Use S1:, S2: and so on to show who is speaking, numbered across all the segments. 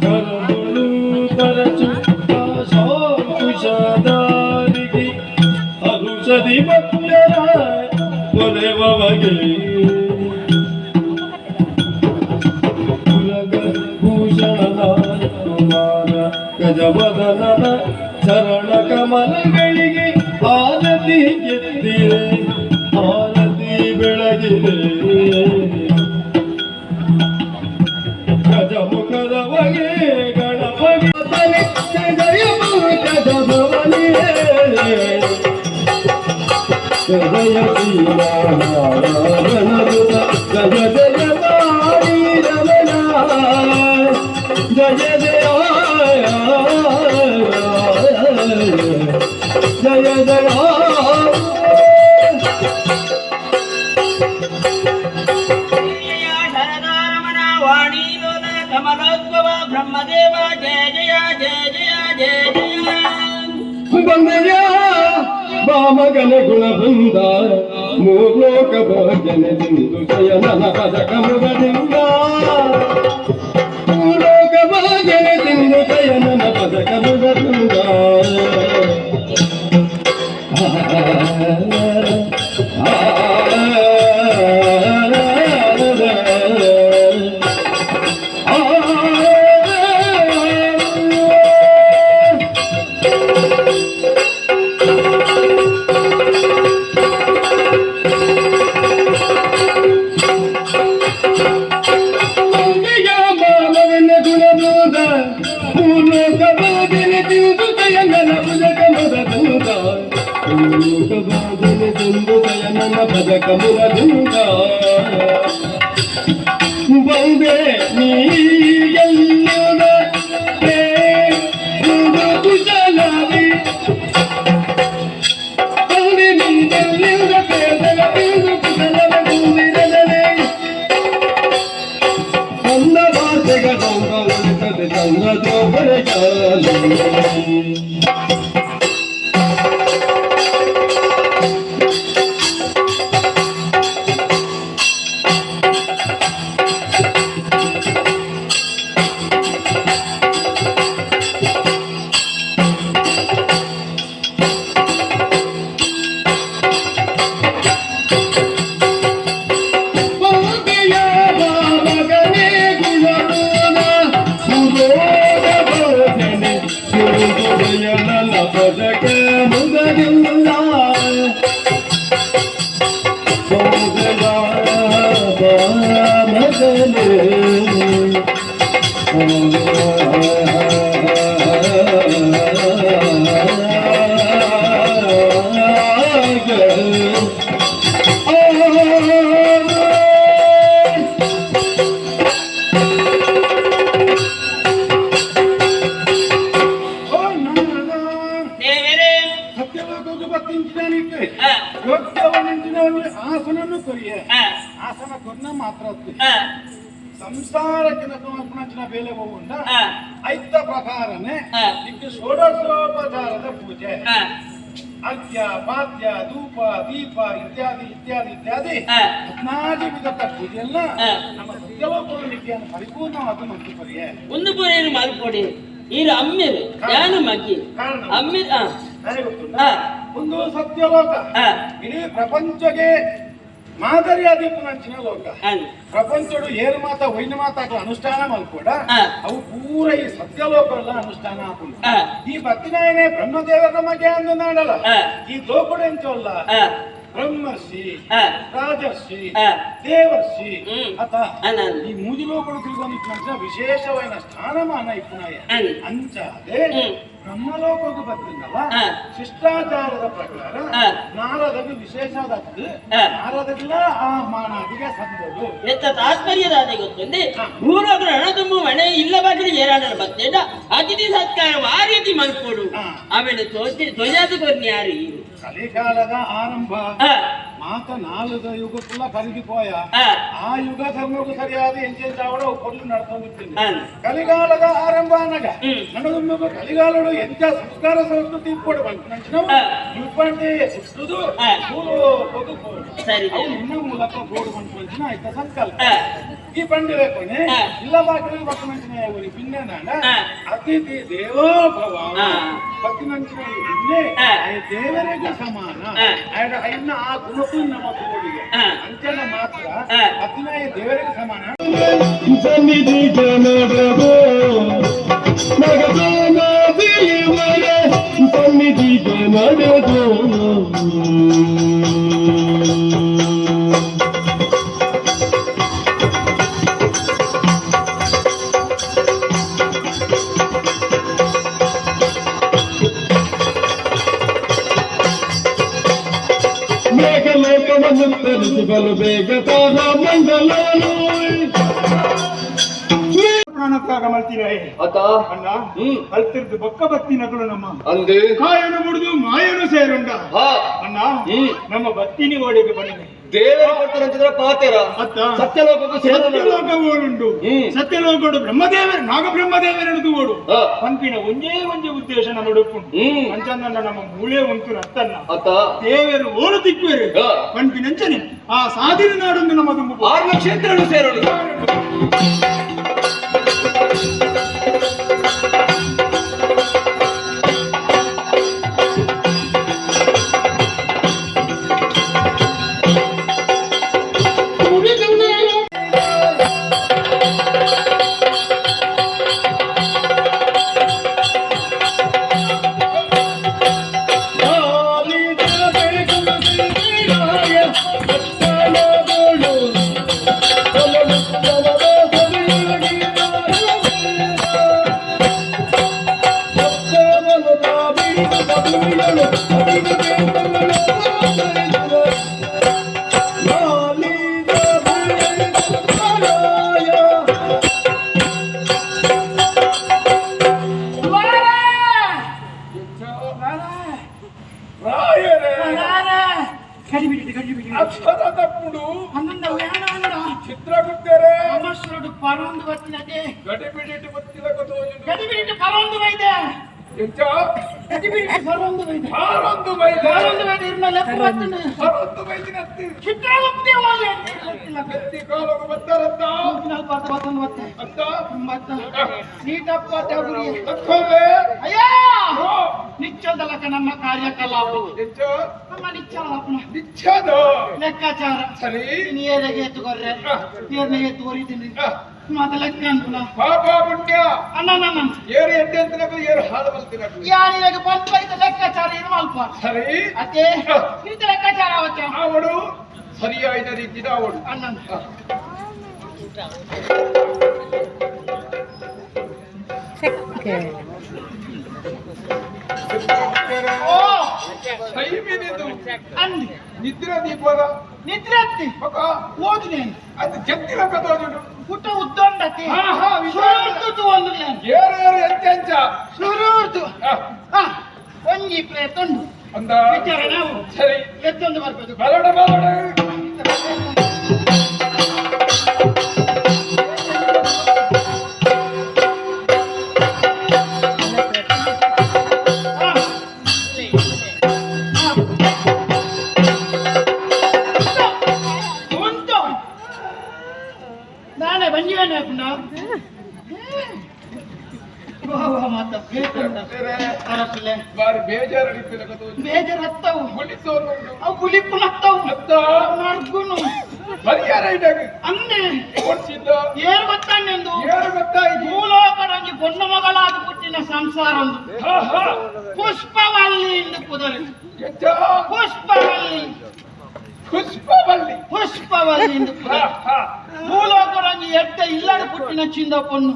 S1: ಕರಗಳು ಪರಚು ಕುಶದಾರಿಗೆ ಅನುಷಧಿ ಭಕ್ತರ ಕೊರೆವಗೆ ಕುಲಗ ಭೂಷಣನ ಕುಮಾರ ಗಜವದನನ ಚರಣ ಕಮಲಗಳಿಗೆ ಆರತಿ ಗೆದ್ದಿರೆ, ಆರತಿ ಬೆಳಗಿದೆ. ಗಜಮುಖದವಗೆ ಗಣಪತಿ ಜಯ ಭವನಿಯೇ ಜಯ ಜಯ ಜಯ ವಾಣಿ ರಮಣ ಜಯ ಜಯ ಜಯ ಜಯ.
S2: ಜಯ ಶರದಾರಮಣ ವಾಣೀಲೋಲ ಕಮಲೋದ್ಭವ ಬ್ರಹ್ಮದೇವ ಜಯ ಜಯ ಜಯ ಜಯ ಜಯ ಜಯ.
S1: ಬಂದಯ ಬಾಮಗನ ಗುಣ ಬೃಂದ ಮೂರ್ಲೋಕ ಭೋಜನ ಸಿಂಧು ಶಯನ ಪದ ಕಮುಗದಿಂದ ಮೂರ್ಲೋಕ ಭೋಜನ ಸಿಂಧು ಶಯನ ಪದ ಕಮುಗದಿಂದ. ಮಾನವನ ಗುಣಬೋಧ ಭೂಲೋಕ ಭೋಜನ ಸಿಂಧು ಶಯನ ಭುಜ ಕಮುಗದಿಂದ ಭೂಲೋಕ ಭೋಜನ ಸಿಂಧು ಶಯನ ಪದ ಕಮುಗದಿಂದ. ಬಂದೆ ನೀ ಎಲ್ಲುದ ಕುಶಲವಿ ಬಂದೆ ನೀ ಎಲ್ಲಿಂದ ಕುಶಲವ ತುಂಬಿರಲನೆ ಅಂದ ವಾರ್ತೆಗಳ ಚಂದ್ರ. ಮಗನೇ ಗುಣಮೂಲ ಸುರೋಗ ಭೋಜನೆ ಸುರುದಯನ ಪದಕ ಮುಗದಿಂದ ಮಗನೇ.
S3: ಓ ನಾರದ.
S2: ದೇವರೇ.
S3: ಸತ್ಯಲೋಕಕ್ಕೆ ಬತ್ತಿಂಚಿನಾನಿಕ್ಕೆ ಯೋಗ್ಯವ ಒಂಜಿ ಆಸನನ್ನು ಕೊರಿಯೆ. ಆಸನ ಕೊರ್ನ ಮಾತ್ರ ಅತ್ತಿ. ಸಂಸಾರಕ್ಕೆ ನಕುನಂಚಿನ ಬೇಲೆ ಹೋಗುಂಡ ಐತ ಪ್ರಕಾರನೇ ನಿಕ್ಕೆ ಷೋಡಶೋಪಚಾರದ ಪೂಜೆ, ಅರ್ಘ್ಯ, ಪಾದ್ಯ, ಧೂಪ, ದೀಪ ಇತ್ಯಾದಿ ಇತ್ಯಾದಿ ಇತ್ಯಾದಿ 14 ವಿಧದ ಪೂಜೆಯನ್ನ ನಮ್ಮ ಸತ್ಯಲೋಕದ ನಿತ್ಯನ್ನು ಪರಿಪೂರ್ಣವಾದ ಮತ್ತು ಪರಿಯೆ.
S2: ಒಂದು ಪೂರೇನು ಮಲ್ಪೊಡಿ ಈರು ಅಮ್ಮಿರು ಯಾನು ಮಗ್ಗಿ.
S3: ಕಾರಣ
S2: ಅಮ್ಮಿರ್
S3: ನನಗೆ ಗೊತ್ತುಂಟಾ? ಒಂದು ಸತ್ಯಲೋಕ ಇಡೀ ಪ್ರಪಂಚಕ್ಕೆ ಮಾದರಿಯಾದ ಪುನಂಚಿನ ಲೋಕ. ಪ್ರಪಂಚಡು ಏರು ಮಾತ ಒಯ್ನ ಮಾತ ಅನುಷ್ಠಾನ ಮಲ್ಪೋಡ ಅವು ಪೂರ ಈ ಸತ್ಯಲೋಕ ಎಲ್ಲ ಅನುಷ್ಠಾನ ಆಪುಂಡು. ಈ ಬತ್ತಿನಾಯನೇ ಬ್ರಹ್ಮದೇವರ ಮಗೆ ಅಂದು ನಾಡಲ್ಲ. ಈ ಲೋಕಡು ಎಂಚೊಲ್ಲ ಬ್ರಹ್ಮರ್ಷಿ, ರಾಜರ್ಷಿ, ದೇವರ್ಷಿ ಅತ
S2: ಅನನ್.
S3: ಈ ಮೂಜಿ ಲೋಕಡು ತಿಳ್ಕೊಂಡಿದ್ದ ವಿಶೇಷವಾದ ಸ್ಥಾನಮಾನ ಇಪ್ಪುನಾಯ. ಅಂಚಾದೆ ಬ್ರಹ್ಮಲೋಕಕ್ಕೆ ಬತ್ತಿಂದಲ್ಲ ಶಿಷ್ಟಾಚಾರದ ಪ್ರಕಾರ ನಾರದಗೆ ವಿಶೇಷವಾದದ್ದು ನಾರದಗೆಲ್ಲ ಆ ಮಾನಾದಿಗೆ ಸಂದದು.
S2: ನೆತ್ತ ತಾತ್ಪರ್ಯದಾದ ಗೊತ್ತುಂದೆ ಭೂಲೋಕದ ಹಣ ತುಂಬು ಮನೆ ಇಲ್ಲ ಬಾಗಿಲು ಏರಾಡಲ ಬತ್ತೇಡ ಅತಿಥಿ ಸತ್ಕಾರ ಆ ರೀತಿ ಮಲ್ಪೊಡು. ಆಮೇಲೆ ತೋಜಾದ ಕೊರ್ನಿ ಯಾರು ಈರು.
S3: ಕಲಿಕಾಲದ ಆರಂಭ. ಮಾತ ನಾಲ್ಕು ಯುಗಕ್ಕುಲ್ಲ ಕರಗಿ ಪೋಯ. ಆ ಯುಗ ಧರ್ಮಕ್ಕೂ ಸರಿಯಾದ ಎಂಚೆಂಚಾವಡ ಪೊರ್ಲು ನಡ್ಕೊಂಡಿರ್ತೀನಿ. ಕಲಿಗಾಲದ ಆರಂಭ ಅನಗ ನಡದುಮ್ಮಗ ಕಲಿಗಾಲಡು ಎಂಚ ಸಂಸ್ಕಾರ ಸಂಸ್ಕೃತಿ ಇಪ್ಪಡು ಬಂತು ಮುಪ್ಪಂಟೆ ಸುತ್ತುದು
S2: ಸರಿ.
S3: ಅವು ನಿನ್ನ ಮೂಲಕ ಬೋರ್ಡ್ ಬಂತು ಆಯ್ತಾ ಸಂಕಲ್ಪ. ಈ ಪಂಡಿರೆ ಕೊನೆ ಇಲ್ಲ ಬಾಕಿ ಪಕ್ಕನಂಚಿನ ಊರಿ ಪಿನ್ನೆ ನಾಡ ಅತಿಥಿ ದೇವೋ ಭವ. ಪಕ್ಕಿನಂಚಿನ ಈ ಪಿನ್ನೆ ದೇವರಿಗೆ ಸಮಾನ. ಇನ್ನ ಆ ಗುಣಕ್ಕೂ ನಮ್ಮ ಕೋಡಿಗೆ ಅಂಚನ ಮಾತ್ರ ಅತಿನಾಯ ದೇವರಿಗೆ ಸಮಾನ.
S1: ಸನ್ನಿಧಿ ಜನರಗೋ ನಗದಾನ ದೇವರ ಸನ್ನಿಧಿ ಜನರಗೋ. ಮೇಘಲೋಕವನ್ನು ತರಿಸಿ ಬಲು ಬೇಗ ತಾರ ಮಂಡಲನು.
S4: ಪ್ರಾಣತ್ಯಾಗ ಮಲ್ತಿರಾಯೆ.
S1: ಅತ.
S4: ಅಣ್ಣ, ಅಲ್ತಿರ್ದು ಬೊಕ್ಕ ಬತ್ತಿ ನಗಳು ನಮ್ಮ
S1: ಅಂದು.
S4: ಕಾಯನು ಮುಡಿದು ಮಾಯನು ಸೇರುಂಡ. ಅಣ್ಣ, ನಮ್ಮ ಬತ್ತಿನಿ ಓಡಿಗೆ ಬಂದಿದೆ.
S1: ದೇವರು ಕೊಡ್ತಾರಂತಿದ್ರೆ ಪಾತೇರ.
S4: ಅತ್ತ.
S1: ಸತ್ಯಲೋಕಕ್ಕೂ ಸೇರೋಣ.
S4: ಸತ್ಯಲೋಕ ಓಡುಂಡು. ಸತ್ಯಲೋಕಡು ಬ್ರಹ್ಮದೇವರ ನಾಗಬ್ರಹ್ಮದೇವರನ್ನು ಓಡು ಪಂಪಿನ ಒಂದೇ ಒಂದೇ ಉದ್ದೇಶ ನಮ್ಮ ಉಡುಪುಂಡು. ಅಂಚಂದನ್ನ ನಮ್ಮ ಮೂಲೆ ಉಂಟು ರತ್ತನ್ನ.
S1: ಅತ್ತ.
S4: ದೇವರು ಓಡು ತಿಕ್ಕುವರು. ಪಂಪಿನಂಚನೆ ಆ ಸಾಧಿನ ನಾಡೊಂದು ನಮ್ಮ ತುಂಬು.
S1: ಆರ್ನ ಕ್ಷೇತ್ರನು ಸೇರೋಣ.
S3: ರಾಯರೇ, ಅಕ್ಷರ ತಪ್ಪುಡು. ಚಿತ್ರಗುಪ್ತರೇ,
S2: ಪರೊಂದು ಬತ್ತಿನತೆ.
S3: ಗಡಿಬಿಡಿಟ್ಟು ಬತ್ತಿಲಕ ತೋಜುಂಡು.
S2: ಗಡಿಬಿಡಿಟ್ಟು ಪರೊಂದು ಬೈದೆ.
S3: ಎಂಚ?
S2: ಗಡಿಬಿಡಿಟ್ಟು ಪರೊಂದು ಬೈದೆ.
S3: ಆರೊಂದು ಬೈದ.
S2: ಪರೊಂದು ಬೈದೆ ಇರ್ನ ಲೆಪ್ಪು ಬತ್ತಿನ.
S3: ಆರೊಂದು ಬೈದಿನತ್ತಿ.
S2: ಚಿತ್ರಗುಪ್ತಿ ಓಲೆ.
S3: ಎತ್ತಿ ಕಾಲೊಗು ಬತ್ತಾರತ್ತ.
S2: ಬತ್ತೊಂದು ಬತ್ತೆ.
S3: ಅತ್ತ.
S2: ಬತ್ತ ನೀಟಪ್ಪ ಗುರಿ.
S3: ತಕ್ಕೋಲೆ.
S2: ಅಯ್ಯ, ನಿಚ್ಚದಲಕ ನಮ್ಮ ಕಾರ್ಯಕಲಾಪ.
S3: ಎಂಚ?
S2: ನಮ್ಮ ನಿಚ್ಚಲಪ್ಪನ.
S3: ನಿಚ್ಚದ.
S2: ಲೆಕ್ಕಾಚಾರ.
S3: ಸರಿ.
S2: ನೀರಿಗೆ ಎತ್ತುಕೊರ್ರೆ, ನೀರ್ನ ಎತ್ತು ಕೊರಿತೀನಿ ಮಾತ ಲೆಕ್ಕ ಅಂಕುಲ.
S3: ಪಾಪ ಪುಣ್ಯ.
S2: ಅಣ್ಣ ನನ್ನ.
S3: ಏರು ಎಡ್ಡೆ ಅಂತಿನಕ್ಲು, ಏರು ಹಾಳು ಬಲ್ತಿನಕ್ಲು.
S2: ಯಾರಿಗೆ ಬಂದ್ ಬೈತ ಲೆಕ್ಕಾಚಾರ ಇದು ಮಲ್ಪ.
S3: ಸರಿ.
S2: ಅದೇ ನಿಂತ ಲೆಕ್ಕಾಚಾರ ಅವತ್ತ.
S3: ಅವಳು ಸರಿಯಾದ ರೀತಿದ ಅವಳು.
S2: ಅಣ್ಣ. ಓ.
S3: ಸೈಮಿನಿದು.
S2: ಅಂದಿ.
S3: ನಿದ್ರೆ ದೀಪದ.
S2: ನಿದ್ರೆ ಅತ್ತಿ.
S3: ಮಗ.
S2: ಓದಿನೇನು.
S3: ಅದು ಜತ್ತಿಲಕ ತೋಜುಂಡು.
S2: ಪುಟ್ಟ ಉದ್ದೊಂಡತಿ.
S3: ಹಾ ಹಾ ವಿಚಾರ.
S2: ಸುರುರ್ದು ಒಂದು
S3: ಏರು ಏರು ಎಂಚ ಎಂಚ.
S2: ಸುರುರ್ದು. ಒಂಜಿ ಪ್ಲೇಟ್ ಉಂಡು.
S3: ಅಂದ.
S2: ವಿಚಾರ ನಾವು.
S3: ಸರಿ.
S2: ಎತ್ತೊಂದು ಬರ್ಬೇಕು.
S3: ಬಲಡ ಬಲಡ.
S2: ಉಂಟು ನಾನೇ ಬಂಜಿವೇನೆ ಪುಂಡ ಮಾತ ಅರಸುಲೆ.
S3: ಬಾರಿ ಬೇಜಾರು ಹಿಡಿತಿಲಕ ತೋಜು.
S2: ಬೇಜಾರ್ ಹತ್ತವು.
S3: ಗುಳಿಸೋರುಂಡು.
S2: ಅವು ಗುಲಿಪ್ಪು ಹತ್ತವು.
S3: ಅತ್ತ.
S2: ನರ್ಗುನು.
S3: ಪರಿಹಾರ ಇಡಾಗ.
S2: ಅಂದೆ.
S3: ಕೊಡ್ಸಿದ್ದ.
S2: ಏರು ಗೊತ್ತಾನೆಂದು.
S3: ಏರು ಗೊತ್ತಾಯ್ತು.
S2: ಭೂಲೋಕಡೊಂಜಿ ಪೊಣ್ಣು ಮಗಳಾದ ಪುಟ್ಟಿನ ಸಂಸಾರ ಒಂದು.
S3: ಹಾ ಹಾ
S2: ಪುಷ್ಪವಲ್ಲಿ ಎಂದು ಕುದುರೆ.
S3: ಎಂಚ?
S2: ಪುಷ್ಪವಲ್ಲಿ.
S3: ಪುಷ್ಪವಲ್ಲಿ.
S2: ಪುಷ್ಪವಲ್ಲಿ ಎಂದು
S3: ಹಾ
S2: ಕುದುರೆ.
S3: ಹಾ
S2: ಭೂಲೋಕಡೊಂಜಿ ಎಡ್ಡ ಇಲ್ಲದ ಪುಟ್ಟಿನ ಚಿಂದ ಪೊಣ್ಣು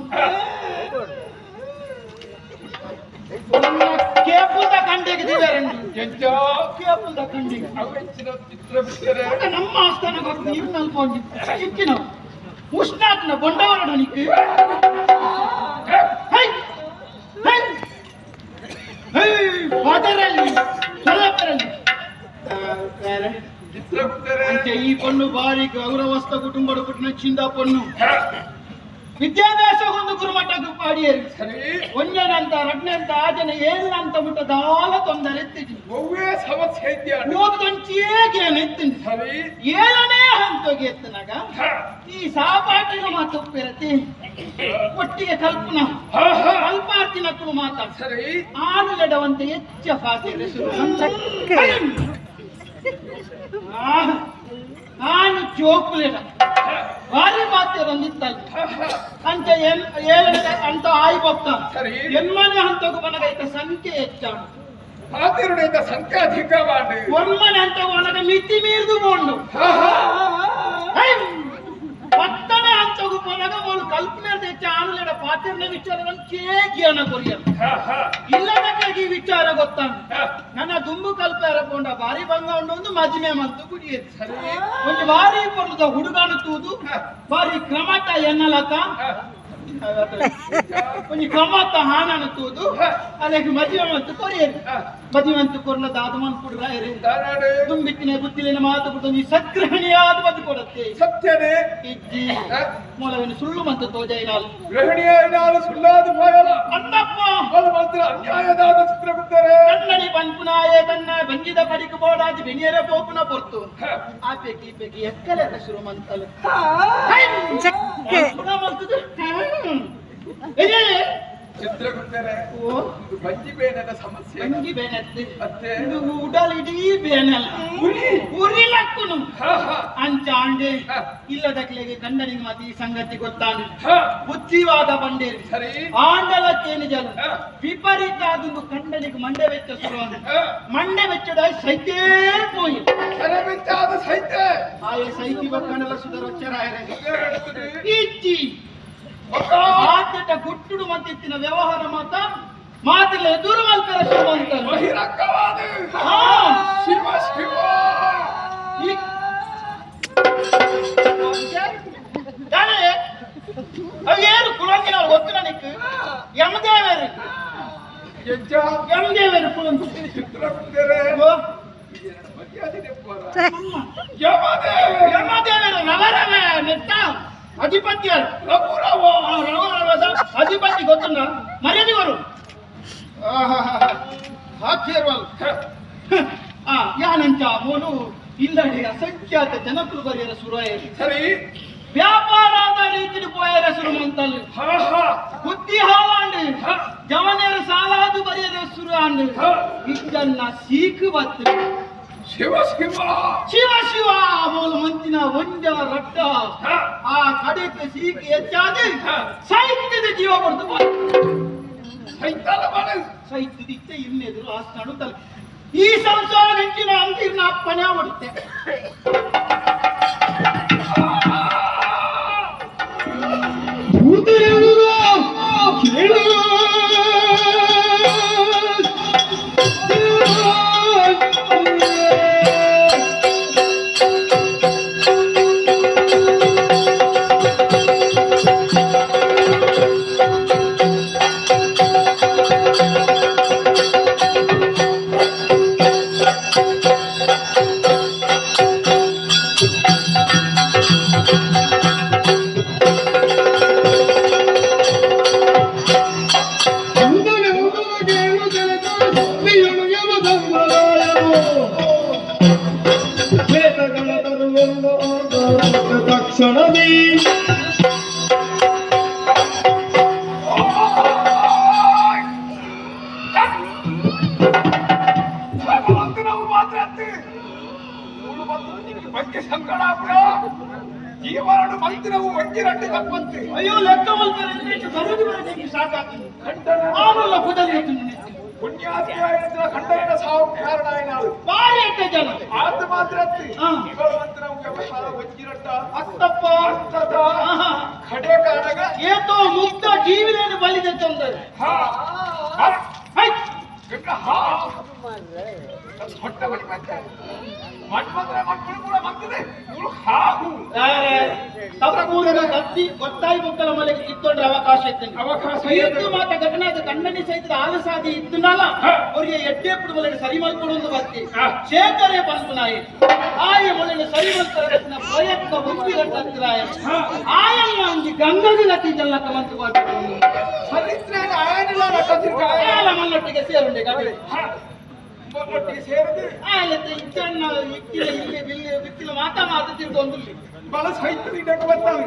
S2: ಕೇಪುಲ್ದ ಕಂಡೆಗೆ ದಿವರಂಡು.
S3: ಎಂಚ?
S2: ಕೇಪುಲ್ದ ಕಂಡೆಗೆ.
S3: ಅವೆಂಚಿನ ಚಿತ್ರ ಬಿಟ್ಟರೆ.
S2: ಆಗ ನಮ್ಮ ಆಸ್ಥಾನಕ್ಕೆ ಹೋಗಿ ನೀರು ನಲ್ಕೊಂಡು ಇಕ್ಕಿನ ಉಷ್ಣಾತ್ನ ಬೊಂಡವರಡನಿಕ್ಕೆ ಹೈ ಹೈ ಹೈ ಪದರಲ್ಲಿ ಪದರಲ್ಲಿ.
S5: ಅಂಚೆ ಈ ಪೊಣ್ಣು ಬಾರಿ ಗೌರವಸ್ಥ ಕುಟುಂಬದ ಪುಟ್ಟಿನ ಚಿಂದ ಪೊಣ್ಣು ವಿದ್ಯಾಭ್ಯಾಸ ಒಂದು ಗುರುಮಟ್ಟಕ್ಕೆ ಪಾಡಿಯರು. ಒಂಜನಂತ ರಡ್ನಂತ ಆಜನ ಏಳಂತ ಮುಟ್ಟ ದಾಲ ತೊಂದರೆ ಎತ್ತಿಜಿ.
S3: ಒವ್ವೇ ಸಮಸ್ಯೆ ಇದೆಯಾ?
S5: ಓದುದಂಚಿಯೇ ಜ್ಞಾನ ಎತ್ತಿನಿ. ಏಳನೇ ಹಂತಗೆ ಎತ್ತನಾಗ ಈ ಸಾಪಾಟಿನ ಮಾತು ಒಪ್ಪಿರತಿ, ಒಟ್ಟಿಗೆ ಕಲ್ಪನಾ ಕಲ್ಪಾರ್ತಿನಕ್ಕೂ ಮಾತಾಡ ಆನು ಲಡವಂತೆ ಹೆಚ್ಚ ಫಾಸಿರೆ ಶುರು. ನಾನು ಜೋಕುಲೆಡ ಭಾರಿ ಮಾತಿರೊಂದಿತ್ತಲ್ಲ. ಅಂಚ ಏನ್ ಏಳನೇ ಅಂತ ಆಯಿ ಬೊಕ್ಕ ಎನ್ಮನೆ ಹಂತకు ಮನಗೈತ ಸಂಖ್ಯೆ ಹೆಚ್ಚಾಡು.
S3: ಪಾತಿರುಡೈತ ಸಂಖ್ಯೆ ಅಧಿಕವಾದ.
S5: ಒಮ್ಮನೆ ಹಂತకు ಮನಗ ಮಿತಿ ಮೀರ್ದು ಬೋಂಡು. ಪತ್ತನೆ ಹಂತకు ಪೊನಗ ಮೋಲು ಕಲ್ಪನೆ ಹೆಚ್ಚ ಆನುಲೆಡ ಪಾತಿರ್ನ ವಿಚಾರವನ್ನು ಜ್ಞಾನ ಕೊರಿಯಲು ಇಲ್ಲದಕ್ಕಾಗಿ ಈ ವಿಚಾರ ಗೊತ್ತಾಗ ನನ್ನ ದುಂಬು ಕಲ್ಪಾರ ಪೋಂಡ ಭಾರಿ ಭಂಗ ಉಂಡು. ಒಂದು ಮಜ್ಮೆ ಮಂತು ಕುಡಿಯದು ಒಂದು ಭಾರಿ ಪೊರ್ಲುದ ಹುಡುಗನ ತೂದು, ಭಾರಿ ಕ್ರಮತ ಎನ್ನಲಕ ಒಂಜಿ ಕ್ರಮತ ಹಾನನ ತೂದು ಅಲೆಗ್ ಮದುವೆ ಮಂತು ಕೊರಿಯರು. ಮದುವೆ ಮಂತು ಕೊರ್ನ ದಾದ ಮನ್ಪುಡ್ರ ತುಂಬಿತ್ತಿನ ಬುತ್ತಿಲಿನ ಮಾತು ಬಿಟ್ಟು ಈ ಸದ್ಗೃಹಿಣಿಯಾದ ಬದು ಕೊಡತ್ತೆ.
S3: ಸತ್ಯನೇ.
S5: ಇಜ್ಜಿ ಮೂಲವನ್ನು ಸುಳ್ಳು ಮಂತು ತೋಜೈನಾಲ್.
S3: ಗೃಹಿಣಿಯಾಯಿನಾಲು ಸುಳ್ಳಾದ ಭಯಲ.
S5: ಅಣ್ಣಪ್ಪ.
S3: ಮಾತ್ರ ಅನ್ಯಾಯದಾದ ಚಿತ್ರಗುಪ್ತರೇ.
S5: ಕನ್ನಡಿ ಪನ್ಪುನಾಯೇ ತನ್ನ ಬಂಜಿದ ಪಡಿಕು ಬೋಡಾದಿ ಬೆನಿಯರ ಪೋಪುನ ಪೊರ್ತು ಆಪೆಕಿ ಈಪೆಕಿ ಎಕ್ಕಲೆಲ್ಲ ಶುರು ಮಂತಲು. ಪುನಃ ಮಂತದು. ಏ.
S3: ಚಿತ್ರಗುಪ್ತರೇ.
S5: ಓ.
S3: ಇದು ಬಂಜಿ ಬೇನದ ಸಮಸ್ಯೆ.
S5: ಬಂಜಿ ಬೇನತ್ತಿ.
S3: ಅತ್ತೆ.
S5: ಇದು ಉಡಲ್ ಇಡೀ ಬೇನಲ್ಲ,
S3: ಉರಿ.
S5: ಉರಿ ಲಕ್ಕುನು.
S3: ಹಾ ಹಾ
S5: ಅಂಚ ಆಂಡೆ ಇಲ್ಲದಕ್ಲೆಗೆ ಗಂಡನಿಗೆ ಮಾತ್ರ ಈ ಸಂಗತಿ ಗೊತ್ತಾಂಡು. ಬುದ್ಧಿವಾದ ಬಂಡೇರಿ. ಆಂಡಲಕ್ಕೇನು ಜನ ವಿಪರೀತ ಆದೊಂದು ಕಂಡನಿಗೆ ಮಂಡೆ ವೆಚ್ಚ ಶುರುವಾದ. ಮಂಡೆ ವೆಚ್ಚಡ ಸೈತೇ ಪೋಯಿ.
S3: ಕೆರೆ ಬಿಚ್ಚಾದ ಸೈತೆ.
S5: ಆಯೆ ಸೈತಿ ಬಕ್ಕಣಲ ಸುಧರೊಚ್ಚರಾಯರೆ. ಇಜ್ಜಿ, ಆತಟ ಗುಟ್ಟುಡು ಮಂತಿತ್ತಿನ ವ್ಯವಹಾರ ಮಾತ ಮಾತಿಲ್ಲ ದೂರ ಮಲ್ಪೆರ ಶುರು ಅಂತಾರೆ.
S3: ಬಹಿರಂಗವಾದ. ಶಿವ ಶಿವ.
S5: தானே ಅದು ಏನು ಕುಲಂಗಿ ನಾವು ಗೊತ್ತು ನನಗೆ, ಯಮದೇವರು.
S3: ಎಂಚ?
S5: ಯಮದೇವರು ಕುಲಂಗಿ.
S3: ಚಿತ್ರಗುಪ್ತರೇ.
S5: ಓ.
S3: ಮರ್ಯಾದೆ ಯಮದೇವ.
S5: ಯಮದೇವರು ರವರವ ನೆಟ್ಟ ಅಧಿಪತ್ಯರು.
S3: ರಘುರವ.
S5: ಆ ರವರವದ ಅಧಿಪತಿ ಗೊತ್ತುಂಡ ಮರ್ಯಾದೆವರು ಹಾಕ್ತಿರ್ವಲ್. ಆ ಯಾನಂಚ ಮೋನು ಇಲ್ಲಡೆ ಅಸಂಖ್ಯಾತ ಜನಕುಲು ಬರೆಯರ ಸುರಾಯರು. ವ್ಯಾಪಾರದ ರೀತಿಲಿ ಪೋಯರ ಶುರು ಮಂತಲ್ಲಿ.
S3: ಹಾ ಹಾ
S5: ಬುದ್ಧಿ ಹಾವಾಂಡು ಜವನೇರ ಸಾಲಾದು ಬರೆಯರ ಶುರು ಆಂಡು. ಇದ್ದನ್ನ ಸೀಕು ಬತ್ತು.
S3: ಶಿವ ಶಿವ.
S5: ಶಿವ ಶಿವ ಮೂಲ ಮಂತಿನ ಒಂಜ ರಟ್ಟ ಆ ಕಡೆಗೆ ಸೀಕು ಹೆಚ್ಚಾದ ಸಾಹಿತ್ಯದ ಜೀವ ಕೊಡ್ತು.
S3: ಸೈತಾನ ಮಾಡ.
S5: ಸಾಹಿತ್ಯದ ಇಚ್ಛೆ ಇನ್ನೆದುರು ಆಸ್ಥಾನ ತಲೆ ಈ ಸಂಸಾರ ನೆಂಚಿನ ಅಂದಿರ್ನ ಅಪ್ಪನೇ ಹೊಡುತ್ತೆ.
S1: ಭೂತರೇಳು ಕೇಳು. ವೇದಗಳ ತರುವೊಂದು ತಕ್ಷಣವೇ.
S3: ಭಗವಂತನವು ಮಾತ್ರ ಅತ್ತೆ. ಮೂಳು ಮತ್ತು ನಿನಗೆ ಬಗ್ಗೆ ಸಂಕಟ ಆಪುರ. ಜೀವನಡು ಮಂತಿನವು ಒಂಜಿ ರಡ್ಡು ತಪ್ಪಂತೆ.
S5: ಅಯ್ಯೋ, ಲೆಕ್ಕ ಮಲ್ಪರೆ ಬರೋದು ಬರೋದಕ್ಕೆ ಸಾಕಾಗ್ತದೆ.
S3: ಖಂಡನ
S5: ಆಮಲ್ಲ ಕುದರಿ ಎತ್ತು.
S3: ಪುಣ್ಯಾತ್ಮ ಖಂಡನ ಸಾವು ಕಾರಣ ಏನಾಳು.
S5: ಬಾರಿ ಎಟ್ಟ ಜನ.
S3: ಆತ ಮಾತ್ರ ಅತ್ತಿ. ಭಗವಂತನವು ವ್ಯವಹಾರ ಒಂಜಿ ರಡ್ಡ.
S5: ಅತ್ತಪ್ಪ.
S3: ಅರ್ಥದ
S5: ಆಹಾ.
S3: ಕಡೆ ಕಾಣಗ.
S5: ಏತೋ ಮುಕ್ತ ಜೀವಿಲೇನು ಬಲಿದೆ ತೊಂದರೆ.
S3: ಹಾ
S5: ಹೈ.
S3: ಹಾ ಹೊಟ್ಟೆ ಬಳಿ ಬಂತೆ ಮಟ್ಮಂದ್ರೆ ಮಕ್ಕಳು ಕೂಡ ಬಂತಿದೆ ಇವಳು ಹಾಗು.
S5: ಯಾರೇ? ತಪ್ಪು ಗತ್ತಿ ಗೊತ್ತಾಯಿ ಬೊಕ್ಕಲ ಮಲೆಗೆ ಕಿತ್ತೊಂಡ್ರ ಅವಕಾಶ ಇತ್ತು.
S3: ಅವಕಾಶ.
S5: ಇತ್ತು ಮಾತ ಘಟನಾದ ಕಣ್ಣನಿ ಸಹಿತ ಆಲಸಾದಿ ಇತ್ತುನಲ್ಲ ಅವರಿಗೆ ಎಡ್ಡೆ ಮಲೆಗೆ ಸರಿ ಮಲ್ಕೊಡು ಬರ್ತಿ ಶೇಖರೇ ಪನ್ಪುನಾಯಿ ಆಯ ಮೊಲೆಗೆ ಸರಿ ಮಲ್ಕರ ಪ್ರಯತ್ನ ಬುದ್ಧಿ ಗಂಟತ್ತಿರಾಯ ಆಯಲ್ಲ ಒಂಜಿ ಗಂಗದ ಗತಿ ಜಲ್ಲಕ ಮಂತು.
S3: ಚರಿತ್ರೆ ಆಯನಿಲ್ಲ ನಟಸಿರ್ಕ.
S5: ಆಯಲ ಮಲ್ಲೊಟ್ಟಿಗೆ ಸೇರುಂಡೆ ಗಡಿ.
S3: ಒಟ್ಟಿಗೆ ಸೇರಿದು.
S5: ಆಯಲತ್ತೆ ಇಚ್ಚಣ್ಣ ಇಕ್ಕಿಲ ಇಲ್ಲಿ ಬಿಲ್ಲಿ ಬಿತ್ತಿಲ ಮಾತಾ ಮಾತು ತಿಳ್ಕೊಂದುಲ್ಲಿ.
S3: ಬಲ ಸಾಹಿತ್ಯ ಇಡಕ್ಕೆ ಬರ್ತಾವೆ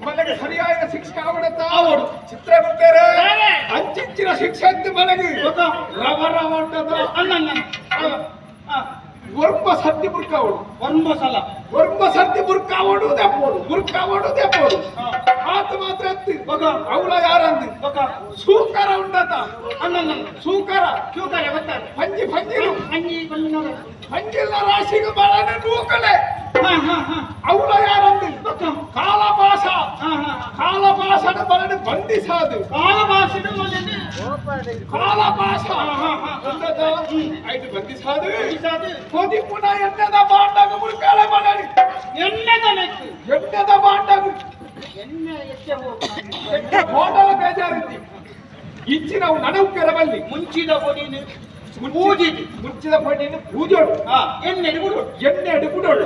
S3: ಮನೆಗೆ ಸರಿಯಾದ ಶಿಕ್ಷೆ ಆವಡತ್ತ.
S5: ಆವಡು.
S3: ಚಿತ್ರಗುಪ್ತರೇ.
S5: ಬೇರೆ.
S3: ಅಂಚಿಂಚಿನ ಶಿಕ್ಷೆ ಅಂತ ಮನೆಗೆ.
S5: ಗೊತ್ತಾ?
S3: ರವ ರವ ಅಂತದ.
S5: ಅಣ್ಣ ಅಣ್ಣ.
S3: ಒರ್ಪ ಸತ್ತಿ ಬುರ್ಕಾವಡು.
S5: ಒಂದು ಸಲ.
S3: ಒರ್ಪ ಸತ್ತಿ ಬುರ್ಕಾವಡು ದೆಪ್ಪೋಡು ಬುರ್ಕಾವಡು ದೆಪ್ಪೋಡು. ಆತ ಮಾತ್ರ ಅತ್ತಿ ಅವಳ ಯಾರಂದು ಸೂಕರ ಉಂಡತ.
S5: ಅಣ್ಣ.
S3: ಸೂಕರ.
S5: ಕ್ಯೂಕರ ಗೊತ್ತಾರೆ.
S3: ಪಂಜಿ ಪಂಜಿಲು.
S5: ಅಂಜಿ ಬಂದು.
S3: ಪಂಜಿಲ್ಲ ರಾಶಿಗೆ ಬಾಳನೆ ನೂಕಲೆ.
S5: ಹಾ ಹಾ ಹಾ.
S3: ಅವಳ ಯಾರಂದು ಕಾಲಭಾಷ.
S5: ಹಾ ಹಾ.
S3: ಕಾಲಭಾಷಣ ಬಲನೆ ಬಂಧಿಸಾದು.
S5: ಕಾಲಭಾಷೆಡು ಮೊದಲೇ.
S3: ಕಾಲಭಾಷ ಉಂಡತ ಐದು ಬಂಧಿಸಾದು. ಕೊದಿ ಪುನ ಎಣ್ಣೆದ ಬಾಂಡಾಗ ಮುರ್ಕಾಳೆ ಮಾಡಲಿ.
S5: ಎಣ್ಣೆದ ನೆಕ್ಕು.
S3: ಎಣ್ಣೆದ ಬಾಂಡಾಗ.
S5: ಎಣ್ಣೆ ಎಷ್ಟೇ
S3: ಎಣ್ಣೆ ಹೋಟೆಲ್ ಬೇಜಾರಿದ್ದಿ ಇಚ್ಚಿ ನಾವು ನಡುವು ಕೆರಬಲ್ಲಿ.
S5: ಮುಂಚಿದ ಪೊಡಿನ ಪೂಜಿದಿ.
S3: ಮುಂಚಿದ ಪೊಡಿನ ಪೂಜೋಡು.
S5: ಹಾ ಎಣ್ಣೆ ಬಿಡು.
S3: ಎಣ್ಣೆ ಅಡುಗುಡೋಡು.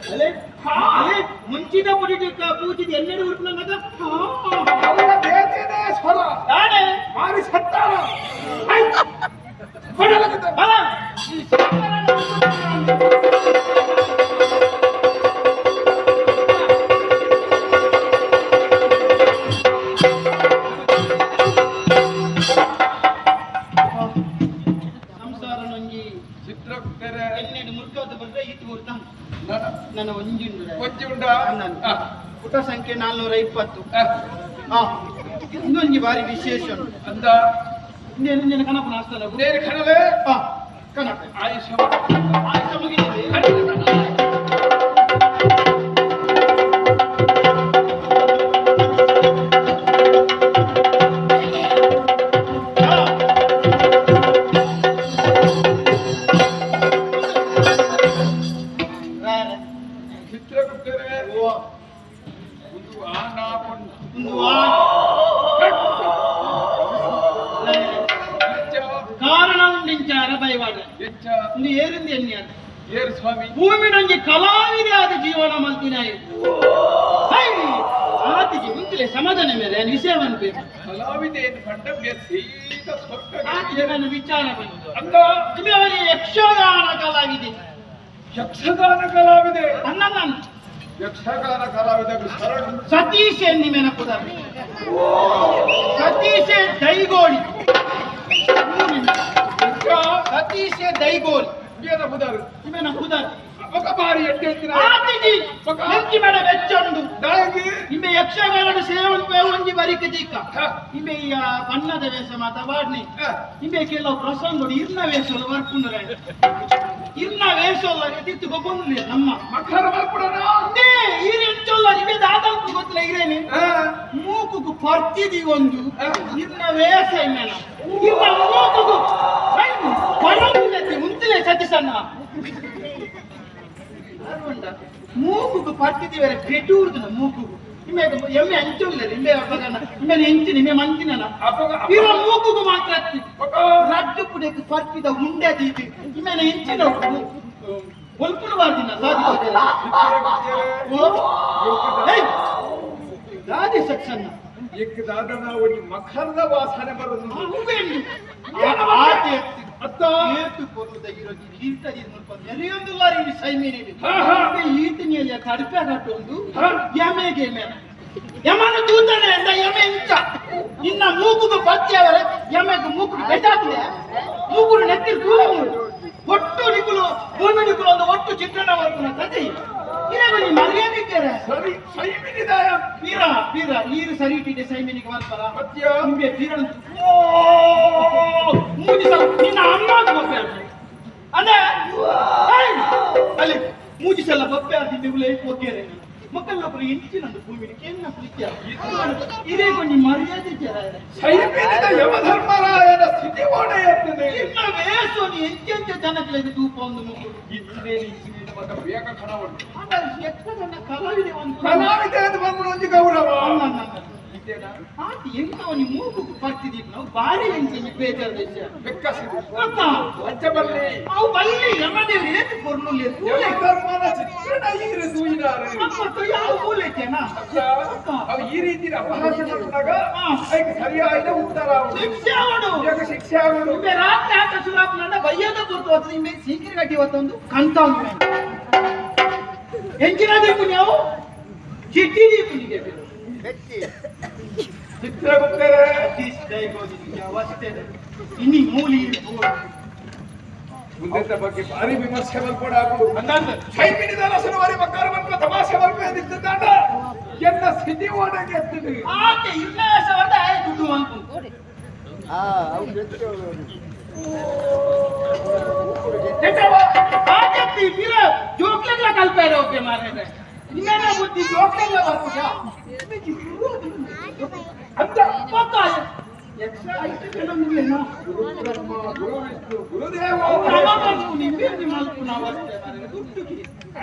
S5: ಅಲೆ ಅಲೆ ಮುಂಚಿದ ಪೊಡಿ ಪೂಜಿದ ಎಣ್ಣೆ ಉರುಪುನ.
S3: ಅವಳ ಬೇಜೇನೇ ಸ್ವರ.
S5: ತಾನೇ.
S3: ಮಾರಿ ಸತ್ತಾನ.
S5: ಬಲ ಈ ಶಂಕರನ. ಸಂಸಾರ ನೊಂಜಿ.
S3: ಚಿತ್ರಗುಪ್ತರೆ.
S5: ಎಣ್ಣೆಡು ಮುರ್ಕೋದು ಬಂದ್ರೆ ಇತ್ತು ಮುರ್ತ. ನನ್ನ ಒಂಜಿ ಉಂಡು.
S3: ಒಂಜಿ ಉಂಡ.
S5: ಪುಟ ಸಂಖ್ಯೆ 420. ಹಾ ಇನ್ನೊಂದು ಬಾರಿ ವಿಶೇಷ ಉಂಟು.
S3: ಅಂದ.
S5: ಇನ್ನೇನು ಇನ್ನೇನು ಕನಪನ ಆಸ್ತನ.
S3: ನೇರು ಕಣಲೆ.
S5: ಹಾ ಕನಪ.
S3: ಆಯುಷ.
S5: ಆಯುಷ ಮುಗಿದಿದೆ. ರಾಯರೇ.
S3: ಚಿತ್ರಗುಪ್ತರೆ.
S5: ಓ.
S3: ಒಂದು ಆನ ಪೊಣ್ಣು.
S5: ಒಂದು ರಾಯರೇ.
S3: ಎಂಚ?
S5: ಕಾರಣ ಉಂಡಿಂಚಾರ ಬೈವಾಡ.
S3: ಎಂಚ?
S5: ಒಂದು ಏರಿಂದ ಎಣ್ಣೆ ಅಂತ.
S3: ಏರು ಸ್ವಾಮಿ.
S5: ಭೂಮಿ ನಂಗೆ ಕಲಾವಿದೆ ಆದ ಜೀವನ ಮಲ್ತಿನಾಯಿ ಆತಿಗೆ ಮುಂಚೆ ಸಮಾಧಾನ ಮೇರೆ ವಿಷಯವನ್ನು ಬೇಕು.
S3: ಕಲಾವಿದೆ ಪಂಡ ಸೀದ ಸ್ವರ್ಗ.
S5: ಆತಿಗೆ ನನ್ನ ವಿಚಾರ ಬಂದು.
S3: ಅಂದ.
S5: ಅವರಿಗೆ ಯಕ್ಷಗಾನ ಕಲಾವಿದೆ.
S3: ಯಕ್ಷಗಾನ ಕಲಾವಿದೆ.
S5: ಅಣ್ಣ ನಾನು.
S3: ಯಕ್ಷಗಾನ ಕಲಾವಿದ ಶರಣು.
S5: ಸತೀಶ್ ಎಂದಿ ಪುದರ್ ಸತೀಶ್ ದೈಗೋಳಿ. ಸತೀಶ್ ದೈಗೋಳಿ.
S3: ಏನ ಬುದಾರು?
S5: ನಿಮ್ಮೆನ ಪುದರ್.
S3: ఒక ಬಾರಿ ಎಡ್ಡೆ ಎತ್ತಿನ.
S5: ಆತಿಜಿ ನೆಂಚಿ ಮೇಡ ಬೆಚ್ಚೊಂಡು.
S3: ದಾಯಗಿ.
S5: ನಿಮ್ಮೆ ಯಕ್ಷಗಾನದ ಸೇವನ್ ಒಂಜಿ ಬರಿಕೆ ದಿಕ್ಕ. ನಿಮ್ಮೆ ಈ ಬಣ್ಣದ ವೇಷ ಮಾತ ಬಾಡ್ನಿ. ನಿಮ್ಮೆ ಕೆಲವು ಪ್ರಸಂಗ ಇರ್ನ ವೇಷ ಬರ್ಪುಂಡ್ರೆ ಇರ್ನ ವೇಷ ಎತ್ತಿತ್ತು ಗೊಬ್ಬೊಂದು ನಮ್ಮ
S3: ಮಕ್ಕಳ ಬರ್ಪುಡನ.
S5: ಅದೇ ಈರ್ ಎಂಚೊಲ್ಲ ನಿಮ್ಮೆ ದಾದಲ್ಪು ಗೊತ್ತಿಲ್ಲ ಇರೇನೆ. ಮೂಕುಗು ಪರ್ತಿದಿ ಒಂದು ಇರ್ನ ವೇಷ ಇಮ್ಮೆನ ಇರ್ನ ಮೂಕುಗು ಪರಂಗುಲೆತ್ತಿ ಉಂತಿಲೆ ಸತೀಶಣ್ಣ ಮೂಕುಗು ಪರ್ತಿದಿ ಬೇರೆ ಪೆಟೂರ್ದುನ ಮೂಕುಗು ನಿಮ್ಮೆ ಎಮ್ಮೆ ಅಂಚೊಲ್ಲ ನಿಮ್ಮೆ ಅಪ್ಪಗನ ನಿಮ್ಮೆ ಎಂಚಿ ನಿಮ್ಮೆ ಮಂತಿನ
S3: ಅಪ್ಪಗ.
S5: ಇರ ಮೂಕುಗು ಮಾತ್ರ ಅತ್ತಿ ರಡ್ಡು ಪುಡೆಕ್ ಪರ್ಪಿದ ಉಂಡೆ ದೀತಿ ನಿಮ್ಮೆನ ಎಂಚಿನ ಒಲ್ಪುನು ಬಾರ್ದಿನ ಸಾಧಿ. ಓ ಏಯ್ ದಾದಿ ಸಕ್ಷಣ್ಣ.
S3: ಎಕ್ ದಾದನ ಒಂಜಿ ಮಖರದ ವಾಸನೆ ಬರುದು.
S5: ಹೂವೆಣ್ಣು ಆತೆ
S3: ಅತ್ತ.
S5: ಏತು ಪೊರ್ಲುದ ಇರೋಜಿ ಕೀರ್ತದಿ ಮುಲ್ಪ ನೆರೆಯೊಂದುಲ್ಲಾರಿ ಈ ಸೈಮಿನಿಡು. ಈತನಿಯಲ್ಲಿ ತಡಪೆ ಕಟ್ಟೊಂದು ಯಮೆಗೆ ಮೇನ ಯಮನ ತೂತನೆ ಅಂದ ಯಮೆ ಇಂಚ ನಿನ್ನ ಮೂಗುದು ಪತ್ಯವರೆ ಯಮೆಗೆ ಮೂಗುಡು ಬೆಟಾತಿದೆ ಮೂಗುಡು ನೆತ್ತಿರು ದೂರ ಒಟ್ಟು ನಿಕುಲು ಭೂಮಿ ನಿಕುಲು ಒಂದು ಒಟ್ಟು ಚಿತ್ರಣ ವರ್ಪುನ ಕತೆ ಇರಗು ನೀ ಮರ್ಯಾದೆ ಇದ್ದೀರ.
S3: ಸರಿ ಸೈಮಿನಿದಾಯ.
S5: ಪೀರ ಪೀರ ಈರು ಸರಿ ಇಟ್ಟಿದೆ ಸೈಮಿನಿಗೆ ಬರ್ಪರ.
S3: ಮತ್ಯ.
S5: ನಿಂಬೆ ಪೀರಣ ಓ ಮೂಜಿ ಸಲ ನಿನ್ನ ಅಮ್ಮ ಬೊಬ್ಬೆ ಅಣ್ಣ ಏಯ್! ಅಲ್ಲಿ ಮೂಜಿ ಸಲ ಬೊಬ್ಬೆ ಆದಿ ನಿಗುಲೆ ಒಗ್ಗೇರೆ ಮಕ್ಕಳೊಬ್ಬರು ಇಂಚಿನ ಭೂಮಿ ಕೇನ್ನ ಪ್ರೀತಿಯ ಇದೇ ಕೊಂಡಿ ಮರ್ಯಾದೆ ಇದ್ದೀರ.
S3: ಸೈಮಿನಿದ ಯಮಧರ್ಮರಾಯನ ಸ್ಥಿತಿ ಓಡೆ ಎತ್ತದೆ.
S5: ನಿನ್ನ ವೇಷ ಎಂತೆಂತ ಜನಗಳಿಗೆ ತೂಪ ಒಂದು ಮುಗುಡು.
S3: ಇತ್ತೇನು ಇಚ್ಚಿನ ಮಗ ಬೇಗ ಕಣವನ್ನು.
S5: ಆಗ ಯಕ್ಷಗಾನ ಕಲಾವಿದೆ ಒಂದು
S3: ಕಲಾವಿದೆ ಅಂತ ಬಂದ್ಬಿಡು ಒಂಜಿ ಗೌರವ.
S5: ಆತ ಎಂತ ಅವನಿ ಮೂಗು ಬರ್ತಿದ್ದೀವಿ ನಾವು ಬಾರಿ ಎಂತ ಬೇಜಾರ್ ದೇಶ.
S3: ಬೆಕ್ಕಸಿದು.
S5: ಅಕ್ಕ.
S3: ಲಂಚ ಬಲ್ಲಿ.
S5: ಅವು ಬಲ್ಲಿ ಯಮದೇವ್ರು ಏತ್ ಪೊರ್ಲುಲ್ಲೆ ತೂಲೆ.
S3: ಧರ್ಮನ ಚಿತ್ರಣ ಈರು ತೂಯಿನಾರು.
S5: ಅಮ್ಮ ಯಾವ ಮೂಲೆಕೆನಾ?
S3: ಅಕ್ಕ, ಅವು ಈ ರೀತಿ ಅಪಹಾಸ್ಯ ಮಾಡಿದಾಗ ಅದಕ್ಕೆ ಸರಿಯಾದ ಉತ್ತರ ಅವನು.
S5: ಶಿಕ್ಷೆ ಅವನು.
S3: ಇವಾಗ ಶಿಕ್ಷೆ ಅವನು.
S5: ಇಂಬೆ ರಾತ್ರಿ ಆಟ ಶುರುವಾಪ್ನಂಡ ಬಯ್ಯದ ಪುರ್ತು ಹೊತ್ತು ಇಂಬೆ ಸೀಕಿರಿ ಗಟ್ಟಿ ಹೊತ್ತೊಂದು ಕಂತ ಎಂಚಿನ ದೀಪು ನೀವು ಚಿಟ್ಟಿ ದೀಪು ನಿಗೆ
S3: ಚಿತ್ರಗುಪ್ತರೇ,
S5: ಇನ್ನಿ ಮೂಲಿ
S3: ಮುಂದೆತ್ತ ಬಗ್ಗೆ ಭಾರಿ ವಿಮರ್ಶೆ ಮಲ್ಪಡ ಆಗುಡು. ಶೈಮಿನಿದ ರಸನು ವಾರಿ ಮಕ್ಕಾರ ಮಲ್ಪ ತಮಾಷೆ ಮಲ್ಪ ಎದ್ದಿದ್ದಾಂಡ ಎನ್ನ ಸ್ಥಿತಿ ಓಡಗೆ ಎತ್ತಿದು.
S5: ಆಕೆ ಇಲ್ಲ ವರ್ದ ಆಯ ದುಡ್ಡು ಅನ್ಕೊಂಡು ಆಕೆ ಪಿರ ಜೋಕ್ಲೆಗ್ಲ ಕಲ್ಪಾರ ಒಬ್ಬೆ ಮಾರ್ರೆ ಇನ್ನೇನ ಬುದ್ಧಿ ಜೋಕ್ಲೆಗ್ಲ ಬರ್ಪುಜ
S3: ಅಂತ
S5: ಪಕ್ಕ ಯಕ್ಷ ಐದು ಜನ ಮುಗಿಯೇನೋ
S3: ಗುರು ಬ್ರಹ್ಮ, ಗುರು ವಿಷ್ಣು, ಗುರುದೇವ.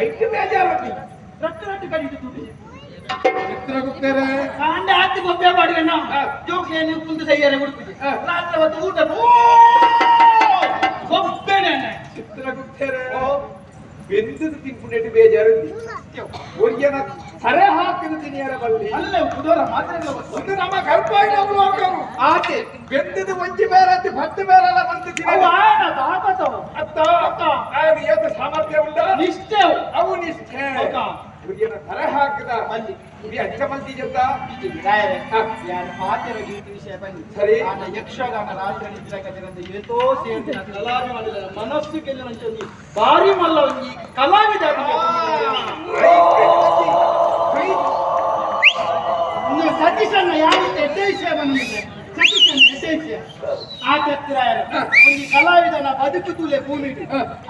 S3: ಐದು ಬೇಜಾರತಿ.
S5: ರಟ್ಟು ರಟ್ಟು ಕಡಿದು ದುಡ್ಡು
S3: ಚಿತ್ರಗುಪ್ತರೇ,
S5: ಕಾಂಡ ಹಾಕಿ ಗೊಬ್ಬೆ ಮಾಡುವೆನ ಜೋಕ್ಲೇನು ಕುಂದು ಸೈಯರೆ ಉಡುಪಿಗೆ ರಾತ್ರಿ ಹೊತ್ತು ಊಟ ಗೊಬ್ಬೆನೆ.
S3: ಚಿತ್ರಗುಪ್ತರೇ, ಬೆಂದದು ತಿನ್ಪುನೆಟ್ಟು ಬೇಜಾರು ಒರಿಯನ ತರೆ ಹಾಕಿದ ತಿನಿಯರ ಬಲ್ಲಿ.
S5: ಅಲ್ಲೇ ಕುದೋರ ಮಾತ್ರ ಇಲ್ಲ ಗೊತ್ತು.
S3: ಒಂದು ನಮ್ಮ ಕಲ್ಪಾಯಿನ ಅವಳು
S5: ಆತೆ
S3: ಬೆಂದದು ಒಂಜಿ ಬೇರತ್ತಿ ಪತ್ತು ಬೇರಲ್ಲ ಬಂದು
S5: ಅವು
S3: ತಿನ್ನಲು.
S5: ಆನ ತಾಕತ್ತವು.
S3: ಅತ್ತ
S5: ಅತ್ತ.
S3: ಆಗ ಏತ ಸಾಮರ್ಥ್ಯ ಉಂಟ
S5: ನಿಷ್ಠೆವು.
S3: ಅವು ನಿಷ್ಠೆ.
S5: ಹೌದಾ?
S3: ಒರಿಯನ ತರೆ ಹಾಕಿದ
S5: ಬಲ್ಲಿ.
S3: ಈ ಅಚ್ಚ ಮಲ್ತಿ ಜೊತ
S5: ರಾಯರೇ, ಯಾರು ಪಾತೆರ ಗೀತೆ ವಿಷಯ ಬನ್ನಿ.
S3: ಸರಿ.
S5: ಆತ ಯಕ್ಷಗಾನ ರಾತ್ರಿ ನಿದ್ರಾಕತಿರಂತೆ ಏತೋ ಸೇರ್ದಿನ ಕಲಾಭಿಮಾನಿಗಳ ಮನಸ್ಸು ಗೆಲ್ಲುವಂತೆ ಒಂದು ಭಾರಿ ಮಲ್ಲ ಒಂದು ಈ ಕಲಾವಿದ ಇನ್ನು ಸತೀಶನ್ನ ಯಾವ ಎಡ್ಡೆ ವಿಷಯ ಬಂದಿದೆ, ಸತೀಶನ್ನ ಎಡ್ಡೆ ವಿಷಯ ಆತತ್ತಿರಾಯರು ಒಂದು ಕಲಾವಿದನ ಬದುಕು ತೂಲೆ ಭೂಮಿ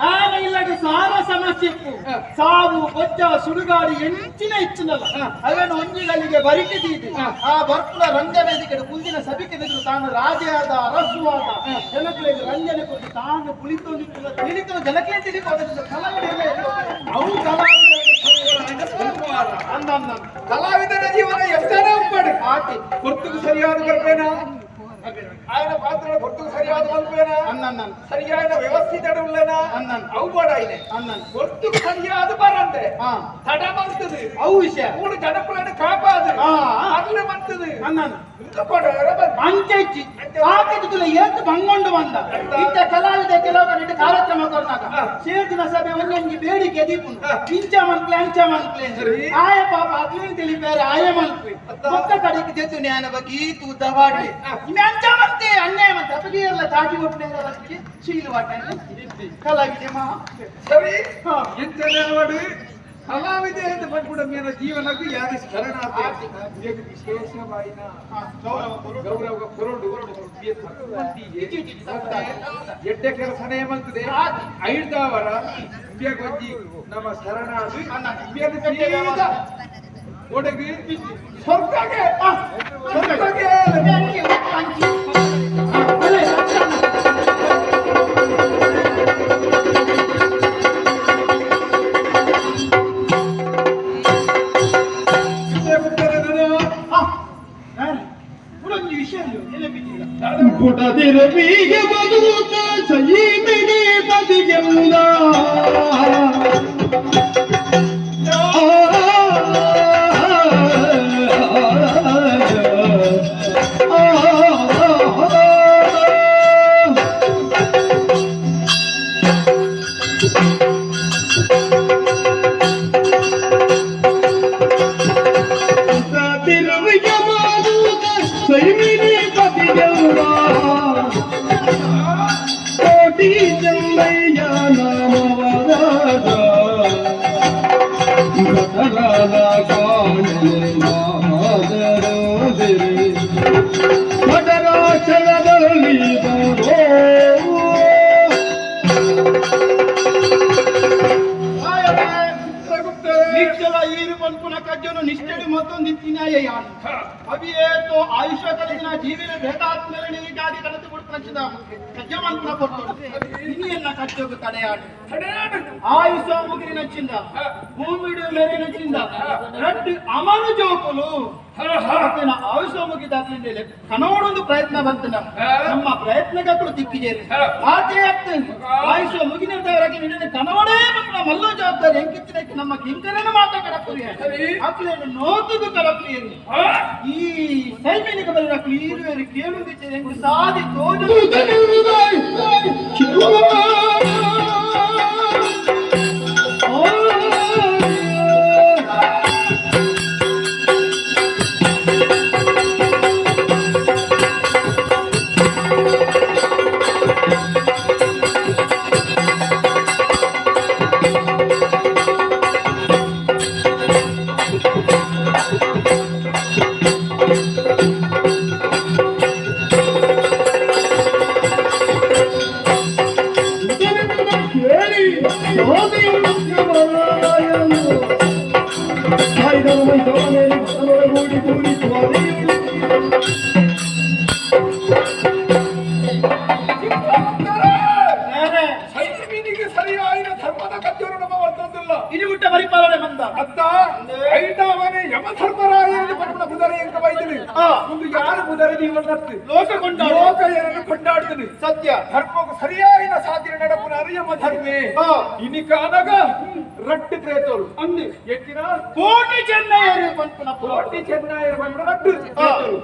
S5: ಆನ ಇಲ್ಲದ ಸಾರ ಸಮಸ್ಯೆ ಇಪ್ಪು. ಸಾವು ಬೊಜ್ಜ ಸುಡುಗಾಡು ಎಂಚಿನ ಇಚ್ಚಿನಲ್ಲ ಅವನು ಒಂಜಿಗಳಿಗೆ ಬರಿಕೆ ತೀದೆ ಆ ಬರ್ಪುಲ ರಂಗವೇದಿಕೆ ಕುಂದಿನ ಸಭಿಕೆ ಬೆದರು ತಾನು ರಾಜೆಯಾದ ಅರಸುವಾದ ಜನಗಳಿಗೆ ರಂಜನೆ ಕೊಟ್ಟು ತಾನು ಕುಳಿತೊಂದಿತ್ತು ತಿಳಿತು ಜನಕ್ಕೆ ತಿಳಿಕೊಂಡು ಕಲಾವಿದ
S3: ಅವು ಕಲಾವಿದರ
S5: ಅಂದ ಅಂದ
S3: ಕಲಾವಿದನ ಜೀವನ ಎಷ್ಟನೇ ಉಂಪಾಡು
S5: ಆತೆ
S3: ಗುರ್ತುకు ಸರಿಯಾದ ಬರ್ಬೇನ ఆయన ಪಾತ್ರ ಗುರ್ತುకు ಸರಿಯಾದ ಮಲ್ಪೇನ
S5: ಅನ್ನ
S3: ಸರಿಯಾದ ವ್ಯವಸ್ಥಿತ ಉಳ್ಳೇನ
S5: ಅನ್ನ.
S3: ಅವು ಬೋಡ ಐನೆ
S5: ಅನ್ನ
S3: ಗುರ್ತುకు ಸರಿಯಾದ ಬರಂದೆ
S5: ಹಾ
S3: ತಡ ಮಂತದು
S5: ಅವು ವಿಷಯ
S3: ಮೂಡು ಜನಪುలను ಕಾಪಾದು
S5: ಆ.
S3: ಅರ್ಲೆ ಮಂತದು
S5: ಅನ್ನ ಅಂಚೆಚ್ಚಿ ಆಕೆದುಲ ಏತು ಬಂಗೊಂಡು ಬಂದ ಇಂಥ ಕಲಾವಿದ ಕೆಲವು ಕಡೆ ಕಾರ್ಯಕ್ರಮ ಕೊರ್ನಾಗ ಸೇರ್ದಿನ ಸಭೆ ಒಂದೊಂದು ಬೇಡಿಕೆ ದೀಪುನು ಇಂಚ ಮನ್ಪ್ಲೆ ಅಂಚ ಮನ್ಪ್ಲೆ
S3: ಸರಿ.
S5: ಆಯ ಪಾಪ ಅಗ್ಲೇನು ತಿಳಿಪೇರೆ ಆಯ ಮನ್ಪೆ ಪಕ್ಕ ಕಡೆಗೆ ದೆತ್ತು ಜ್ಞಾನ ಬಗ್ಗೆ ಈತು ಉದ್ದವಾಡಿ ಇಮೆ ಅಂಚ ಮಂತೆ ಅನ್ಯಾಯ ಮಂತೆ ಅಪ್ಪಗೆ ಎಲ್ಲ ತಾಟಿ ಒಪ್ಪನೆ ಶೀಲು ವಾಟ ಕಲಾವಿದೆ ಮಾ
S3: ಸರಿ
S5: ಹಾ.
S3: ಎಂತನೇವಾಡು ಕಲಾವಿದೆ ಅಂತ ಬಂದ್ಬಿಡ ಮೇನ ಜೀವನಕ್ಕೂ ಯಾರು ಶರಣ ವಿಶೇಷವಾಯಿನ ಗೌರವ ಕೊರಡು ಎಡ್ಡೆ ಕೆಲಸನೇ ಮಂತದೆ ಐದಾವರ ಒಂಜಿ ನಮ್ಮ ಶರಣ ಒಡಗಿ ಸ್ವರ್ಗಗೆ ಸ್ವರ್ಗಗೆ.
S5: ಅಂಚಿ ಅಲೆ ಒಂದು ವಿಷಯ ನೆನಪಿದ್ದಿಲ್ಲ.
S1: ಪುಟದಿರವಿಗೆ ಬದುಕ ಸೈಮಿನಿ ಬದಿಗೆಲ್ಲ ತಿರುವಿಗೆ ಬದುಕ ಸೈಮಿನಿ ಬದಿಗೆಲ್ಲ ಕೋಟಿ ಚಂದಯ್ಯ ನಾಮವರಾದ ಬದಲಾದ ಕಾಣಲಾದರೋದಿರಿ ಬದರಾಚಲದಲ್ಲಿ ಬರೋ.
S3: ಚಿತ್ರಗುಪ್ತರೇ.
S5: ಆಂಡಲ ಈರು ಪನ್ಪುನ ಕಜ್ಜನು ನಿಷ್ಠೆಡು ಮತ್ತೊಂದಿತ್ತಿನಾಯ ಯಾನು ಅವಿಯೇತೋ ಆಯುಷ್ಯ ಕಲಿಸಿನ ಜೀವಿನ ಭೇದಾತ್ಮೇಲೆ ನೀಗಾಗಿ ಕಡತು ಕೊಡ್ಪಂಚಿದ ಕಜ್ಜ ಮನ್ಪುನ ಕೊಟ್ಟು ಇನಿಯನ್ನ ಕಜ್ಜೋಗು ತಡೆಯಾಡು ಆಯುಷ ಮುಗಿರಿ ನಚ್ಚಿಂದ ಭೂಮಿಡು ಮೇರೆ ನಚ್ಚಿಂದ ರಡ್ಡು ಅಮರು ಜೋಕುಲು ಆಯುಷ ಮುಗಿದಾದ್ಮೇಲೆ ಕನೋಡೊಂದು ಪ್ರಯತ್ನ ಬಂತನ ನಮ್ಮ ಪ್ರಯತ್ನಗಳು ದಿಕ್ಕಿಜೇರಿ ಆತೆ ಅತ್ತು ಆಯುಷ ಮುಗಿನಿರ್ದವರಾಗಿ ನಿನ್ನ ಕನವಡೇ ಬಂದ ಮಲ್ಲೋ ಜವಾಬ್ದಾರಿ ಎಂಕಿತ್ತಿನಕ್ಕೆ ನಮ್ಮ ಕಿಂಕರನ ಮಾತ ಕಡಪುರಿ ಅಕ್ಲೇನು ನೋತುದು ಕಡಪುರಿಯರಿ ಈ ಸೈಮಿನಿಕ ಬಲ್ಲ ಈರುವೇರು ಕೇಳುಂದಿತ್ತೆ ಎಂಕು ಸಾದಿ ತೋಜು.
S1: ಕೇಳಿ ಗೂಡಿ ಗೂಡಿ ಸ್ವಾಮಿಯು.
S5: ಬೇರೆ
S3: ಸೈಮಿನಿಗೆ ಸರಿಯಾದ ಧರ್ಮದ ಕಜ್ಜರು ನಮ್ಮ ವರ್ತಂದಿಲ್ಲ.
S5: ಇರುಗುಟ್ಟ ಪರಿಪಾಲನೆ ಬಂದ
S3: ಅತ್ತ ಐತಾವನೆ ಯಮಧರ್ಮರಾಯನ ಪರಮನ ಕುದರೆ ಎಂಕ ಬೈದಿನಿ. ಒಂದು ಯಾರು ಕುದರೆ ನೀವು
S5: ಲೋಕ ಕೊಂಡಾಡ
S3: ಲೋಕ ಏನನ್ನು ಕೊಂಡಾಡ್ತೀನಿ.
S5: ಸತ್ಯ.
S3: ಧರ್ಮకు ಸರಿಯಾದ ಸಾಧ್ಯ ನಡಪುನ ಯಮ ಧರ್ಮೇ. ಇನಿಕ ಅನಗ ರಟ್ಟು ಪ್ರೇತರು
S5: ಅಂದು
S3: ಎಕ್ಕಿನ
S5: ಕೋಟಿ ಚೆನ್ನೈಯರು ಪನ್ಪುನ
S3: ಕೋಟಿ ಚೆನ್ನೈಯರು ಪನ್ಪುನ ರಟ್ಟು ಪ್ರೇತರು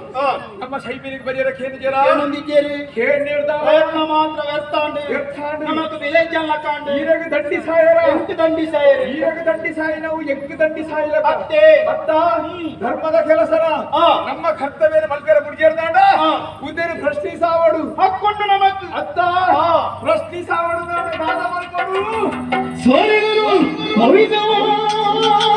S3: ನಮ್ಮ ಶೈಮಿನಿಗೆ ಬರಿಯರ ಕೇನಿಜರ
S5: ಏನೊಂದಿದ್ದೀರಿ
S3: ಕೇಣಿರ್ದ
S5: ಪ್ರಯತ್ನ ಮಾತ್ರ ವ್ಯರ್ಥ ಆಂಡ್.
S3: ವ್ಯರ್ಥ ಆಂಡ್.
S5: ನಮಕ್ ವಿಲೇಜ್ ಅಲ್ಲ ಕಾಂಡ್.
S3: ಈರಗ ದಂಡಿ ಸಾಯರ.
S5: ಎಂಟು ದಂಡಿ ಸಾಯರು.
S3: ಈರಗ ದಂಡಿ ಸಾಯಿ ನಾವು ಎಂಕು ದಂಡಿ ಸಾಯಿಲ್ಲ.
S5: ಅತ್ತೆ.
S3: ಅತ್ತ ಧರ್ಮದ ಕೆಲಸನ ನಮ್ಮ ಕರ್ತವ್ಯ ಮಲ್ಕರ ಮುಡಿಯರ್ದಾಂಡ ಉದ್ದೇರು ಪ್ರಶ್ನಿಸಾವಡು
S5: ಹಕ್ಕೊಂಡು ನಮಕ್
S3: ಅತ್ತ ಪ್ರಶ್ನಿಸಾವಡು ನಾನು ದಾದ ಮಲ್ಕೊಡು.
S1: ಸೋರಿಗರು ಭವಿಸವ. ಸೋರಿಗರು ಭವಿಸವ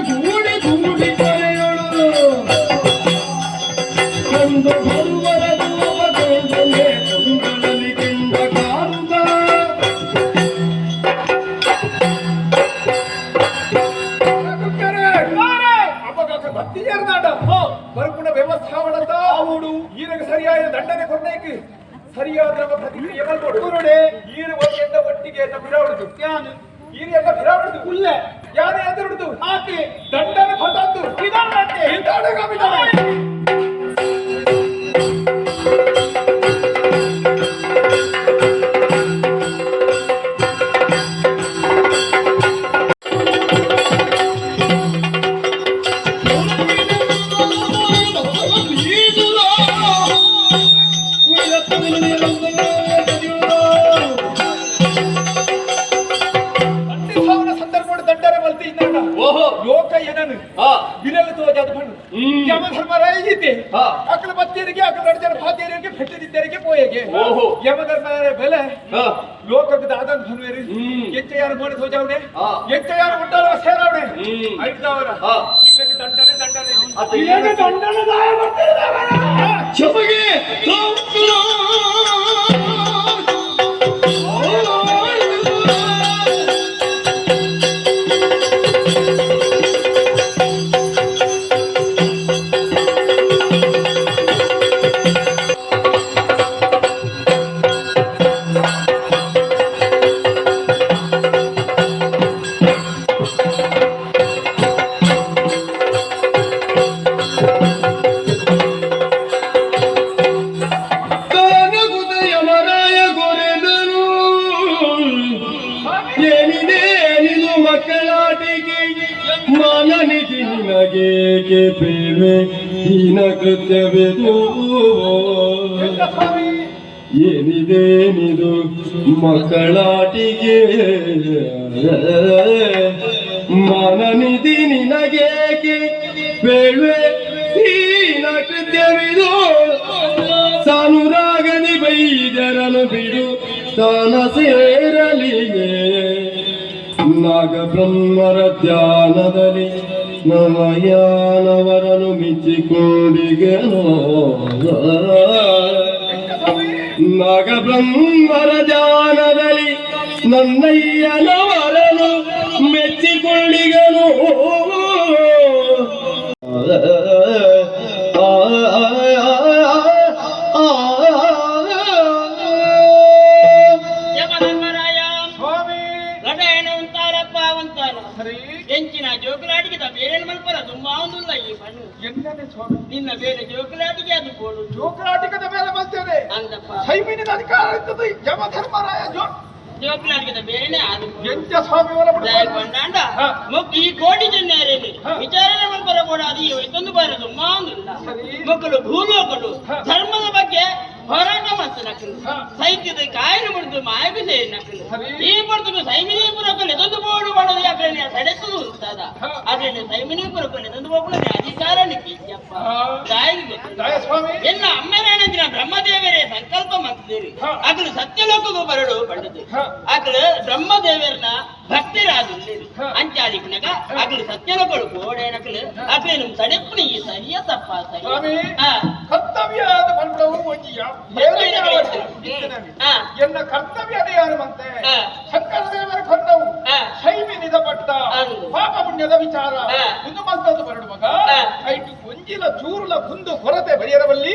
S1: ಗೂಡಿ ಗೂಡಿ ಕರೆಯಳು ಕಂದು ಬರುವರದು ಅವಗೊಂದನೆ ತುಂಗಳಲಿ ಕಿಂದ ಕಾರುದ.
S3: ಅವಾಗ ಭಕ್ತಿಯರ್ದಾಂಡ ಬರುಪುಣ ವ್ಯವಸ್ಥಾವಣದ ಆವುಡು ಈರಗ ಸರಿಯಾದ ದಂಡನೆ ಕೊಡ್ನೇಕ್ ಸರಿಯಾದ ನಮ್ಮ ಪ್ರತಿಕ್ರಿಯೆ ಮಲ್ಕೊಡು. ಈರು ಒಟ್ಟಿಗೆ ಒಟ್ಟಿಗೆ ಬಿರಾವಡುದು.
S5: ಯಾನು
S3: ಈರು ಎಲ್ಲ ಬಿರಾವಡುದು.
S5: ಉಲ್ಲೆ
S3: ಯಾರು ಎದುರುಡುದು
S5: ಆತೆ
S3: ದಂಡನೆ ಫತಾದ್ದು
S5: ವಿಧಾನತೆ
S3: ವಿಧಾನಗ ವಿಧಾನ. ದಂಡಿಸಾವನ ಸಂದರ್ಭ ದಂಡನೆ ಮಲ್ತಿ ಇದ್ದಾಂಡ.
S2: ಓಹೋ.
S3: ಲೋಕ ಏನನು ಬಿರಲು ತೋಜಾದ ಪಣ್ಣು ಯಮ ಧರ್ಮರಾಯ ಇದ್ದೆ ಅಕಲ ಬತ್ತೇರಿಗೆ ಅಕಲ ಅರ್ಜನ ಫಾತೇರಿಗೆ ಭೆಟ್ಟದಿದ್ದರಿಗೆ ಪೋಯೆಗೆ.
S2: ಓಹೋ.
S3: ಯಮ ಧರ್ಮರಾಯ ಬೆಲೆ ಲೋಕಕ್ಕೆ ದಾದನ್ ಧನುವೇರಿ ಎಚ್ಚ ಯಾರು ಮೋನೆ ತೋಜಾವನೆ ಎಚ್ಚ ಯಾರು ಮುಟ್ಟಾರ ಸೇರಾವಣೆ ಐದವರ ನಿಕ್ಲಗೆ ದಂಡನೆ ದಂಡನೆ.
S1: ಏನು ದಂಡನೆ ದಾಯ ಬರ್ತಿದ್ದಾವೆ ಚಮಗೆ. ಯಮರಾಯ ಕೊರೆದನು ಏನಿದೇನಿದು ಮಕ್ಕಳಾಟಿಕೆ ಮಾನನಿಧಿ ನಿನಗೇಕೆ ಪ್ರೇಮೆ ಹೀನ ಕೃತ್ಯವಿದು?
S3: ಸ್ವಾಮಿ.
S1: ಏನಿದೇನಿದು ಮಕ್ಕಳಾಟಿಗೆ, ಮಾನನಿಧಿ ನಿನಗೇಕೆ ಬೇಳ್ವೆ ಹೀನ ಕೃತ್ಯವಿದು, ಸಾನುರಾಗದಿ ಬೈದರನು ಬಿಡು ತಾನ ಸೇರಲಿಗೆ. ನಾಗಬ್ರಹ್ಮರ ಧ್ಯಾನದಲ್ಲಿ ನಮಯಾನವರನು ಮಿಚ್ಚಿಕೊಂಡಿಗೆನೋ, ನಾಗಬ್ರಹ್ಮರ ಧ್ಯಾನದಲ್ಲಿ ನನ್ನಯ್ಯನವರನು ಮೆಚ್ಚಿಕೊಂಡಿಗನು.
S2: ಯಮಧರ್ಮರಾಯ
S3: ಸ್ವಾಮಿ.
S2: ಲಡಾಯನ ಉಂತಾರಪ್ಪ ಉಂತಾನ.
S3: ಸರಿ.
S2: ಎಂಚಿನ ಜೋಕುಲಾಟಿಗೆ ಬೇರೆ ಮಲ್ಪರ ತುಂಬಾ ಒಂದುಲ್ಲ ಈ ಪಣ್ಣು.
S3: ಎನ್ನನೆ ಸ್ವಾಮಿ?
S2: ನಿನ್ನ ಬೇರೆ ಜೋಕುಲಾಟಿಗೆ ಅದು ಬೋಡು.
S3: ಜೋಕರಾಟಿಕದ ಮೇಲೆ ಬರ್ತೇನೆ.
S2: ಅಂದಪ್ಪ.
S3: ಸೈಮಿನಿನ ಅಧಿಕಾರ ಇರ್ತದೆ ಯಮಧರ್ಮರಾಯ ಜೋ
S2: ಜೋಕುಲಾಟಿಗೆ ಬೇರೆನೆ ಅದು ಬೋಡು.
S3: ಎಂಚ ಸ್ವಾಮಿ ಅವರ
S2: ಕೊಂಡಾಂಡ ಮೊಕ್ಕು ಈ ಕೋಟಿ ಜನರೇನು ವಿಚಾರಣೆ ಮಲ್ಪರ ಬೋಡ ಅದು ಈ ಒಂದು ಬಾರ ತುಂಬಾ ಒಂದುಲ್ಲ.
S3: ಸರಿ.
S2: ಮಕ್ಕಳು ಭೂಲೋಕಡು ಧರ್ಮದ ಬಗ್ಗೆ ಹೋರಾಟ ಮಾಡ್ತಾರೆ ನಕಲು. ಸೈತ್ಯದ ಕಾಯಿನ ಮುಡಿದು ಮಾಯಕು ಸೇರಿ ನಕಲು.
S3: ಸರಿ.
S2: ಈ ಪಡ್ತకు ಸೈಮಿನಿ ಪುರಕಲ್ಲಿ ಎದೊಂದು ಬೋಡು ಮಾಡೋದು ಯಾಕಂದ್ರೆ ಸೆಡೆತದು ಉಂಟಾದ ಅದ್ರಲ್ಲಿ ಸೈಮಿನಿ ಪುರಕಲ್ಲಿ ಎದೊಂದು ಹೋಗುವ ಅಧಿಕಾರ ನಿಕ್ಕಿದ್ಯಪ್ಪ. ದಾಯಿಗೆ ಗೊತ್ತಿಲ್ಲ.
S3: ಜಯ ಸ್ವಾಮಿ.
S2: ಎಲ್ಲ ಅಮ್ಮರಾಣಂದಿನ ಬ್ರಹ್ಮದೇವರೇ ಸಂಕಲ್ಪ ಮಾಡ್ತಿದ್ದೀರಿ. ಅಗಲು ಸತ್ಯಲೋಕಗೂ ಬರಡು ಬಂಡದು. ಅಗಲು ಬ್ರಹ್ಮದೇವರನ ಭಕ್ತರಾದುಳ್ಳಿರು. ಅಂಚಾಲಿಪನಗ ಅಗಲು ಸತ್ಯಲೋಕಡು ಕೋಡೇನಕಲು ಅಗಲೇನು ತಡೆಪ್ಪು ಈ ಸರಿಯ ತಪ್ಪ ಸರಿ.
S3: ಸ್ವಾಮಿ.
S2: ಆ.
S3: ಕರ್ತವ್ಯ ಆದ ಪಂಡವು ಒಂಜಿ ಏನೇ ಯಾವತ್ತು ಇತ್ತನವಿ. ಎನ್ನ ಕರ್ತವ್ಯ ಅದೇ ಯಾರು ಮಂತೆ. ಶಂಕರ ದೇವರ ಕೊಟ್ಟವು ಶೈವಿನಿದ ಪಟ್ಟ
S2: ಅಂದು.
S3: ಪಾಪ ಪುಣ್ಯದ ವಿಚಾರ ಒಂದು ಮಂತದ್ದು ಬರಡು ಮಗ. ಐಟು ಒಂಜಿಲ ಚೂರುಲ ಕುಂದು ಕೊರತೆ ಬರಿಯರಬಲ್ಲಿ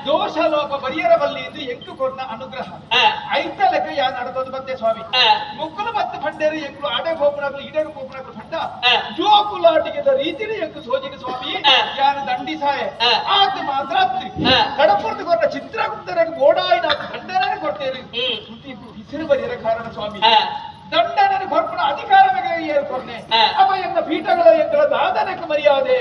S3: ದೋಷ ಲೋಪ ಬರಿಯರಬಲ್ಲಿ ಎಂದು ಎಂಕು ಕೊಟ್ಟ ಅನುಗ್ರಹ. ಐತ ಲೆಕ್ಕ ಯಾ ನಡತದ್ದು ಮತ್ತೆ ಸ್ವಾಮಿ. ಮುಕ್ಕುಲು ಮತ್ತೆ ಪಂಡೇರು ಎಂಕುಲು ಆಡೆ ಗೋಪುರಗಳು ಇಡೆ ಗೋಪುರಗಳು ಪಂಡ ಜೋಕುಲಾಟಿಗೆದ ರೀತಿನೇ ಎಂಕು ಸೋಜಿನ ಸ್ವಾಮಿ. ಯಾರು ದಂಡಿಸಾಯ ಆತ ಮಾತ್ರ ಕಡಪುರದ ಕೊಟ್ಟ ಚಿತ್ರಗುಪ್ತರ ಗೋಡಾಯಿನ ದಂಡನೆ ಕೊಟ್ಟೇರಿ. ಬಿಸಿಲು ಬರಿಯರ ಕಾರಣ ಸ್ವಾಮಿ. ದಂಡನೆ ಕೊರ್ಪಣ ಅಧಿಕಾರ ಕೊರ್ನೆ ಅವ ಎನ್ನ ಪೀಠಗಳ ಎಂಗಳ ದಾದನಕ್ಕೆ ಮರ್ಯಾದೆ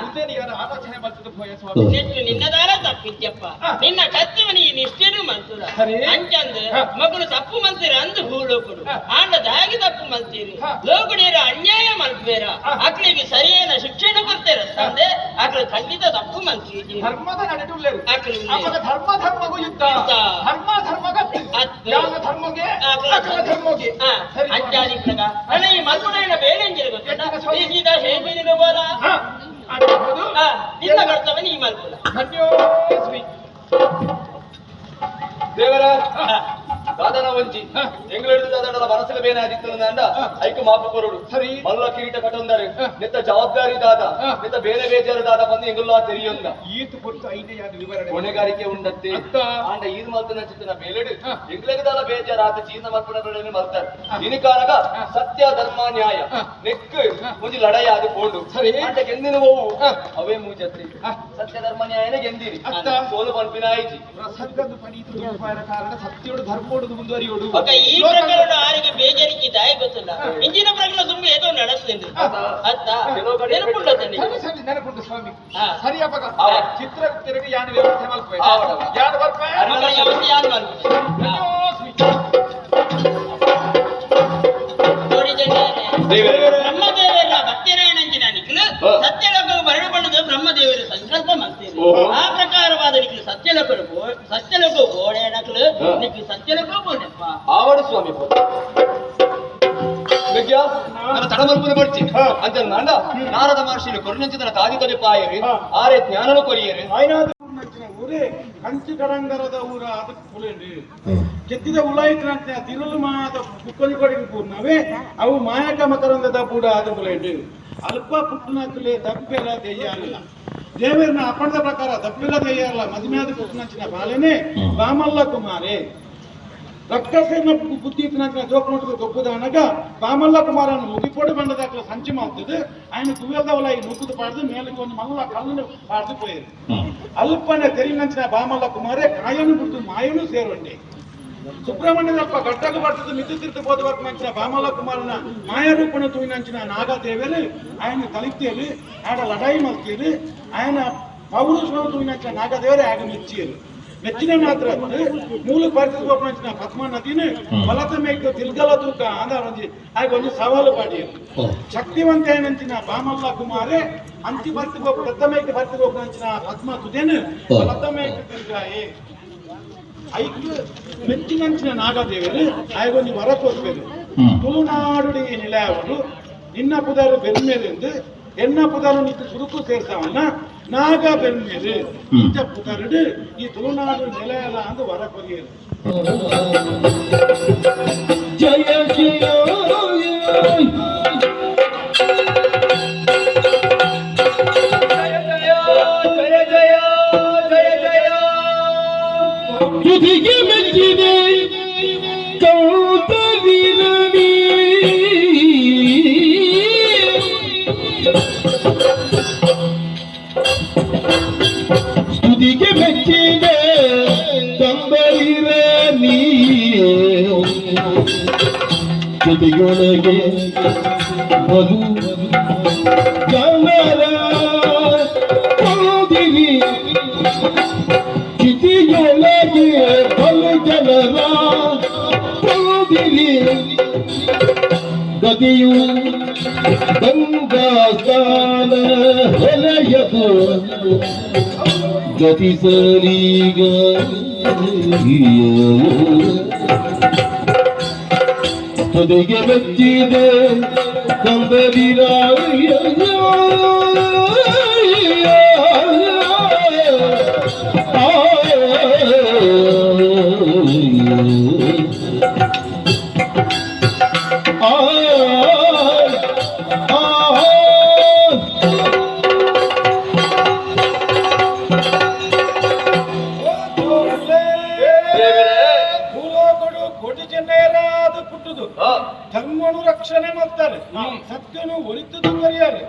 S3: ಉದ್ದೇನಿಯನ ಆಲೋಚನೆ ಮಾಡ್ತದೆ ಭೋಯ ಸ್ವಾಮಿ.
S2: ನಿಟ್ಟು ನಿನ್ನದಾರ ತಪ್ಪಿದ್ಯಪ್ಪ. ನಿನ್ನ ಕತ್ತಿವನಿ ಈ ನಿಷ್ಠೆನು ಮಂತುರ.
S3: ಸರಿ.
S2: ಅಂಚಂದು ಮಗಳು ತಪ್ಪು ಮಂತಿರ ಅಂದು ಭೂಲೋಕುಡು ಆಂಡ ದಾಗಿ ತಪ್ಪು ಮಂತೀರಿ. ಲೋಕುಡೇರ ಅನ್ಯಾಯ ಮಲ್ಪೇರ ಅಕ್ಲಿಗೆ ಸರಿಯಾದ ಶಿಕ್ಷಣ ಕೊಡ್ತೇರ ತಂದೆ ಅಕ್ಲು ಖಂಡಿತ ತಪ್ಪು ಮಂತೀರಿ.
S3: ಧರ್ಮದ ನಡೆಟುಲ್ಲೇರು.
S2: ಅಕ್ಲು
S3: ಅವಾಗ ಧರ್ಮ ಧರ್ಮಗೂ ಯುದ್ಧ.
S2: ಯುದ್ಧ.
S3: ಧರ್ಮ ಧರ್ಮಗತ್ತು.
S2: ಅತ್ತು.
S3: ಯಾವ ಧರ್ಮಗೆ ಅಕಲ ಧರ್ಮಗೆ. ಸರಿ ಸ್ವಾಮಿ.
S2: ಅಂಚಾದಿಪ್ಪಗ ಅಣ್ಣ ಈ ಮಲ್ಪುಡ ಬೇರೆ ಎಂಜಿರ ಗೊತ್ತುಂಟಾ? ಈ ಸೀದಾ ಶೇಪಿನಿಗೆ ಬೋಲ.
S3: ಆಗಬಹುದು.
S2: ನಿನ್ನ ಕರ್ತವ್ಯ ನೀ ಮಲ್ಪುಲ.
S3: ಧನ್ಯೋಸ್ಮಿ.
S1: ದೇವರ ದಾದನ ವಂಚಿ ಎಂಗ್ಲೆಂಡ್ ದಾದನ ಮನಸ್ಸಿನ ಬೇನೆ ಆದಿತ್ತು ಅಂದ ಐಕು ಮಾಪು ಕೊರಡು.
S3: ಸರಿ.
S1: ಮಲ್ಲ ಕಿರೀಟ ಕಟ್ಟೊಂದರೆ ನೆತ್ತ ಜವಾಬ್ದಾರಿ ದಾದ ನೆತ್ತ ಬೇರೆ ಬೇಜಾರು ದಾದ ಬಂದು ಎಂಗುಲ್ಲ ತೆರಿಯೊಂದ.
S3: ಈತು ಕೊಟ್ಟು ಐನೇ ಯಾದ ವಿವರಣೆ.
S1: ಹೊಣೆಗಾರಿಕೆ ಉಂಡತ್ತೆ.
S3: ಅತ್ತ.
S1: ಆಂಡ ಈದು ಮಲ್ತನ ಚಿತ್ತನ ಬೇಲೆಡು ಎಂಗ್ಲೆಗ್ ದಾಲ ಬೇಜಾರು ಆತ ಜೀರ್ಣ ಮಲ್ಪುನ ಬೆಳೆಯನ್ನು ಮಲ್ತಾರೆ ಇನಿಕಾರಗ ಸತ್ಯ ಧರ್ಮ ನ್ಯಾಯ ನೆಕ್ ಒಂಜಿ ಲಡಾಯಿ ಆದ ಪೋಂಡು.
S3: ಸರಿ.
S1: ಆಂಡ ಗೆಂದಿನ ಹೋವು ಅವೇ ಮೂಜತ್ರಿ ಸತ್ಯ ಧರ್ಮ ನ್ಯಾಯನೇ ಗೆಂದಿರಿ.
S3: ಅತ್ತ.
S1: ಸೋಲು ಪನ್ಪಿನ ಆಯ್ಜಿ.
S3: ಪ್ರಸಂಗದ ಪಣೀತು ದುರ್ಪಾಯನ ಕಾರಣ ಸತ್ಯೋಡು ಧರ್ಮೋಡು ಮುಂದುವರಿಯೋಡು.
S2: ఒక ಈ ಪ್ರಕರಣ ಆರಿಗೆ ಬೇಜಾರಿಗೆ ದಾಯಿ ಗೊತ್ತಿಲ್ಲ ಇಂಜಿನ ಪ್ರಕರಣ ತುಂಬ ಏದೋ ನಡೆಸ್ತಿಂದು ಅತ್ತ ನೆನಪುಂಡ.
S3: ಸರಿ ಸರಿ ನೆನಪುಂಟು ಸ್ವಾಮಿ. ಸರಿ ಅಪ್ಪಗ. ಚಿತ್ರಗುಪ್ತರಿಗೆ ಯಾನು ವ್ಯವಸ್ಥೆ ಮಲ್ಪೆ. ಯಾನು ಬರ್ಪೆ.
S2: ಯಾನು ಮಲ್ಪೆ.
S3: ಧನ್ಯೋಸ್ಮಿ.
S2: ನೋಡಿ ಜನರೇ, ಬ್ರಹ್ಮದೇವರ ಭಕ್ತರಾಯಣಂಚಿನ ನಿಖಿಲು ಸತ್ಯಲೋಕವು ಬರಡು ಬಣ್ಣದ ಬ್ರಹ್ಮದೇವರ ಸಂಕಲ್ಪ ಮಾಡ್ತೀರಿ. ಆ ಪ್ರಕಾರವಾದ ನಿಖಿಲು ಸತ್ಯಲೋಕರು ಸತ್ಯಲೋಕವು ಗೋಡೆ ನಕಲು ನಿಖಿಲು ಸತ್ಯಲೋಕವು ಬೋಡಪ್ಪ.
S1: ಆವಡು ಸ್ವಾಮಿ ನನ್ನ ತಡಮಲ್ಪುನ ಬರ್ಚಿ ಅಂತ ನಾಂಡ ನಾರದ ಮಹರ್ಷಿని ಕೊರಿನಂಚಿತನ ತಾದಿ ತೊಲೆ ಪಾಯರು ಆರೆ ಜ್ಞಾನನು ಕೊರಿಯರು.
S3: ಊರೇ ಕಂಚಿ ಕಡಂಗರದ ಊರ ಅದಕ್ಕೆ ಪುಲೇಂಡಿ ಕೆತ್ತಿದ ಉಲಾಯಿತನಂತೆ ತಿರುಳು ಮಾದ ಕುಕ್ಕಲಿ ಕೊಡಿಗೆ ಪೂರ್ಣವೇ ಅವು ಮಾಯಕ ಮಕರಂದದ ಪೂಡ ಅದು ಪುಲೇಂಡು ಅಲ್ಪ ಪುಟ್ಟನಕಲೆ ದಪ್ಪೆಲ್ಲ ದೆಯ್ಯಾರಲ್ಲ ದೇವರನ್ನ ಅಪ್ಪಣದ ಪ್ರಕಾರ ದಪ್ಪೆಲ್ಲ ದೆಯ್ಯಾರಲ್ಲ ಮದುಮೆಯಾದ ಪುಟ್ಟನಂಚಿನ ಬಾಲೆನೆ ಬಾಮಲ್ಲ ಕುಮಾರೆ ರಕ್ಕಸೆನ ಬುದ್ಧಿ ಇತ್ತಿನಂಚಿನ ಜೋಕನೊಟ್ಟಿಗೆ ಗೊಬ್ಬುದಾನಗ ಬಾಮಲ್ಲ ಕುಮಾರನ ಮುಗಿಪೊಡು ಬಂಡದಾಕಲ ಸಂಚಿ ಮಾಡ್ತದೆ ఆయన ಕುವೆಲ್ದವಲ ಈ ನುಗ್ಗುದು ಪಾಡ್ದು ಮೇಲಕ್ಕೆ ಒಂದು ಮಲ್ಲ ಕಲ್ಲನ್ನು ಪಾಡ್ದು ಪೋಯರು ಅಲ್ಪನೆ ತೆರಿನಂಚಿನ ಬಾಮಲ್ಲ ಕುಮಾರೆ ಕಾಯನು ಬಿಡ್ತು ಮಾಯನು ಸೇರುಂಡೆ ಸುಬ್ರಹ್ಮಣ್ಯದಪ್ಪ ಗಟ್ಟಗ ಬರ್ತದೆ ಮಿದ್ದು ತಿರ್ತು ಬೋಧವರ್ಕ ಮಂಚಿನ ಬಾಮಲ್ಲ ಕುಮಾರನ ಮಾಯಾರೂಪಣ ತೂಯಿನಂಚಿನ ನಾಗದೇವರು ఆయన ತಲಿತ್ತೇರು ಆಡ ಲಡಾಯಿ ಮಲ್ತೀರು ఆయన ಪೌರುಷ ತೂಯಿನಂಚಿನ ನಾಗದೇವರೇ ಆಗ ಮೆಚ್ಚಿಯರು. ಮೆಚ್ಚಿನ ಮಾತ್ರ ಮೂಲ ಭಾರತದ ಗೋಪುರಂಚಿನ ಪದ್ಮ ನದಿನ ಬಲತ ಮೇಕ್ ತಿರ್ಗಲ ತೂಕ ಅಂದ ಒಂಜಿ ಆಗ ಒಂದು ಸವಾಲು ಪಾಡಿ ಶಕ್ತಿವಂತ ಏನಂಚಿನ ಬಾಮಲ್ಲ ಕುಮಾರೆ ಅಂಚಿ ಭರ್ತಿ ಗೋಪು ದತ್ತ ಮೇಕ್ ಭರ್ತಿ ಗೋಪುರಂಚಿನ ಪದ್ಮ ತುದೇನು ಬಲತ ಮೇಕ್ ತಿರ್ಗಾಯೆ ಐಕ್ ಮೆಚ್ಚಿನಂಚಿನ ನಾಗದೇವರು ಆಯ್ಗೊಂಜಿ ವರ ಕೊರ್ಪೇರು ತುಳುನಾಡು ನಿಲಯವರು ನಿನ್ನ ಪುದಾರು ಬೆರ್ಮೇರೆಂದು ಎನ್ನ ಪುದಾರು ನಿಕ್ಕು ಸುರುಕು ಸೇರ್ಸವನ್ನ ನಾಗ ಬೆರ್ಮೇರು ಇಂಚ ಪುದಾರುಡು ಈ ತುಳುನಾಡು ನಿಲಯಲ ಅಂದು ವರ ಕೊರಿಯರು.
S6: ಜಯ ಜಯ
S1: ಜಯ ಜಯ ಜಯ ಜಯ ಜಯ.
S6: ತುದಿಗೆ ಮೆಚ್ಚಿದೆ ಕೌತವಿರಲಿ ಸ್ತುತಿಗೆ ಮೆಚ್ಚಿದೆ ಕಂಬರಿರಲಿ ಜೊತೆಯೊಳಗೆ ಬಲು ಜನರ ಕೊಂದಿರಿ ಚಿತಿಯೊಳಗೆ ಬಲು ಜನರ ಕೊಂದಿರಿ ಗತಿಯು ಗಂಗಾ ಸ್ನಾನ ಹೊಲೆಯದು ಗತಿ ಸರಿಗ ತುದಿಗೆ ಮೆಚ್ಚಿದೆ ಕಂದರಿರಾಯ. ಆ ಆ
S1: ದೇವರೇ.
S3: ಭೂಲೋಕಡು ಕೋಟಿ ಚೆನ್ನೆಯರಾದ ಪುಟ್ಟುದು ಧರ್ಮನು ರಕ್ಷಣೆ ಮಾಡ್ತಾರೆ, ಸತ್ಯನು ಒರಿತದು ಬರಿಯಾರೆ.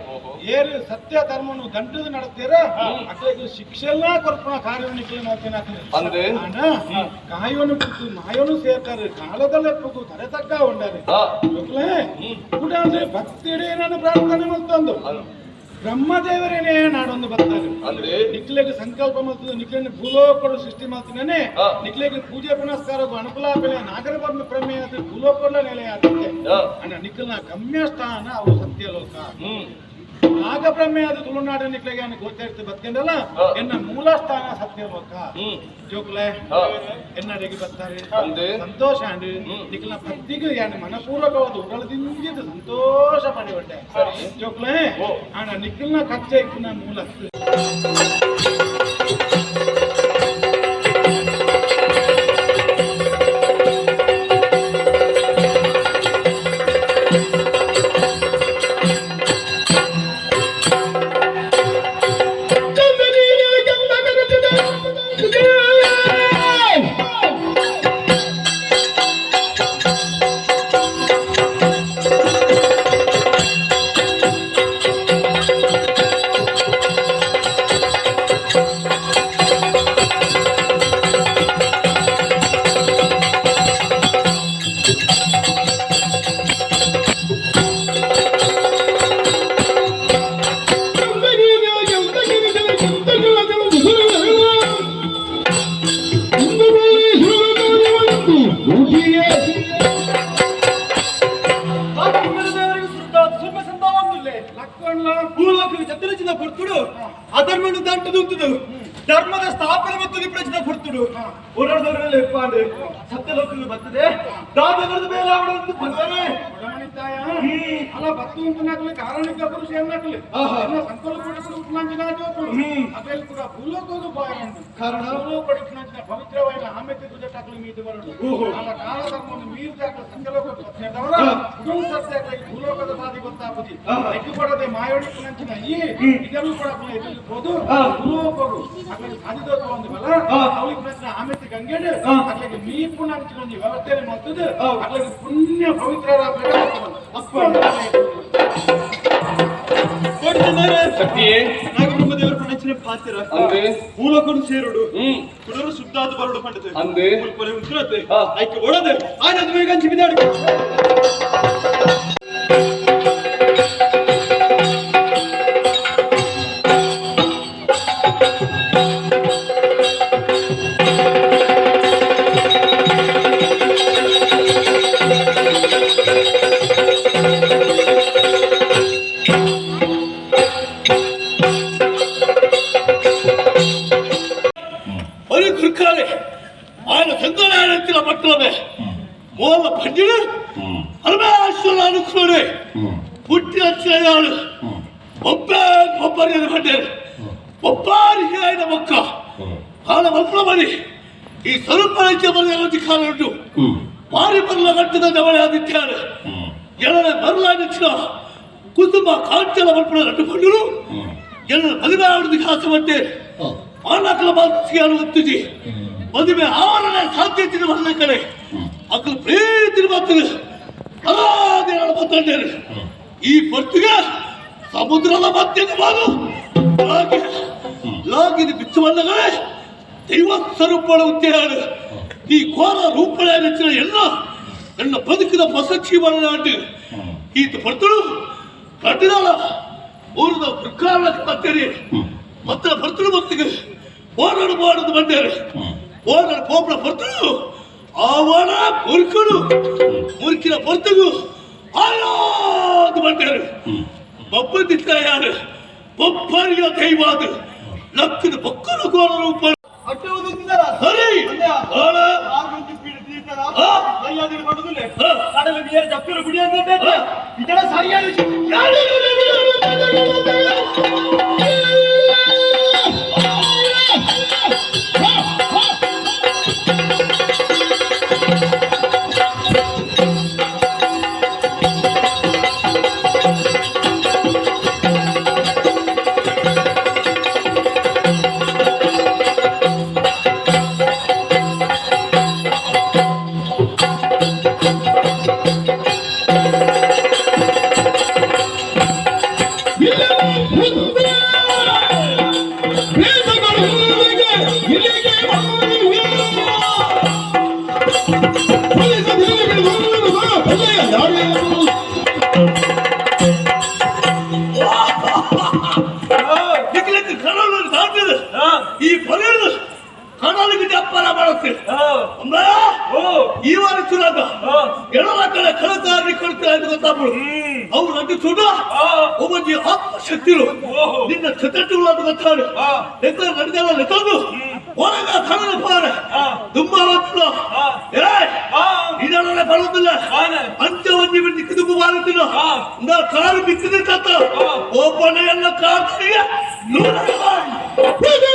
S3: ಏರು ಸತ್ಯ ಧರ್ಮನು ದಂಡದ ನಡೆಸ್ತೀರ ಅಕ್ಲೆಗ್ ಶಿಕ್ಷೆಲ್ಲ ಕೊರ್ಪಣ ಕಾರ್ಯವನ್ನು ಮಾಡ್ತೇನೆ.
S1: ಅಂದು?
S3: ಆಂಡ ಕಾಯೋನು ಬಿಟ್ಟು ಮಾಯೋನು ಸೇರ್ತಾರೆ, ಕಾಲದಲ್ಲೇ ಪುಗು ತಲೆ ತಕ್ಕ ಉಂಡಾರೆ. ಕೂಡ ಅಂದ್ರೆ ಭಕ್ತಿಡೆ ನಾನು ಪ್ರಾರ್ಥನೆ ಮಾಡ್ತಂದು ಬ್ರಹ್ಮದೇವರೇನೇ ನಾಡೊಂದು ಬರ್ತಾರೆ.
S1: ಅಂದ್ರೆ?
S3: ನಿಕ್ಲೆಗ್ ಸಂಕಲ್ಪ ಮಾಡ್ತದೆ, ನಿಕ್ಲೆನ್ ಭೂಲೋಕಡು ಸೃಷ್ಟಿ ಮಾಡ್ತೀನೇ. ನಿಕ್ಲೆಗ್ ಪೂಜೆ ಪುನಸ್ಕಾರ ಅನುಕೂಲ ಬೆಲೆ ನಾಗರ ಪ್ರಮೇಯ ಭೂಲೋಕಡ ನೆಲೆ ಆಗುತ್ತೆ. ಅಣ್ಣ ನಿಖಲ್ನ ಗಮ್ಯ ಸ್ಥಾನ ಅವು ಸತ್ಯಲೋಕ. ನಾಗಬ್ರಹ್ಮೆ ಅದು ತುಳುನಾಡು ನಿಕ್ಲೆಗೆ ಗೋಚರಿಸಿ ಬತ್ಕೊಂಡಲ್ಲ. ಎನ್ನ ಮೂಲ ಸ್ಥಾನ ಸತ್ಯಲೋಕ. ಜೋಕುಲೆ ಎನ್ನಡೆಗೆ ಬರ್ತಾರೆ.
S1: ಅಂದು?
S3: ಸಂತೋಷ ಅಂಡ್ ನಿಖಲ್ನ ಭಕ್ತಿಗೆ ಯಾನ್ ಮನಪೂರ್ವಕವಾದ ಉಡಲದಿಂಜಿದ ಸಂತೋಷ ಪಡೆಯುವಂಡೆ ಜೋಕುಲೆ. ಅಣ್ಣ ನಿಖಲ್ನ ಕಚ್ಚ ಇಪ್ಪುನ ಮೂಲ ಲಕ್ವಣ್ಣ.
S4: ಭೂಲೋಕಕ್ಕೆ ಚತುರಚಿನ ಪೊರ್ತುಡು ಅಧರ್ಮನು ದಂಟದುಂತುದು ಧರ್ಮದ ಸ್ಥಾಪನೆ ಮತ್ತು ವಿಪ್ರಚಿತ ಪೊರ್ತುಡು ಓಡಾಡದವರೆಲ್ಲ ಎಪ್ಪಾಂಡು ಸತ್ಯಲೋಕಕ್ಕೆ ಬರ್ತದೆ ದಾದವರದು ಮೇಲೆ ಅವಳೊಂದು ಭಗವಾನೇ.
S3: ಕೊಡಮಣಿತಾಯ ಅಲ್ಲ ಬತ್ತು ಉಂಟುನಾಕ್ಲಿ ಕಾರಣಿಕ ಪುರುಷ ಎನ್ನಕ್ಲಿ ಎಲ್ಲ ಸಂಕಲ್ಪ ಕೊಡುಕುಡು ಉಂಟುನಂಚಿನ ಜೋಕುಲು ಅದ್ರಲ್ಲಿ ಕೂಡ ಭೂಲೋಕದ ಬಾಯ ಉಂಟು.
S4: ಕಾರಣ?
S3: ಭೂಲೋಕಡು ಉಂಟುನಂಚಿನ ಪವಿತ್ರವಾದ ಆಮೆತಿ ದುಜಟಾಕ್ಲಿ ಮೀದು ಬರಡು ಅಲ್ಲ ಕಾಲ ಧರ್ಮವನ್ನು ಮೀರಿದ ಸತ್ಯಲೋಕ ಬತ್ತವರ ಕುಟುಂಬ ಸತ್ಯ ಭೂಲೋಕದ ಸಾಧಿ ಗೊತ್ತಾಗುದಿ ಎಕ್ಕು ಕೊಡದೆ ಮಾಯೋಡಿ ಪುನಂಚಿನ ಈ ಇದನ್ನು ಕೂಡ ಎದುರು ಹೋದು ಭೂಲೋಕಡು ಅದ್ರಲ್ಲಿ ಸಾಧಿದೋಕ ಒಂದು ಬಲ ಅವಳಿಗೆ ಪ್ರಶ್ನೆ ಆಮೆತಿ ಗಂಗೆಡು ಅದ್ರಿಗೆ ಮೀ ಪುನಂಚಿನ ಒಂದು ವ್ಯವಸ್ಥೆ ಮಾಡ್ತದೆ. ಅದ್ರಿಗೆ ಪುಣ್ಯ ಪವಿತ್ರ
S1: ಶಕ್ತಿಯೇ.
S4: ನಾಗಬ್ರಹ್ಮದೇವರು ಪಣಚಿನ ಪಾತ್ರ
S1: ಅಂದು?
S4: ಭೂಲೋಕನು ಸೇರುಡು ಕುಡರು ಶುದ್ಧಾದ ಬರಡು ಪಂಡತೆ
S1: ಅಂದು?
S4: ಕೊಲೆ ಉಂಟುರತೆ ಐಕೆ ಓಡದೆ ಆನಂದ ಬೇಗಂಚಿ ಬಿದಾಡು.
S7: ಬಂಜಿಡು ಪರಮೇಶ್ವರ ಅನುಕೂಲ ಪುಟ್ಟಿ ಹಚ್ಚಿದ ಒಬ್ಬ ಒಬ್ಬರಿಗೆ ಬಂಡೇರು ಒಬ್ಬರಿಗೆ ಆಯ್ದ ಮಕ್ಕ ಕಾಲ ಮಲ್ಪಲ ಬನ್ನಿ ಈ ಸ್ವರೂಪ ಬರಲಿ ಕಾಲ ಉಂಟು ಬಾರಿ ಬರಲ ಗಂಟದ ನವಳೆ ಆದಿತ್ಯಾರು ಎಲ್ಲರ ಬರಲಾಗಿಚ್ಚಿನ ಕುಸುಮ ಕಾಂಚನ ಮಲ್ಪಲ ಗಂಟುಕೊಂಡರು ಎಲ್ಲರ ಮದುವೆ ಆಡುವುದಕ್ಕೆ ಆಸೆ ಪಟ್ಟೆ ಪಾಲಕರ ಮಾತಿಗೆ ಒತ್ತಿಜಿ ಮದುವೆ ಆವರಣ ಸಾಧ್ಯತೆ ಬರಲ ಕಡೆ ಅಕ್ಕಲು ಪ್ರೀತಿ ಮಾತು ಮಾತಾಡ್ತಾರೆ ಈ ಪೊರ್ತಿಗೆ ಸಮುದ್ರದ ಮಧ್ಯಕ್ಕೆ ಬಾದು ಲಾಗಿನ ಬಿಚ್ಚು ಬಂದಗಳೇ ದೈವ ಸ್ವರೂಪಗಳ ಉತ್ತೇಳು ಈ ಘೋರ ರೂಪಗಳ ಎಲ್ಲ ನನ್ನ ಬದುಕಿನ ಹೊಸ ಜೀವನ ಈತ ಪರ್ತಳು ಕಟ್ಟಿದಾಳ ಊರದ ವೃಕ್ಕಾಲಕ್ಕೆ ಬರ್ತೀರಿ ಮತ್ತೆ ಪರ್ತಳು ಭಕ್ತಿಗೆ ಓಡಾಡು ಮಾಡೋದು ಬಂದೇರಿ ಓಡಾಡು ಕೋಪನ ಪರ್ತಳು ಆವಣ ಮುರುಕುಡು ಮುರುಕಿನ ಪೊರ್ತಗು ಆಯಾದು ಬಂದೇರು ಬಬ್ಬದಿತ್ತ ಯಾರು ಬೊಬ್ಬರಿಯ ದೈವಾದು ಲಕ್ಕದ ಬೊಕ್ಕಲು ಘೋರ ರೂಪ ಸರಿ ಆಳ. ಆ. ಆ. ನಿಖಿಲಕ್ಕೆ ಕಡಲು ಸಾಧ್ಯದ ಈ ಬಲಿಯದು ಕಡಲಿಗೆ ಜಪ್ಪನ ಮಾಡುತ್ತೆ ಅಮ್ಮ ಈ ವಾರ ಚುನಾಗ ಎಡಲ ಕಡೆ ಕಳತಾರಿ ಕೊಡ್ತಾರೆ ಅಂತ ಗೊತ್ತಾಗ್ಬಿಡು ಅವ್ರು ಅಡ್ಡು ಚೂಡ ಒಬ್ಬ ಆತ್ಮಶಕ್ತಿರು ನಿನ್ನ ಚತಟ್ಟುಗಳು ಅಂತ ಗೊತ್ತಾರೆ ಎತ್ತ ನಡೆದಲ್ಲ ನೆತ್ತಂದು ಒಳಗ ತಳದ ಪಾರ ತುಂಬಾ ಗೊತ್ತಿಲ್ಲ ಏ ನಿಧಾನ ಬರೋದಿಲ್ಲ ಅಂತ್ಯ ಒಂಜಿ ಬಿಟ್ಟು ಕಿದುಬು ಬಾರುತ್ತಿಲ್ಲ ನಾ ಕಾರು ಬಿತ್ತಿದೆ ತಾತ ಒಬ್ಬನ ಎಲ್ಲ ಕಾರ್ ನೂರ
S4: ಬೊಬ್ಬರ್ಯ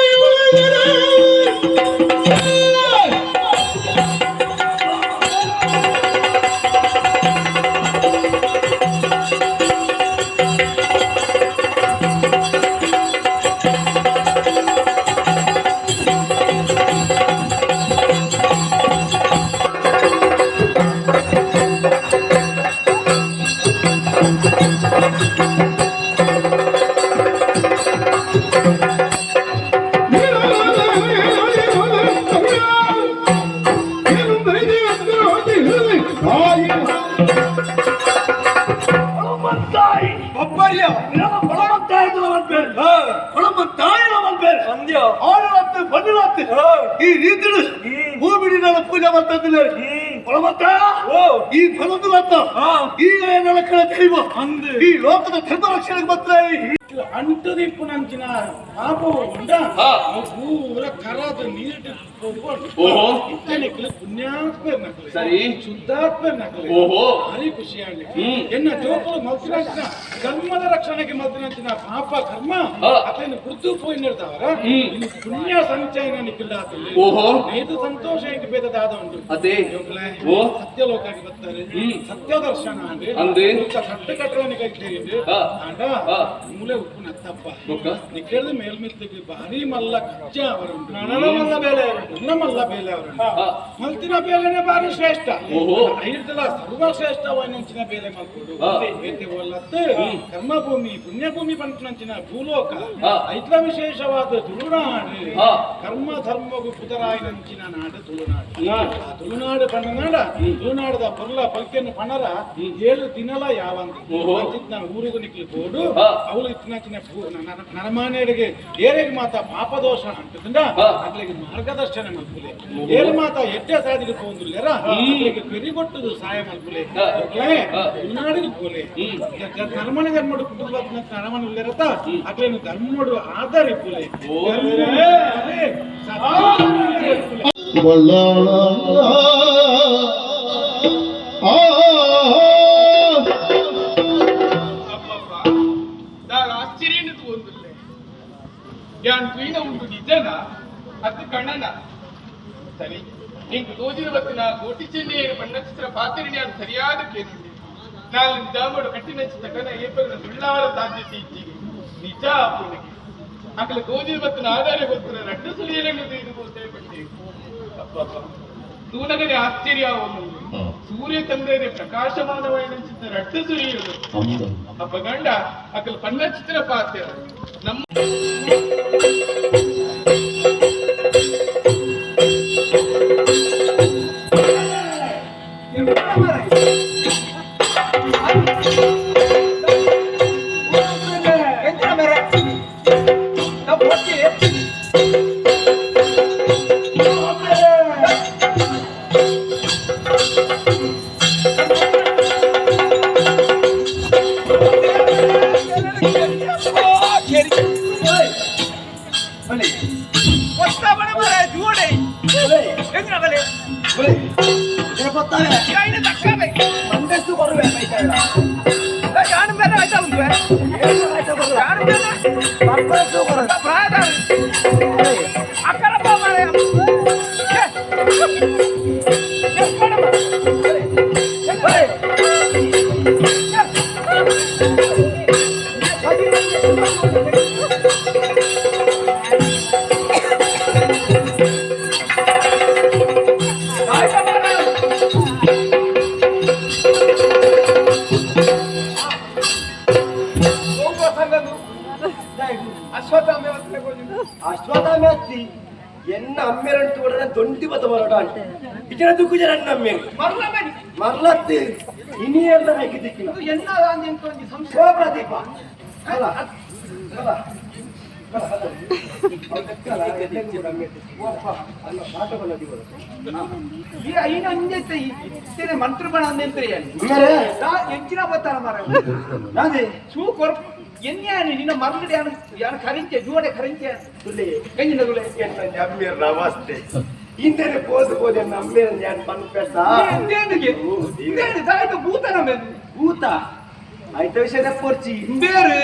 S7: ಈ ರೀತಿ ಭೂಮಿಡಿನ ಪೂಜೆ ಮಾಡ್ತಾ ಈ ಫಲದ ಈಗ ಏನಲ್ಲ ದೈವ ಈ ಲೋಕದ ಧರ್ಮ ರಕ್ಷಣೆಗೆ ಬರ್ತಾರೆ.
S3: ಅಂಟದಿಪ್ಪುನಂಚಿನ ಪಾಪ ಉಂಡ ಪೂರ ಕರದ ನೀರು.
S1: ಓಹೋ.
S3: ಇತ್ತನೆಕ್ಲು ಪುಣ್ಯಾತ್ಮ ನಕಲೆ.
S1: ಸರಿ.
S3: ಶುದ್ಧಾತ್ಮ ನಕಲೆ.
S1: ಓಹೋ.
S3: ಭಾರಿ ಖುಷಿ ಆಗ್ಲಿ. ಎನ್ನ ಜೋಕುಲು ಮಲ್ತಿನಂಚಿನ ಕರ್ಮದ ರಕ್ಷಣೆಗೆ ಮಲ್ತಿನಂಚಿನ ಪಾಪ ಕರ್ಮ ಅತನ ಗುರ್ತು ಪೋಯಿನಿರ್ತಾವರ ಇನ್ನು ಪುಣ್ಯ ಸಂಚಯನ ನಿಖಿಲ್ದಾತಲ್ಲಿ.
S1: ಓಹೋ.
S3: ನೇತು ಸಂತೋಷ ಇಂಕ ಬೇತದಾದ ಉಂಟು.
S1: ಅದೇ.
S3: ಜೋಕುಲೆ
S1: ಓ.
S3: ಸತ್ಯಲೋಕಕ್ಕೆ ಬರ್ತಾರೆ. ಸತ್ಯ ದರ್ಶನ ಅಂದ್ರೆ
S1: ಅಂದೆ.
S3: ಕಟ್ಟು ಕಟ್ಟడానికి ಕೈತೇರಿಂದು. ಆಂಡ ಮೂಲೆ ಉಪ್ಪು ನತ್ತಪ್ಪ.
S1: ಬೊಕ್ಕ?
S3: ನಿಖಿಲ್ದ ಮೇಲ್ಮಿತ್ತಿಗೆ ಭಾರಿ ಮಲ್ಲ ಕಚ್ಚ ಅವರುಂಟು.
S4: ಮಲ್ಲ ಬೇಲೆ.
S3: ನನ್ನ ಮಲ್ಲ ಬೇಲೆ ಅವರು ಮಲ್ತಿನ ಬೇಲೆನೆ ಭಾರಿ ಶ್ರೇಷ್ಠ.
S1: ಓಹೋ.
S3: ಐರ್ದಲ ಸರ್ವಶ್ರೇಷ್ಠವಾಯಿನಂಚಿನ ಬೇಲೆ ಮಲ್ಕೊಡು. ಬೇತೆ ಒಲ್ಲತ್ತು ಕರ್ಮಭೂಮಿ ಪುಣ್ಯಭೂಮಿ ಪಂಪನಂಚಿನ ಭೂಲೋಕ. ಐತ್ಲ ವಿಶೇಷವಾದ ತುಳುನಾಡು. ಕರ್ಮ ಧರ್ಮಗು ಪುದರಾಯಿನಂಚಿನ ನಾಡು ತುಳುನಾಡು. ಆ ತುಳುನಾಡು ಪಣ್ಣನಾಡ ತುಳುನಾಡದ ಪೊರ್ಲ ಪಲ್ಕೆಯನ್ನು ಪಣರ 7 ದಿನಲ ಯಾವಂತ ಅಂಚಿತ್ನ ಊರುಗು ನಿಕ್ಲು ಬೋಡು. ಅವಳು ಇತ್ತಿನಂಚಿನ ನರಮಾನ್ಯರಿಗೆ ಏರೆಗ್ ಮಾತ ಪಾಪದೋಷ ಅಂಟದಿಂದ ಅಗ್ಲಿಗೆ ಮಾರ್ಗದರ್ಶನ ಮಲ್ಪುಲೆ. ಏರು ಮಾತ ಎಡ್ಡೆ ಸಾದಿಗೆ ಪೋಂದುಲ್ಲೆರ ಅಗ್ಲಿಗೆ ಪೆರಿಗೊಟ್ಟುದು ಸಹಾಯ ಮಲ್ಪುಲೆ. ತುಳುನಾಡಿಗೆ ಪೋಲೆ. ನರಮನೆ ಧರ್ಮಡು ಕುಟುಂಬ ನರಮನೆ ಉಲ್ಲೆರತ ಅಗ್ಲೇನು ಧರ್ಮಡು ಆಧರಿಪುಲೆ.
S6: ಬಳ್ಳಾಳ. ಆ
S5: ಆಶ್ಚರ್ಯನ ತಗೊಂಡಿಲ್ಲ ಯಾನ್ ತುಯ್ನ ಉಂಡು ನಿಜನ ಅತ್ತು ಕಣ್ಣನ ಸರಿ ನಿಂಗೆ ತೋಜಿನ ಬತ್ತಿನ ಕೋಟಿ ಚೆನ್ನೆಯರು ಬಣ್ಣಚಿತ್ರ ಪಾತಿರಿಣಿಯಾದ ಸರಿಯಾದ ಕೇನುಂಡಿ ನಾನು ನಿಜಾಮಡು ಕಟ್ಟಿನ ಚಿತ್ರ ಏಪದ ಸುಳ್ಳಾರ ಸಾಧ್ಯತೆ ಇಚ್ಚಿಗೆ ನಿಜ ಆಪುಣಿಗೆ ಅಕಲ ತೋಜಿನ ಬತ್ತಿನ ಆಧಾರ ಗೊತ್ತಿರ ರಡ್ಡು ಸುಳಿಯಲನ್ನು ಇದು ಗೋತೆ ಪಟ್ಟೆ ಅಪ್ಪಪ್ಪ ತೂನಗನೆ ಆಶ್ಚರ್ಯ ಒಂದು ಸೂರ್ಯ ಚಂದ್ರನೇ ಪ್ರಕಾಶಮಾನವಾದ ಚಿತ್ರ ರಡ್ಡು ಸುಳಿಯುವುದು ಅಪ್ಪ ಗಂಡ ಅಕಲ್ ಪಣ್ಣ ಚಿತ್ರ ಪಾತ್ರ ನಮ್ಮ
S4: ಅಶ್ವತ್ಥಾಮೆ ಎನ್ನ ಅಮ್ಮೇರಂಟು ಕೂಡ ದೊಂಡಿ ಬತ್ತ ಬರೋಡ ಇಚನ ದುಕ್ಕು ಜನ ಅಮ್ಮೇರು ಮರ್ಲತ್ತು ಇನಿ ಎಲ್ಲ ಹಾಕಿ ದಿಕ್ಕಿನ ಸೋಳ ಪ್ರದೀಪ ಅಲ್ಲ ಅಲ್ಲ
S5: ಎಂಚಿನ ಬತ್ತಾರ ಮಾರ ಸೂ ಕೊರ್ ಎನ್ಯಾನಿ ನಿನ್ನ ಮರ್ಲಡೆ ಯಾನು ಯಾನು ಕರಿಂಚೆ ಜೋಡೆ ಕರಿಂಚೆ ಎಂಜಿನ ತುಲೆ
S4: ನಮಸ್ತೆ ಇಂದನೆ ಪೋದು ಪೋದೆ ನಮ್ಮೇರ ഞാൻ ಪನ್ಪೆಸ
S5: ಇಂದೇನಿಗೆ ಇಂದೇನು ತಾಯ್ತ ಭೂತ ನಮ್ಮೇನು
S4: ಭೂತ ಆಯ್ತ ವಿಷಯ ಪೋರ್ಚಿ
S5: ಇಂಬೇರು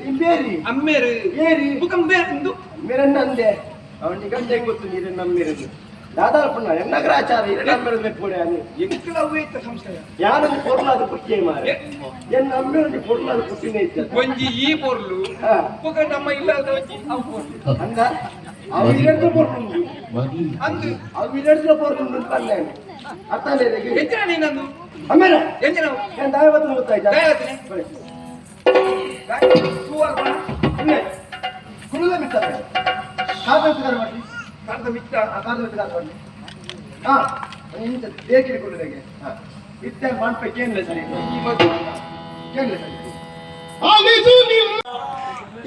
S4: ಇಂಬೇರಿ
S5: ಅಮ್ಮೇರು
S4: ಏರಿ
S5: ಬುಕ ಇಂಬೇರು ಇಂದು
S4: ಮೇರನ್ನ ಅಂದೆ ಅವನಿಗೆ ಗಂಟೆ ಗೊತ್ತು ನೀರು ನಮ್ಮೇರದು ದಾದಾರ್ಪಣ ಎನ್ನಗ್ರಾಚಾರ ಇರ ಪೋಡೆ అని
S5: ಎಂಕಲ ಅವ್ವೇತ ಸಂಶಯ
S4: ಯಾನೊಂದು ಪೊರ್ಲಾದ ಪುಟ್ಟಿಯೇ ಮಾರೆ ಎನ್ನ ಅಮ್ಮೇರೊಂದು ಪೊರ್ಲಾದ ಪುಟ್ಟಿನೇ ಇದ್ದ
S5: ಒಂಜಿ ಈ ಪೊರ್ಲು ಬುಕ ನಮ್ಮ ಇಲ್ಲದ ಒಂಜಿ ಅವು ಪೊರ್ಲು
S4: ಅಂದ ಅವು ಇರಡ್ದು ಪೊರ್ಲುಂಡು
S5: ಅಂದು
S4: ಅವು ಇರಡ್ದು ಪೊರ್ಲುಂಡು ಅಂತ ಅಲ್ಲೇನೆ ಅರ್ಥನೇ
S5: ಎಂಚಿನ ನೀನಂದು
S4: ಅಮ್ಮೇರ
S5: ಎಂಚಿನ
S4: ನಾನು ದಾಯವತ್ತು ಗೊತ್ತಾಯ್ತಾ
S5: ದಾಯವತ್ತಿನೇ?
S4: ಕುರುಳ ಮಿತ್ತ ಕಾದ ಮಾಡಿ
S5: ಕಾದ ಮಿತ್ತ
S4: ಕಾದ ಮಿತ್ತ ಮಾಡಿ ಹಾ ಇಂತ ದೇಕಿರಿ ಕುರುಳಿಗೆ ಹಾ ಇತ್ತ ಮಾಡ್ಪೆ ಕೇನ್ಲೆ ಸರಿ ಕೇನ್ಲೆ ಸರಿ
S6: ಆಲಿಸು ನಿನ್ನ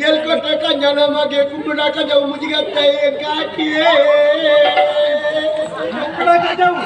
S6: ಎಲ್ಕೊಟ್ಟ ಕಂಜನ ಮಗೆ ಕುಂಬುಡ ಕಂಜವು ಮುಜಿಗತ್ತೆ ಕಾಟಿಯೇ
S4: ಕುಂಬುಡ ಕಂಜವು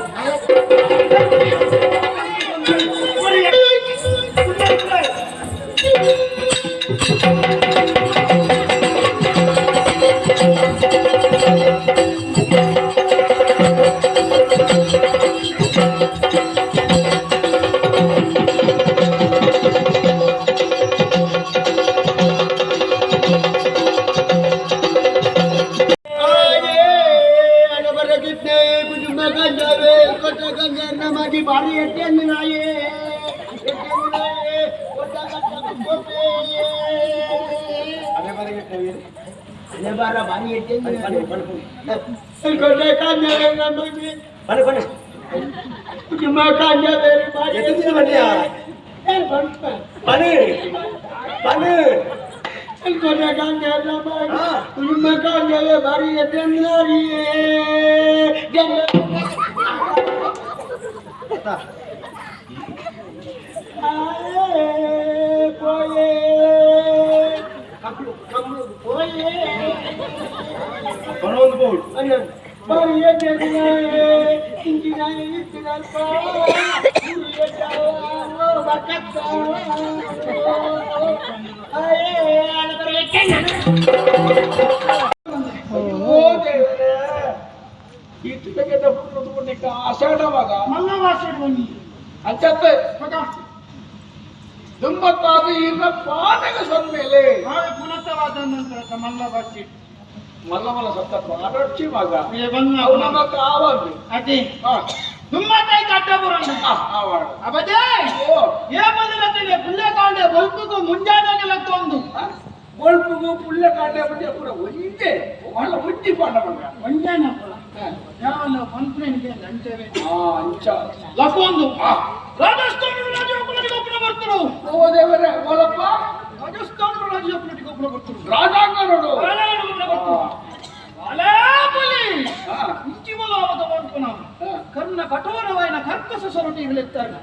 S3: ಅಂಚತ್ತೆ ದುಂಬತ್ತಾದ ಈರ್ನ ಪಾದಗ ಸೊನ್ಮೇಲೆ
S5: ಪುನತವಾದ ಮಲ್ಲ ಬಸ್ಸಿ
S3: ಮಲ್ಲ ಮಲ್ಲ ಸತ್ತ ಪಾಡೊಚ್ಚಿ ಮಗ
S5: ಬಂದ
S3: ಅವು ನಮ್ಮ ಕಾವಂದು
S5: ಅದೇ ದುಮ್ಮತ್ತಾಯಿ ಕಟ್ಟಬುರಂಡ
S3: ಆವಾಡು
S5: ಅಬದೇ
S3: ಓ
S5: ఏ మొదలైతే పుల్లకాండే బొల్పుకు ಮುಂಜಾನೆ ಲಕ್ಕೊಂದು
S3: ಬೊಲ್ಪುಗು ಪುಳ್ಳೆ ಕಾಂಡೆ ಬಂದು ಪೂರ ಒಂಜೆ వాళ్ళ ಒಂಜಿ ಪಾಂಡ ಮಗ
S5: ಒಂಜಾನೆ ಯಾವಲ್ಲ ಪಂಪ್ಲೇನ್ಗೆ ಗಂಟೆವೆ
S3: ಆ ಅಂಚ
S5: ಲಕ್ಕೊಂದು ರಾಜಸ್ಥಾನ ರಾಜೋಪುಲಟಿಗೆ ಒಬ್ಬನ ಬರ್ತರು
S3: ಓ ದೇವರೇ ಓಲಪ್ಪ
S5: ರಾಜಸ್ಥಾನ ರಾಜೋಪುಲಟಿಗೆ ಒಬ್ಬನ ಬರ್ತರು
S3: ರಾಜಾಂಗ ನೋಡು
S5: ರಾಜಾಂಗನ ಬರ್ತರು ಅಲಾಪುಲಿ ಇಂಚಿಮಲಾವದ ಪಂಪುನ ಕರ್ಣ ಕಠೋರವಾಯಿನ ಕರ್ಕಶ ಸೊರಟಿಗಳೆತ್ತಾರೆ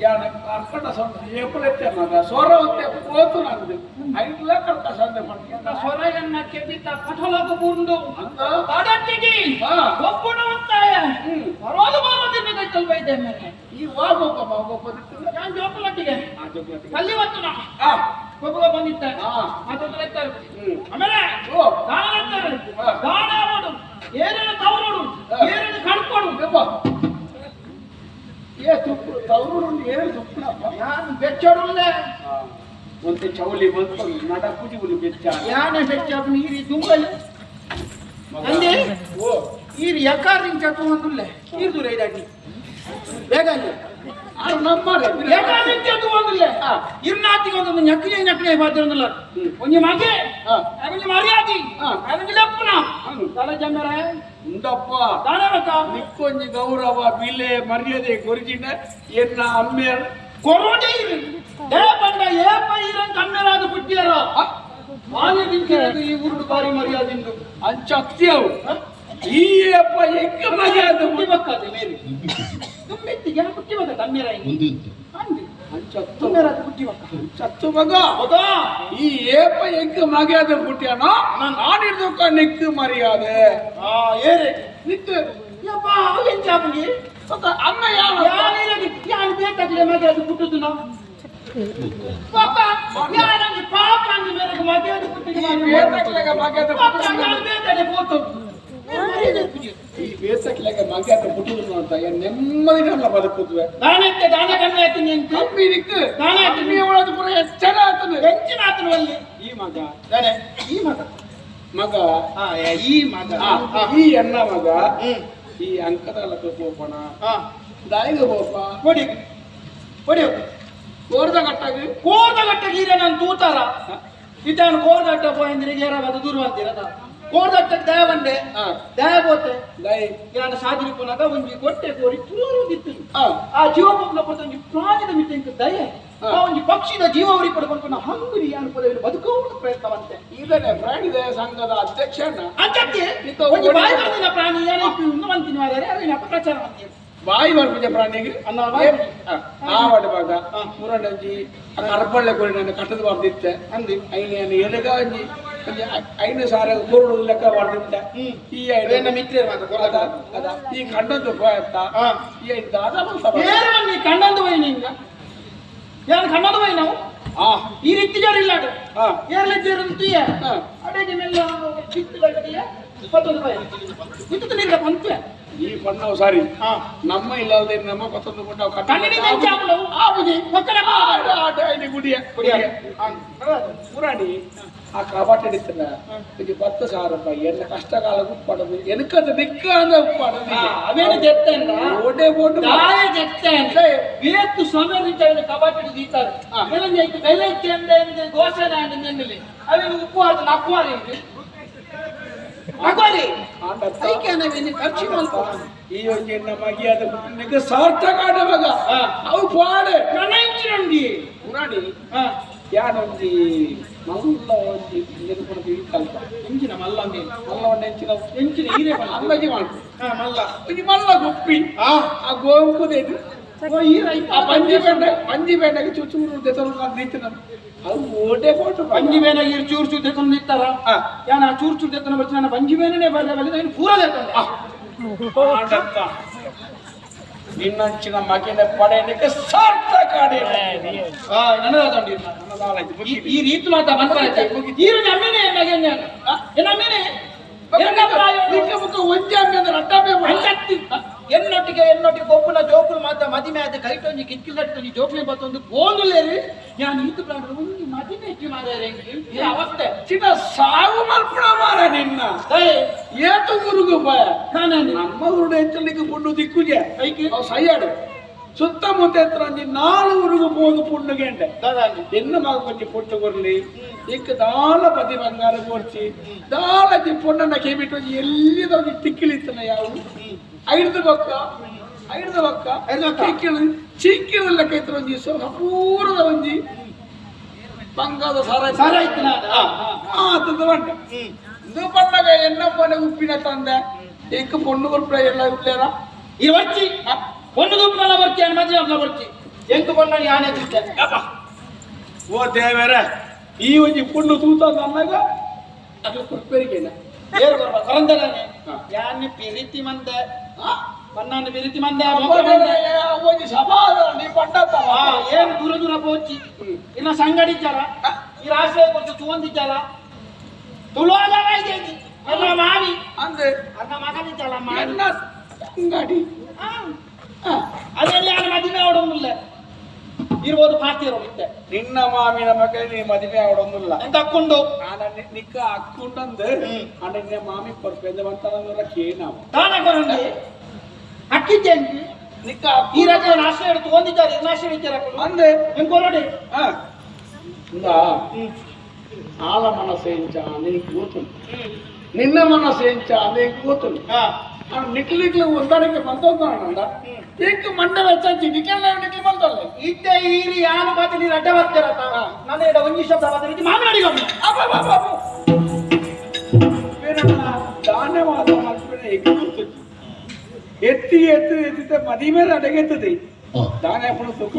S3: ಯಾನ ಕರ್ಕಟ ಸೊಂಟ ಏಪುಲೆತ್ತೆ ಮಗ ಸೊರ ಒತ್ತೆ ಪೋತು ನಂದು ಐಟ್ಲ ಕರ್ಕ ಸಂದೆ ಪಂಡ
S5: ಸೊರಯನ್ನ ಕೆಬಿತ ಕಠಲಕ ಬುಂಡು
S3: ಅಂದ
S5: ತಾಡಟ್ಟಿಗೆ ಒಬ್ಬನ ಉಂತಾಯ ಬರೋದು ಬರೋದಿನ ಕೈತಲ್ ಬೈದೆ ಮೇಲೆ
S3: ಈ ವಾಗೋಪ ವಾಗೋಪ
S5: ನಾನು ಜೋಪಲಟ್ಟಿಗೆ ಅಲ್ಲಿ ವತ್ತುನ ಒಬ್ಬ ಬಂದಿತ್ತ ಅದೊಂದು ಎತ್ತಾರೆ ಆಮೇಲೆ ದಾನ ಎತ್ತಾರೆ ದಾನ ನೋಡು ಏನೇನು ತವರೋಡು ಏನೇನು ಕಣ್ಕೊಡು
S3: ఏ తుప్పు తవరు నుండి ఏడు తుప్పునప్ప
S5: ನಾನು ಬೆಚ್ಚೋಡುಲ್ಲೇ
S3: ಒಂತೆ ಚೌಲಿ ಬಂತು ನಡ ಪೂಜಿ ಉಲಿ ಬೆಚ್ಚ
S5: ಯಾನೆ ಬೆಚ್ಚ ನೀರಿ ದುಂಬಲ್ ಅಂದೆ
S3: ಓ
S5: ಈರಿ ಯಕಾರ್ ಚತು ಒಂದುಲ್ಲೆ ನೀರು ದೂರ ಇದಾಗಿ ಬೇಗ ಅಲ್ಲಿ
S3: ಆರು ನಮ್ಮರೆ
S5: ಯಕಾರ್ ಚತು ಒಂದುಲ್ಲೆ ಇರ್ನಾತಿಗೆ ಒಂದೊಂದು ñಕ್ಕನೆ ñಕ್ಕನೆ ಬಾತಿರೊಂದುಲ್ಲ ಒಂಜಿ ಮಗೆ ಒಂಜಿ ಮರ್ಯಾದಿ ಒಂಜಿ ಲೆಪ್ಪುನ ತಲೆ ಜಮ್ಮರೆ
S3: ಉಂಡಪ್ಪ
S5: ದಾನವಕ
S3: ನಿಕ್ಕೊಂಜಿ ಗೌರವ ಬಿಲೆ ಮರ್ಯಾದೆ ಕೊರಿಜಿನ ಎನ್ನ ಅಮ್ಮೆ
S5: ಕೊರೋಡೆ ಇರು ದೇಪಂಡ ಏಪ ಇರಂ ಕಮ್ಮೆರಾದ ಪುಟ್ಟಿಯರ ಮಾನ್ಯ ದಿಂಚಿರದು ಈ ಊರುಡು ಬಾರಿ ಮರ್ಯಾದಿಂದು
S3: ಅಂಚತ್ಯವು ಈ ಅಪ್ಪ ಎಂಕ ಮರ್ಯಾದೆ
S5: ಪುಟ್ಟಿ ಬಕ್ಕದೆ ಮೇರಿ ದುಮ್ಮೆತ್ತಿಗೆ ಪುಟ್ಟಿ ಬಕ್ಕ ತಮ್ಮೆರ ಅಂದು
S3: ಅಂಚತ್ತು
S5: ತುಮ್ಮೆರಾದ ಪುಟ್ಟಿ ಬಕ್ಕ
S3: ಚತ್ತು ಮಗ
S5: ಹೌದಾ
S3: ಈ ಏಪ ಎಂಕ ಮರ್ಯಾದೆ ಪುಟ್ಟಿಯಾನೋ ನಾನಿಡ್ದಕ್ಕ ನಿಕ್ಕು ಮರ್ಯಾದೆ
S5: ಆ ಏರೆ
S3: ನಿಕ್ಕು
S5: ಯಪ್ಪ ಅವೇನ್ ಚಾಪುಂಗಿ
S3: ಅಮ್ಮ ಯಾರು
S5: ಯಾನಿರದು ಯಾನ್ ಬೇಕಾಗ್ಲೆ ಮಗೆ ಅದು ಪುಟ್ಟುದು ನಾ ಪಾಪ ಯಾರಂಗಿ ಪಾಪ ಅಂಗಿ ಮೇರೆಗೆ ಮಗೆ ಅದು ಪುಟ್ಟಿಗೆ
S3: ಬೇತಕ್ಲೆಗ ಮರ್ಯಾದೆ
S5: ಪಾಪ ಯಾನ್ ಬೇಕಾದೆ ಪೋತು
S3: ಈ ಬೇಸಕ್ಲೆಗ ಮರ್ಯಾದೆ ಪುಟ್ಟುದು ಅಂತ ನೆಮ್ಮದಿ ನಮ್ಮ ಬದುಕುದ್ವೆ
S5: ದಾನಕ್ಕೆ ದಾನ ಕಮ್ಮಿ ಆಯ್ತು ಅಂತ
S3: ಕಮ್ಮಿ ನಿಕ್ಕು
S5: ದಾನ ಆಯ್ತು.
S3: ಕಮ್ಮಿ ಒಳದು ಪೂರ ಎಚ್ಚರ ಆತನು
S5: ಹೆಂಚಿನ ಆತನು ಅಲ್ಲಿ
S3: ಈ ಮಗ
S5: ದಾನೆ ಈ ಮಗ
S3: ಮಗ
S5: ಆ ಈ ಮಗ
S3: ಈ ಎನ್ನ ಮಗ ಈ ಅಂಕದ ಲಕ್ಕ ಪೋಪಣ ದಾಯಿಗ ಪೋಪ
S5: ಕೊಡಿ ಕೊಡಿ
S3: ಕೋರ್ದ ಕಟ್ಟಾಗ
S5: ಕೋರ್ದಗಟ್ಟ ಗೀರ ನಾನು ತೂತಾರ ಇದ್ದಾನು ಕೋರ್ದಟ್ಟ ಪೋಯಂದ್ರೆ ಗೇರ ಬದ ದೂರ ಅಂತೀರ ಕೋರ್ದಟ್ಟ ದಯವಂಡೆ ದಯ ಬೋತೆ
S3: ದಾಯಿ
S5: ಯಾನ ಸಾದಿರಿ ಪುನಗ ಒಂಜಿ ಕೊಟ್ಟೆ ಕೋರಿ ತುರು ದಿತ್ತು ಆ ಜೀವ ಪೊಂಗ್ಲ ಪೊರ್ತು ಒಂಜಿ ಪ್ರಾಣಿದ ಮಿಟ್ಟೆಂಕ ದಯೆ ಆ ಒಂಜಿ ಪಕ್ಷಿದ ಜೀವ ಉರಿ ಪಡ್ಕೊಂಡು ಹಂಗುರಿ ಯಾನು ಪದವಿ ಬದುಕುವ ಪ್ರಯತ್ನವಂತೆ
S3: ಇದನ್ನೇ ಪ್ರಾಣಿ ದಯ ಸಂಘದ ಅಧ್ಯಕ್ಷನ
S5: ಅಂಚಕ್ಕೆ ಒಂಜಿ ಬಾಯಿ ಬರ್ದಿನ ಪ್ರಾಣಿ ಏನೈತಿ ಅಂತೀನಿ ಮಾರ್ರೆ ಅವೇನ ಪ್ರಚಾರ ಅಂತೀವಿ
S3: ಬಾಯಿ ಬರ್ಪುಜ ಪ್ರಾಣಿಗೆ
S5: ಅನ್ನ ಬಾಯಿ
S3: ಆವಡ ಭಾಗ ಮುರಂಡಂಜಿ ಆ ಕರ್ಪಳ್ಳೆ ಕೋರಿ ನನ್ನ ಕಟ್ಟದ ಬರ್ದಿತ್ತೆ
S5: ಅಂದಿ
S3: ಐನ ಎಲೆಗ ಒಂಜಿ ಒಂಜಿ ಐನು ಸಾರ ಕೋರುಡು ಲೆಕ್ಕ ಬರ್ದಿತ್ತೆ ಈ ಐನ
S5: ಮಿತ್ರರು ಮಾತ್ರ
S3: ಅದ ಅದ ಈ ಕಂಡದ್ದು ಪೋಯತ್ತ ಈ ಐದು ದಾದ ಬಂತ
S5: ಏರು ನೀ ಕಂಡಂದು ಹೋಯ್ ನಿಂಗ ಯಾರು ಕಂಡಂದು ಹೋಯ್ ನಾವು ಈ ರೀತಿ ಜೋರು ಇಲ್ಲ ಅದು ಏರ್ಲೆ ಜೋರು ಅಂತೀಯ ಅಡೆಗೆ ಮೆಲ್ಲ ಕಿತ್ತು ಗಟ್ಟಿಯ ಪತ್ತೊಂದು ರೂಪಾಯಿ ಇತ್ತು ನೀರ ಪಂತ್ಯ
S3: ಈ ಪಣ್ಣವು ಸಾರಿ ನಮ್ಮ ಇಲ್ಲದೆ ನಮ್ಮ ಪತ್ತೊಂದು ಗುಂಡ
S5: ಕಣ್ಣಿನ ಚಾಪುಲವು
S3: ಆಬುದಿ
S5: ಮಕ್ಕಳ
S3: ಗುಡಿಯ ಗುಡಿಯ ಪುರಾಣಿ ಆ ಕಬಾಟ್ ಹಿಡಿತನ ಇದು 10,000 ರೂಪಾಯಿ ಎನ್ನ ಕಷ್ಟ ಕಾಲ ಉಪ್ಪಾಡೋದು ಎನಕದು ನಿಕ್ಕ ಅಂದ ಉಪ್ಪಾಡೋದು
S5: ಅವೇನು ದೆತ್ತಂದ
S3: ಓಟೆ ಬೋಟು
S5: ದಾಯ ದೆತ್ತ ವೇತ್ತು ಸಮಯ ಕಬಾಟ್ ಹಿಡಿದು ಇತ್ತಾರೆ ಬೆಲೆ ಐತು ಬೆಲೆ ಇತ್ತೆ ಅಂದ ಘೋಷಣೆ ಅಂದ ನೆನ್ನಲ್ಲಿ ಅವೇನು ಉಪ್ಪು ಆದ ನಕ್ವಾರಿ ನಕ್ವಾರಿ ಐಕೆ ನಾವೇನು ಖರ್ಚು ಮಾಡ್ಕೊ
S3: ಈ ಯೋಜನೆ ಮಗಿಯಾದ ನಿಕ್ಕ ಸಾರ್ಥಕ ಆಡ ಮಗ ಅವು ಪಾಡೆ
S5: ಪ್ರಣయింಚಿనండి
S3: ಪುರಾಣಿ ಯಾನೊಂಜಿ ಮಲ್ಲ ಒಂಜಿ ನೆನಪುನದು ಕಲ್ಪ
S5: ಎಂಚಿನ ಮಲ್ಲ ಅಂದೆ
S3: ಮಲ್ಲ ಒಂಡೆ ಎಂಚಿನ
S5: ಎಂಚಿನ ಹೀರೆ
S3: ಅಂದಾಜಿ ಮಾಡ್ಕೊ
S5: ಹಾ ಮಲ್ಲ
S3: ಒಂಜಿ ಮಲ್ಲ ಗುಪ್ಪಿ ಆ ಗೋಂಕುದೇದು
S5: ಓ ಈ ರೈತ
S3: ಆ ಪಂಜಿ ಬೆಂಡೆ ಪಂಜಿ ಬೆಂಡೆಗೆ ಚೂಚೂರು ದೆತೊಂದು ನಿಂತಿನ ಅದು ಓಟೆ ಬೋಟು
S5: ಪಂಜಿ ಬೇನ ಈ ಚೂರು ಚೂರು ದೆತೊಂದು ನಿಂತಾರ ಯಾನ ಆ ಚೂರು ಚೂರು ದೆತನ ಬರ್ತೀನಿ ನಾನು ಪಂಜಿ ಬೇನನೇ ಬರಲೇ ಬರಲಿ ನಾನು ಪೂರ ದೆತೊಂದೆ
S3: ಆಂಡತ್ತ ನಿನ್ನಂಚಿನ ಮಗಿನ ಪಡೆಯಲಿಕ್ಕೆ ಸಾರ್ಥಕ ಆಡೇನ.
S5: ಆ ನನ್ನದಾದಂಡಿ ಈ ರೀತಿ ಮಾತಾ ಬಂತ ಈರು ನಮ್ಮೇನೆ ನಗೆನ್ನೆ ನಮ್ಮೇನೆ
S3: ನಿಕ್ಕ ಮುಕ್ಕ ಒಂಜಿ ಅಮ್ಮೆ ಅಂದ್ರೆ ಅಟ್ಟಮ್ಮೆ ಮಾಡು.
S5: ಅಂಚತ್ತಿ ಎನ್ನೊಟ್ಟಿಗೆ ಎನ್ನೊಟ್ಟಿಗೆ ಒಪ್ಪುನ ಜೋಕುಲು ಮಾತ್ರ ಮದಿಮೆ ಆದ ಕೈಟೊಂಜಿ ಕಿಕ್ಕಿಲಟ್ಟೊಂಜಿ ಜೋಕ್ಲೆ ಬತ್ತೊಂದು ಗೋಂದುಲೇರಿ ಯಾನ್ ಈತು ಪ್ರಾಣ ಒಂಜಿ ಮದಿಮೆ ಹೆಚ್ಚು ಮಾರ್ಯಾರೆ ಈ ಅವಸ್ಥೆ.
S8: ಚಿನ್ನ ಸಾವು ಮಲ್ಪುಣ ಮಾರ ನಿನ್ನ. ಏತು ಗುರುಗು ಭಯ. ನಮ್ಮ ಊರು ಹೆಚ್ಚಲಿಕ್ಕೆ ಪುಣ್ಣು ದಿಕ್ಕುಜೆ. ಅವು ಸಯ್ಯಾಡು ಸುತ್ತಮುತ್ತ ಎತ್ತರ ಒಂಜಿ ನಾಲು ಊರುಗು ಪೋದು ಪುಣ್ಣು ಗೆಂಡೆ. ಎನ್ನ ಮಗ ಕೊಂಚಿ ಪೊಟ್ಟು ಕೊರ್ಲಿ ಇಕ್ಕ ದಾಲ ಪತಿ ಬಂಗಾರ ಕೊರ್ಚಿ ದಾಲ ಜಿ ಪೊಣ್ಣನ ಕೇಬಿಟ್ಟು ಒಂಜಿ ಎಲ್ಲಿದ ಒಂಜಿ ಟಿಕ್ಕಿಲಿತ್ತನ ಯಾವು ಐಡ್ದು ಬೊಕ್ಕ ಐಡ್ದು ಬೊಕ್ಕ ಚಿಕ್ಕಿಳು ಚಿಕ್ಕಿಳು ಲೆಕ್ಕ ಇತ್ತು ಒಂಜಿ ಪೂರದ ಒಂಜಿ ಬಂಗಾದ ಸಾರ.
S5: ಸಾರ ಇತ್ತಿನ.
S8: ಆತದ ಬಂಡ ಇದು ಪಣ್ಣಗ ಎನ್ನ ಮನೆ ಉಪ್ಪಿನ ತಂದೆ ಎಂಕ್ ಪೊಣ್ಣು ಕೊರ್ಪುನ ಎಲ್ಲ ಉಳ್ಳೇರ.
S5: ಈ ವರ್ಚಿ ಪೊಣ್ಣು ಗುಂಪುನಲ್ಲ ಬರ್ತಿ ಮದುವೆ ಹಬ್ಬ ಬರ್ತಿ ಎಂಕು ಪೊಣ್ಣ ಯಾನೆ ತಿಂತೆ.
S8: ಓ ದೇವರೇ, ಈ ಒಂಜಿ ಪೊಣ್ಣು ತೂತ ಅನ್ನಗ ಅದ್ರ ಕೊರ್ಪೆರಿಗೇನ.
S5: ಏರು ಕೊರ್ಪ ಕೊರಂದನೇ ಯಾನೆ ಪಿರಿತಿ ಮಂದೆ ಪನ್ನಾನ ಪಿರಿತಿ ಮಂದೆ ಮೊಕ ಮಂದೆ.
S8: ಒಂಜಿ ಸಮಾಧಾನ ನೀ ಪಂಡತ್ತವ.
S5: ಏನು ದೂರ ದೂರ ಪೋಚಿ ಇನ್ನ ಸಂಗಡಿಚಾರ ಈ ರಾಷ್ಟ್ರೀಯ ಕೊಟ್ಟು ತೂವಂದಿದ್ದಾರ ತುಳುವಾಗ ಇದೆ ಅನ್ನ ಮಾವಿ.
S8: ಅಂದ್ರೆ
S5: ಅನ್ನ ಮಗನಿದ್ದಾಳ ಮಾವಿ.
S8: ಎನ್ನ ಅಂಗಡಿ.
S5: ಅದರಲ್ಲಿ ಯಾರು ಮದುವೆ ಆಡೋದಿಲ್ಲ ಇರ್ಬೋದು ಪಾತಿರೋ ಇತ್ತೆ.
S8: ನಿನ್ನ ಮಾಮಿನ ಮಗ ನೀ ಮದುವೆ ಆಡೊಂದಿಲ್ಲ.
S5: ಎಂತ ಅಕ್ಕೊಂಡು.
S8: ಆನ ನಿಕ್ಕ ಅಕ್ಕುಂಡಂದು ಆಂಡ ನಿನ್ನ ಮಾಮಿ ಕೊರ್ಪೆಂದ ಬಂತಾನ ಕೇನಾವ.
S5: ತಾನ ಕೊರಂಡಿ ಅಕ್ಕಿದ್ದೆ.
S8: ನಿಕ್ಕ
S5: ಈ ರಾಜ್ಯ ರಾಷ್ಟ್ರ ಹಿಡಿದು ತಗೊಂಡಿದ್ದಾರೆ ರಾಷ್ಟ್ರ ಇದ್ದಾರೆ.
S8: ಅಂದೆ.
S5: ಎಂಕೊರಡಿ.
S8: ಇಂದ ಆಲ ಮನಸ್ಸು ಎಂಚ ನೀ ಕೂತು ನಿನ್ನ ಮನಸ್ಸು ಎಂಚ ನೀ ಕೂತು ನಿಕ್ಲು ನಿಕ್ಲು ಹೊಂದಾಣಿಕೆ ಬಂತಂದ ಏಕ ಮಂಡ ವೆಚ್ಚಾಚಿ ನಿಕ್ಲ ನಿಕ್ಲು ಬಂತಲ್ಲ.
S5: ಇದ್ದೆ ಈರಿ ಯಾನು ಮಾತು ನೀರು ಅಡ್ಡ ಬರ್ತೀರತ್ತ ನನ್ನ ಎಡ ಒಂಜಿ ಶಬ್ದ ಮಾತಾಡಿ ಮಾಮನಾಡಿಗೆ
S8: ಧಾನ್ಯವಾದ ಮಲ್ಪಿನ ಎಗ್ಗುತ್ತದೆ ಎತ್ತಿ ಎತ್ತಿ ಎತ್ತಿದ್ದ ಮದಿ ಮೇಲೆ ಅಡಗೆತ್ತದೆ ದಾನ ಪುಣ ಸುಖ.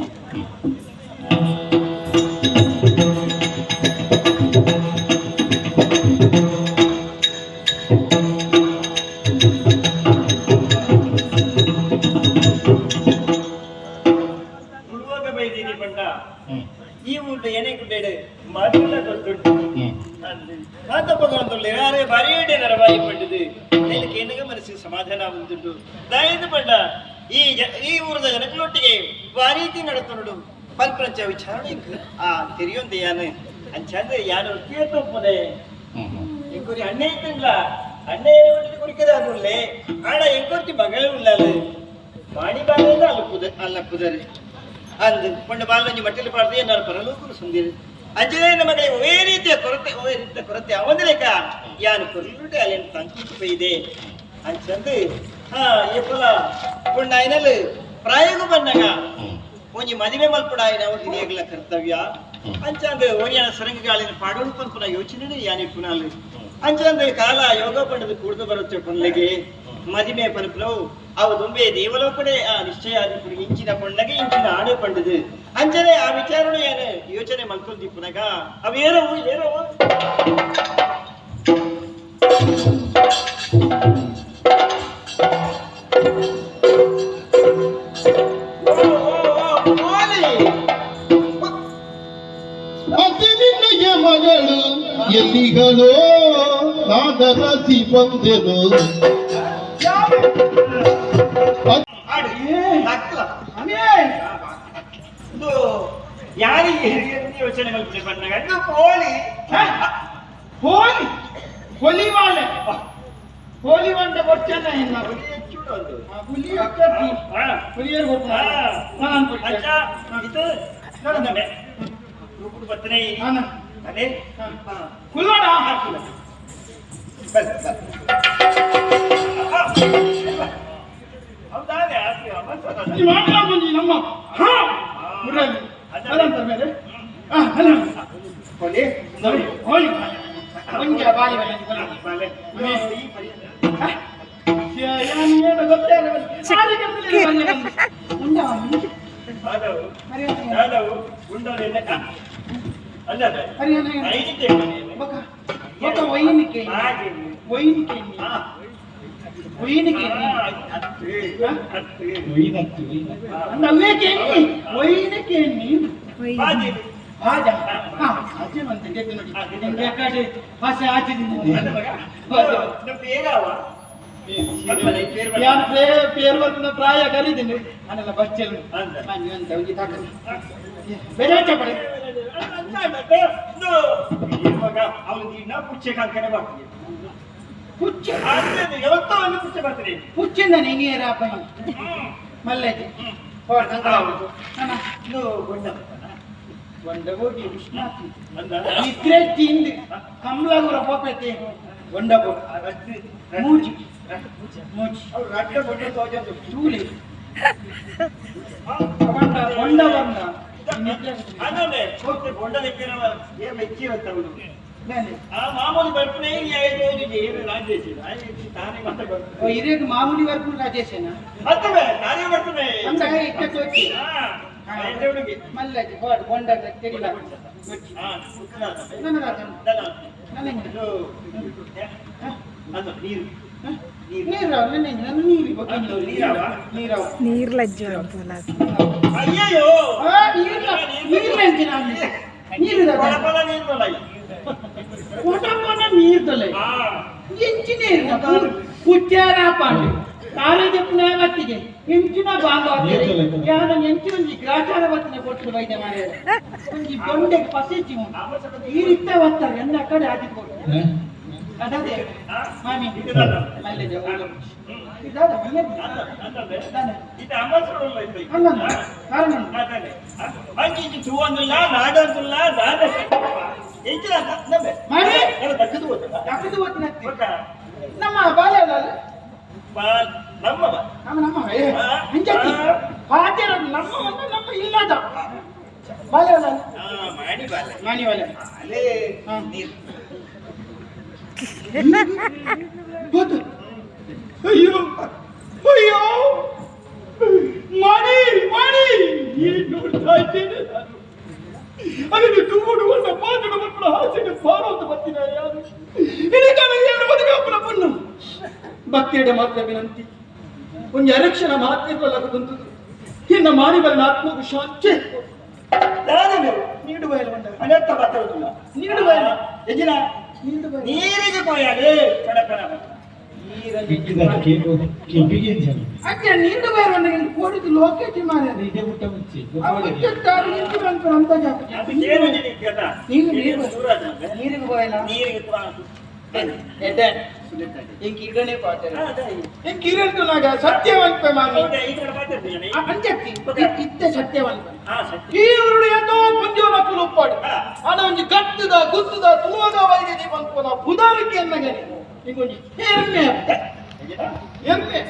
S2: ತುಳುವಾಗ ಬೈದೀನಿ ಪಂಡ ಈ ಊಟ ಏನೇ ಗುಡ್ಡೇಡು ಮಲ್ಲ ಗೊತ್ತುಂಟು ಮಾತಪ್ಪಗೊಂದುಳ್ಳೆ ಯಾರೇ ಬಾರಿ ನರಬಾಯಿ ಪಂಡಿದು ಕೇನಗ ಮನಸ್ಸಿಗೆ ಸಮಾಧಾನ ಉಂಟು ದಯದು ಪಂಡ ಈ ಈ ಊರದ ಜನಗಳೊಟ್ಟಿಗೆ ವಾರೀತಿ ನಡತೊರಡು ಪಲ್ಪ್ರಂಚ ವಿಚಾರಣೆ ಆ ತೆರಿಯೊಂದು ಯಾನು ಅಂಚಂದ್ರೆ ಯಾನು ಕೇತೊಪ್ಪದೆ ಎಂಕೊರಿ ಅಣ್ಣೆ ಇತ್ತಂಗ್ಲ ಅಣ್ಣೆ ಕುರಿಕದ ಅದುಳ್ಳೆ ಆಡ ಎಂಕೊರ್ತಿ ಮಗಳೇ ಉಳ್ಳಾಲು ಬಾಣಿ ಬಾಳೆಲ್ಲ ಅಲ್ಲ ಅಲ್ಲ ಪುದರೆ ಅಂದು ಪಂಡ ಬಾಲಂಜಿ ಮಟ್ಟಲ್ಲಿ ಪಾಡ್ದೆ ನಾನು ಪರಲೋಕರು ಸುಂದಿರು ಅಂಜನೇ ಮಗಳೇ ಒವೇ ರೀತಿಯ ಕೊರತೆ ಒವೇ ರೀತಿಯ ಕೊರತೆ ಅವನಲೇಕ ಯಾನು ಕೊರಲುಟೆ ಅಲ್ಲೇನು ತಂಕಿಟ್ಟು ಪೈದೆ ಅಂಚಂದು ಹಾ ಎಪ್ಪಲ ಪುಂಡ ಐನಲ್ ಪ್ರಾಯಗು ಬಂದಾಗ ಒಂಜಿ ಮದಿಮೆ ಮಲ್ಪುಡಾಯಿನ ಹಿರಿಯಗಳ ಕರ್ತವ್ಯ ಅಂಚಂದು ಓರಿಯಾನ ಸೊರಂಗಿಗಾಳಿನ ಪಾಡೋಳು ಪನ್ಪುನ ಯೋಚನೆ ಯಾನಿ ಪುನಾಲು ಅಂಚಂದು ಕಾಲ ಯೋಗ ಪಂಡದು ಕೂಡ್ದು ಬರುತ್ತೆ ಪೊನ್ಲೆಗೆ ಮದಿಮೆ ಪನ್ಪುನವು ಅವು ದುಂಬೆ ದೇವಲೋಕಡೆ ಆ ನಿಶ್ಚಯ ಆದಿಪುಡಿ ಇಂಚಿನ ಪೊಣ್ಣಗೆ ಇಂಚಿನ ಆಡು ಪಂಡದು ಅಂಚನೆ ಆ ವಿಚಾರಣೆ ಏನು ಯೋಚನೆ ಮಲ್ಕೊಂದಿ ಪುನಗ ಅವು ಏರವು ಏರವು. ಓ, ಓ, ಓ, ಓಲಿ.
S9: ಅತಿ ನಿನ್ನಯ ಮಗಳು ಎಲ್ಲಿಗಳೋ ನಾದರಸಿ ಬಂದೆನು.
S2: ಆಡು ನಕ್ಲ. ಇದು ಯಾರಿಗೆ ಯೋಚನೆ ಮಲ್ಪುಣೆ ಪನ್ನಗ ಇದು ಪೋಳಿ.
S5: ಹೋಲಿ ಹೋಲಿ ವಾಲೆ ಹೋಲಿ వంట ಬೊಚ್ಚನ ಇಲ್ಲ.
S2: ಹುಲಿ ಹೆಚ್ಚುಡು ಒಂದು.
S5: ಹುಲಿ ಅಕ್ಕಿ ಹುಲಿಯರ್ ಗೊತ್ತ.
S2: ಅಚ್ಚ ಇದು ನೋಡಂದಮೆ ರೂಪುಡು ಬತ್ತನೆ ಅದೇ.
S5: ಕುಲ್ವಾಡ.
S2: ಬಸ್ ಬಸ್ ಹೌದಾನೆ
S5: ಈ ಮಾತಾಡ್ಬಂದಿ ನಮ್ಮ ಹಾ ಮುರಳಿ ಅದಂತ ಮೇಲೆ ಅಲ್ಲ ಹೋಲಿ ಹೋಲಿ ಒಂಜ ಬಾಲಿ ಬಾಲಿ ಗೊತ್ತೇ ಒಯ್ನಿಕೆ ಒಯ್ನಿಕೆ ಒಯ್ನಿಕೆ ಅವೇ ಒಯ್ನಿಕೆ ಭಾಜ ಆಚೆ ಬಂತೆ ನೋಡಿ ನಿಮ್ಗೆ ಯಾಕಾಡೆ ಭಾಷೆ ಆಚೆ. ಯಾನ್ ಪೇರ್ ಬರ್ಪುನ ಪ್ರಾಯ ಕರೀತೀನಿ ಅನ್ನಲ್ಲ ಬಚ್ಚಲ್ ಮಾನ್ಯ ಅಂತ ಒಂಜಿ ತಾಕಲ್ ಬೇರೆ ಪಡೆ
S4: ಅವನು ಪುಚ್ಚೆ ಕಾಲ್ಕನೆ ಬರ್ತದೆ.
S5: ಪುಚ್ಚೆ
S4: ಯಾವತ್ತೋ ಒಂದು ಪುಚ್ಚೆ ಬರ್ತದೆ.
S5: ಪುಚ್ಚಿಂದ ನೀರು ಅಪ್ಪ ಮಲ್ಲೇಜಿ ಹೋರ್ ಕಂಕಳ ಅಣ್ಣ
S4: ಇದು ಗೊಂಡ
S5: ಗೊಂಡಗೋಟಿ ಉಷ್ಣಾತಿ ನಿದ್ರೆ ತಿಂದು ಕಮಲಾಗುರ ಪೋಪೆತೆ ಗೊಂಡಗೋ ಮೂಜಿ ಮೂಜಿ
S4: ಅವ್ರು ರಡ್ಡ ಗೊಂಡ ತೋಜಂದು
S5: ತೂಲಿ ಕೊಂಡ ಕೊಂಡ ಬಂದ ನಿದ್ರೆ
S4: ಅದನ್ನೇ ಹೋಗ್ತೆ ಗೊಂಡ ದಿಕ್ಕಿನ ಏ ಮೆಚ್ಚಿ ಅವನು
S5: ಬೇನೆ.
S4: ಆ ಮಾಮೂಲಿ ಬರ್ಪುನೆ ಏನು ರಾಜೇಶ್ ತಾನೇ ಮಾತ್ರ ಬರ್ಪುನೆ.
S5: ಓ ಇರೇಗ ಮಾಮೂಲಿ ವರ್ಪು ರಾಜೇಶನ
S4: ಅತ್ತವೆ ತಾನೇ ಬರ್ತದೆ.
S5: ಅಂದ ಇತ್ತ ತೋಚಿ
S4: ಹಾ ಹುಡುಗಿ
S5: ಮಲ್ಲಜಿ ಹೋಡ್ ಗೊಂಡ ತೆರಿಲ ಗೊಚ್ಚಿ
S4: ಹಾ
S5: ನನ್ನ ನನ್ನ
S4: ಇದು ಅದು ನೀರು
S5: ನೀರಾವ್ ನನ್ನ ನನ್ನ ನೀರು ಬಗ್ಗೆ
S4: ನೀರಾವ?
S5: ನೀರಾವ್
S10: ನೀರ್ಲಜ್ಜು ಅನ್ಪೋಲ.
S4: ಅಯ್ಯಯ್ಯೋ
S5: ಆ ನೀರ್ಲ ನೀರ್ಲಂಚಿ ನಾನು ನೀರು
S4: ಕೊಡಪಲ ನೀರು ತೊಲೈ.
S5: ಕೊಟಪನ ನೀರು ತೊಲೆ
S4: ಆ
S5: ಎಂಚಿ ನೀರು ಕುಚ್ಚಾರ ಪಾಂಡು ತಾರೆ ಜಪ್ಪುನ ಬತ್ತಿಗೆ ಎಂಚಿನ ಬಾಂಬ ಯಾನ ಎಂಚಿನ ಒಂಜಿ ಗ್ರಾಚಾರ ಬತ್ತಿನ ಕೊಟ್ಟು ವೈದ್ಯ ಮಾರ್ರೆ ಒಂಜಿ ಬೊಂಡೆ ಪಸೆಚಿ ಈ ರೀತಿ ಬತ್ತಾರೆ ಎನ್ನ ಕಡೆ ಹಾಕಿಕೊಡು ಅದೇ ಮಾಮಿ ಮಲ್ಲೆ ಇದಾದ ಮಲ್ಲೆ ದಾನೆ.
S4: ಇದು ಅಮಸರು ಇಲ್ಲ.
S5: ಅಲ್ಲ ಕಾರಣ
S4: ಅದಾನೆ ಮಂಚಿ ತೂವಂದಿಲ್ಲ ನಾಡಂತಿಲ್ಲ ದಾನ ಎಂಚಿನ ನಂಬೆ
S5: ಮಾಡಿ
S4: ದಕ್ಕದು ಗೊತ್ತಲ್ಲ
S5: ದಕ್ಕದು ಗೊತ್ತಿನ
S4: ಗೊತ್ತಾ
S5: ನಮ್ಮ ಬಾಲ್ಯ ಅಲ್ಲ
S4: ಬಾ ನಮ್ಮ ಬಾ
S5: ನಮ್ಮ ನಮ್ಮ ಅಂಜತಿ ಪಾತ್ಯ ನಮ್ಮ ಒಂದು ನಮ್ಮ ಇಲ್ಲದ ಬಾಲ್ಯ ಅಲ್ಲ
S4: ಮಾಡಿ ಬಾಲೆ
S5: ಮಾಣಿ ಬಾಲ್ಯ
S4: ಅಲ್ಲೇ ನೀರು
S5: ಗೊತ್ತು. ಅಯ್ಯೋ ಅಯ್ಯೋ
S4: ಮಾಡಿ ಮಾಡಿ ಏನ್ ನೋಡ್ತಾ ಇದ್ದೇನೆ ನಾನು ಅದನ್ನು ತೂಗುಡುವಂತ ಮಾತುಡು ಮಕ್ಕಳ ಹಾಸಿಗೆ ಬಾರೋದು ಬರ್ತೀನಿ ಯಾರು ಇದಕ್ಕಾಗಿ ಏನು ಬದುಕು ಪುಣ್ಣ
S5: ಭಕ್ತಿಯಡೆ ಮಾತ್ರ ವಿನಂತಿ ಒಂದು ಎರಕ್ಷಣ ಮಾತ್ರ ಬಂತು ಇನ್ನ ಮಾರಿ ಬರನ ಆತ್ಮకు ಶಾಂತಿ ನೀಡುವ
S4: ಅನರ್ಥ ಮಾತಾಡುದಿಲ್ಲ
S5: ನೀಡುವ
S4: ಯಜಿನ
S5: ನೀಡುವ
S4: ನೀರಿಗೆ ಕೊಯ್ಯಾಲೆ ಪಡಪಡ
S5: ಅಜ್ಜ ನೀರು ಬೇರೆ ಕೋಡಿದು ಲೋಕೇಜಿ ಮಾರ್ರೆ ಅಂತ
S4: ಅದು ಏನು ನಿನಗೆ
S5: ನೀರು ನೀರು
S4: ಸೂರಜ್
S5: ನೀರಿಗೆ ಹೋಯಲ್ಲ
S4: ನೀರಿಗೆ
S5: ಇಂಕ ಇಡನೆ ಪಾತ್ರ ಇಂಕ ಇರಂಟುನಾಗ ಸತ್ಯವಂತ ಮಾಮಿ ಅಂಜತ್ತಿ ಇತ್ತ ಸತ್ಯವಂತ ಈ ಊರುಡು ಎಂತೋ ಪುಂಜೋ ಮಕ್ಕಳು ಉಪ್ಪಾಡು ಆನ ಒಂಜಿ ಗಟ್ಟದ ಗುತ್ತದ ತುಳುವದ ವೈದ್ಯ ದೀಪಂಪನ ಪುದಾರಕ್ಕೆ ಅನ್ನಗನೆ ಇಂಕೊಂಜಿ ಹೆರ್ಮೆ ಹೆರ್ಮೆ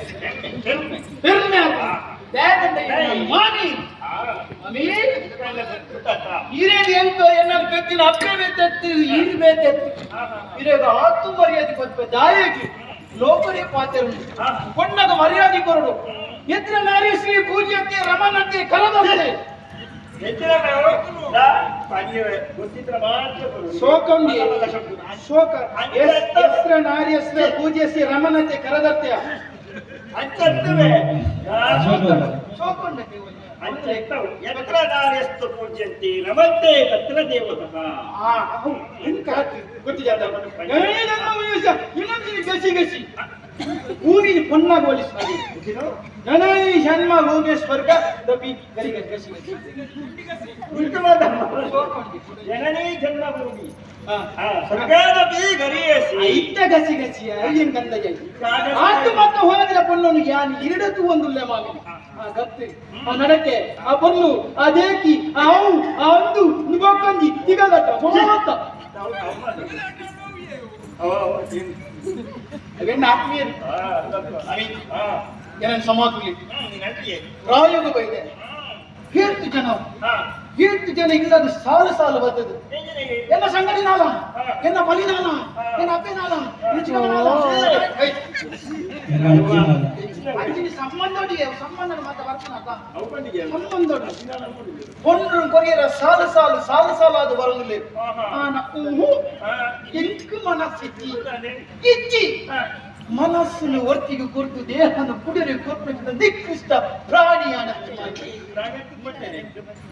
S5: ಹೆರ್ಮೆ ಮಾಮಿ ಮಾಮಿ ಹಿರೇದು ಎಂತ ಎನ್ನ ಪೆತ್ತಿನ ಅಪ್ಪೆ ಬೇತೆತ್ತು ಈರು ಬೇತೆತ್ತು ಹಿರೇಗ ಆತು ಮರ್ಯಾದೆ ಕೊಟ್ಟ ದಾಯಕಿ ಲೋಕರೇ ಪಾತ್ರ ಕೊಂಡಗ ಮರ್ಯಾದೆ ಕೊರಡು ಎತ್ತಿನ ನಾರಿ ಶ್ರೀ ಪೂಜ್ಯತೆ ರಮಣತೆ ಕರದಂತೆ ಶೋಕಂಡಿ ಶೋಕ ಎಸ್ರ ನಾರ್ಯಸ್ರ ಪೂಜ್ಯಸ್ಯ ರಮಣತೆ ಕರದತ್ಯ ಶೋಕೊಂಡ
S4: ಯತ್ರ ನಾರ್ಯಸ್ತು ಪೂಜ್ಯಂತಿ ರಮಂತೆ ತತ್ರ ದೇವತಃ.
S5: ಇನ್ನೊಂದು ಗಸಿ ಗಸಿ ಭೂಮಿని పొన్నాಗ ಹೋಲಿಸ್ತಾರೆ ನನೈ ಜನ್ಮ ಭೂಮಿ ಸ್ವರ್ಗ ದಪಿ ಗರಿ ಗಸಿ ಗಸಿ
S4: ಜನನಿ ಜನ್ಮಭೂಮಿ ಸ್ವರ್ಗಾದಪಿ ಗರೀಯಸಿ
S5: ಇತ್ತ ಗಸಿ ಗಸಿ ಅಯ್ಯನ್ ಗಂಧ ಆತು ಮತ್ತು ಹೋಗದಿರ ಪೊನ್ನನು ಯಾನ್ ಇರಡತು ಒಂದುಲ್ಲ ಮಾಮಿ ಆ ಗತ್ತು ಆ ನಡಕೆ ಆ ಪೊನ್ನು ಆ ದೇಕಿ ಆ ಅವು ಆ ಅಂದು ನುಬೋಕಂಜಿ ತಿಗಲಟ ಹೋತ ಅವೆನ್ನ ಆತ್ಮೀಯರು ಏನನ್ ಸಮಾಧುಲಿ ಪ್ರಾಯೋಗ ಬೈದೆ ಕೀರ್ತಿ ಜನ ಕೀರ್ತಿ ಜನ ಇಲ್ಲದ ಸಾಲು ಸಾಲು ಬರ್ತದೆ ಎನ್ನ ಸಂಗಡಿನಾಲ ಎನ್ನ ಬಲಿನಾಲ ಎನ್ನ ಅಪ್ಪೆನಾಲ ಎನ್ನ ಚಿಕ್ಕಮ್ಮನಾಲ ಅಂಚಿನ ಸಂಬಂಧೋಡಿ ಸಂಬಂಧ ಮಾತ ಬರ್ತನಕ ಸಂಬಂಧೋಡಿ ಪೊಣ್ಣು ಕೊರಿಯರ ಸಾಲು ಸಾಲು ಸಾಲು ಸಾಲು ಅದು ಬರೋದಿಲ್ಲ ಆನ ಊಹು ಎಂಕ್ ಮನಸ್ಸಿಚ್ಚಿ ಇಚ್ಚಿ ಮನಸ್ಸನ್ನು ಒರ್ತಿಗೆ ಕೊರ್ತು ದೇಹನ ಪುಡರೆ ಕೊರ್ಪಿಸಿದ ನಿಕೃಷ್ಟ ಪ್ರಾಣಿಯಾನ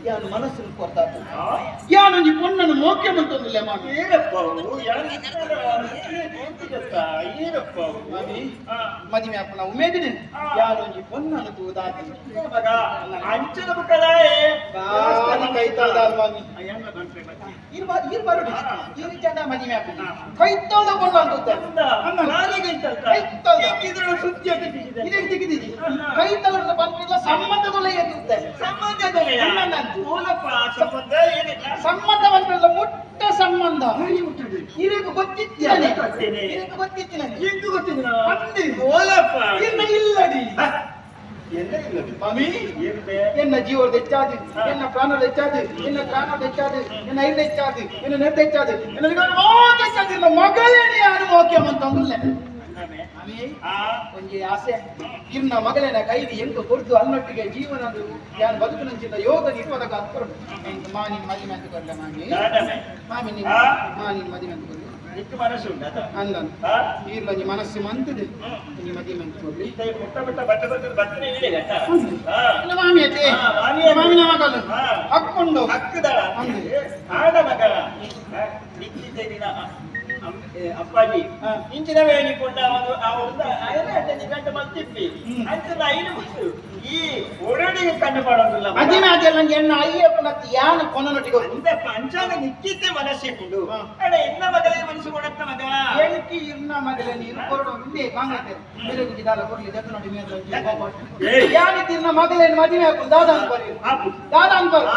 S5: ಯಾನು ಮನಸ್ಸನ್ನು ಕೊರ್ತಾತ ಯಾನು ನೀ ಪೊನ್ನನ್ನು ಮೋಕ್ಯ ಮಂತೊಂದಿಲ್ಲ ಮಾಮಿ. ಮಾಮಿ ಮದಿಮೆ ಅಪ್ಪನ ಉಮೇದಿನಿ ಯಾನು ಒಂಜಿ ಪೊನ್ನನ್ನು ತೂದಾತಿ
S4: ಅಂಚದ ಬುಕ್ಕದಾಯೆ
S5: ಬಾರಿ ಕೈತಲ್ದಾಲ್ ಮಾಮಿ. ಇರ್ ಬರುಡಿ ಇರ್ ಚಂದ ಮದಿಮೆ ಅಪ್ಪನ ಕೈತಲ್ದ ಪೊನ್ನ ಅಂತ ಕೈತಲ್ದ
S4: ಸುದ್ದಿ
S5: ಇದೇ ತೆಗೆದಿದ್ದಿ ಕೈತಲ್ಲದ ಬಂದಿಲ್ಲ ಸಂಬಂಧದೊಳೆ ಎದ್ದುತ್ತೆ
S4: ಸಂಬಂಧ ಏನಿಲ್ಲ
S5: ಸಂಬಂಧ ಬಂದಿಲ್ಲ ಮುಟ್ಟ ಸಂಬಂಧ ಇದಕ್ಕೆ ಗೊತ್ತಿತ್ತು ಇದಕ್ಕೆ ಗೊತ್ತಿತ್ತು ನನಗೆ.
S4: ಎಂತು ಗೊತ್ತಿಲ್ಲ
S5: ಅಂದಿ
S4: ಓಲಪ್ಪ
S5: ಇನ್ನ ಇಲ್ಲಡಿ
S4: ಎಲ್ಲ ಇಲ್ಲ
S5: ಮಾಮಿ ಎನ್ನ ಜೀವದ ಹೆಚ್ಚಾದಿ ಎನ್ನ ಪ್ರಾಣದ ಹೆಚ್ಚಾದಿ ಎನ್ನ ಪ್ರಾಣದ ಹೆಚ್ಚಾದಿ ಎನ್ನ ಐದ ಹೆಚ್ಚಾದಿ ಎನ್ನ ನೆತ್ತ ಹೆಚ್ಚಾದಿ ಎನ್ನ ಹೆಚ್ಚಾದಿ ಎನ್ನ ಮಗಳೇನೆ ಯಾರು ಮೋಕ್ಯ ಅಂತಂದ್ರೆ ಮಾಮಿ ಒಂಜಿ ಆಸೆ ಇನ್ನ ಮಗಳೇನ ಕೈದಿ ಎಂಕು ಕೊರ್ದು ಅನ್ನೊಟ್ಟಿಗೆ ಜೀವನದು ಯಾರು ಬದುಕಿನಂಚಿನ ಯೋಗ ನಿಪದಕ ಅತ್ಕೊಡು ಮಾನಿ ಮದಿ ಮಂತು ಕೊಡ್ಲೆ ಮಾಮಿ ಮಾಮಿ ನಿಮ್ಮ ಮಾನಿ ಮದಿ ಮಂತು ಕೊಡ್ಲಿ
S4: ನಿಕ್ಕು ಮನಸ್ಸು ಉಂಟಾ
S5: ಅಂದನ್ ಈರ್ಲೊಂಜಿ ಮನಸ್ಸು ಮಂತದೆ ಒಂಜಿ ಮದಿ ಮಂತು ಕೊಡ್ಲಿ
S4: ಮುಟ್ಟ ಮುಟ್ಟ ಬಟ್ಟ ಬಟ್ಟ ಬರ್ತನೆ ಇಲ್ಲ
S5: ಇಲ್ಲ ಮಾಮಿ ಅತ್ತೆ ಮಾಮಿನ ಮಗಲು ಹಕ್ಕೊಂಡು
S4: ಹಕ್ಕುದಳ ಆಡ ಮಗಳ ನಿಕ್ಕಿದ್ದ ದಿನ ಅಪ್ಪಾಜಿ ಇಂಚಿನ ವೇಣಿಕೊಂಡ ಅವನು ಅವನು ನಿಗಂಟ ಮಲ್ತಿಪ್ಪಿ ಅಂಚನ ಐನು ಬಸ್ಸು ಈ ಒಡಡಿಗೆ ಕಂಡು ಮಾಡೋದಿಲ್ಲ
S5: ಮದಿಮೆ ಅದೆಲ್ಲ ಎನ್ನ ಅಯ್ಯಪ್ಪನ ಯಾನ ಕೊನನೊಟ್ಟಿಗೆ
S4: ಅಂದ ಪಂಚಾಂಗ ನಿಕ್ಕಿದ್ದೆ ಮನಸ್ಸಿಕೊಂಡು ಅಡ ಎನ್ನ ಮಗಳಿಗೆ ಮನಸ್ಸು ಕೊಡತ್ತ ಮಗ
S5: ಎಂಕಿ ಇರ್ನ ಮಗಲೆ ನೀರು ಕೊರಡು ಹಿಂದೆ ಕಾಂಗ್ರೆಸ್ ಬೇರೆ ಗುಜ್ಜಿದಾಲ ಕೊಡ್ಲಿ ದತ್ತು ನೋಡಿ ಮೇಲೆ ಯಾನಿತ್ತಿರ್ನ ಮಗಲೇನು ಮದಿಮೆ ಹಾಕು ದಾದಾ ಅನ್ಬರಿ ದಾದಾ ಅನ್ಬರು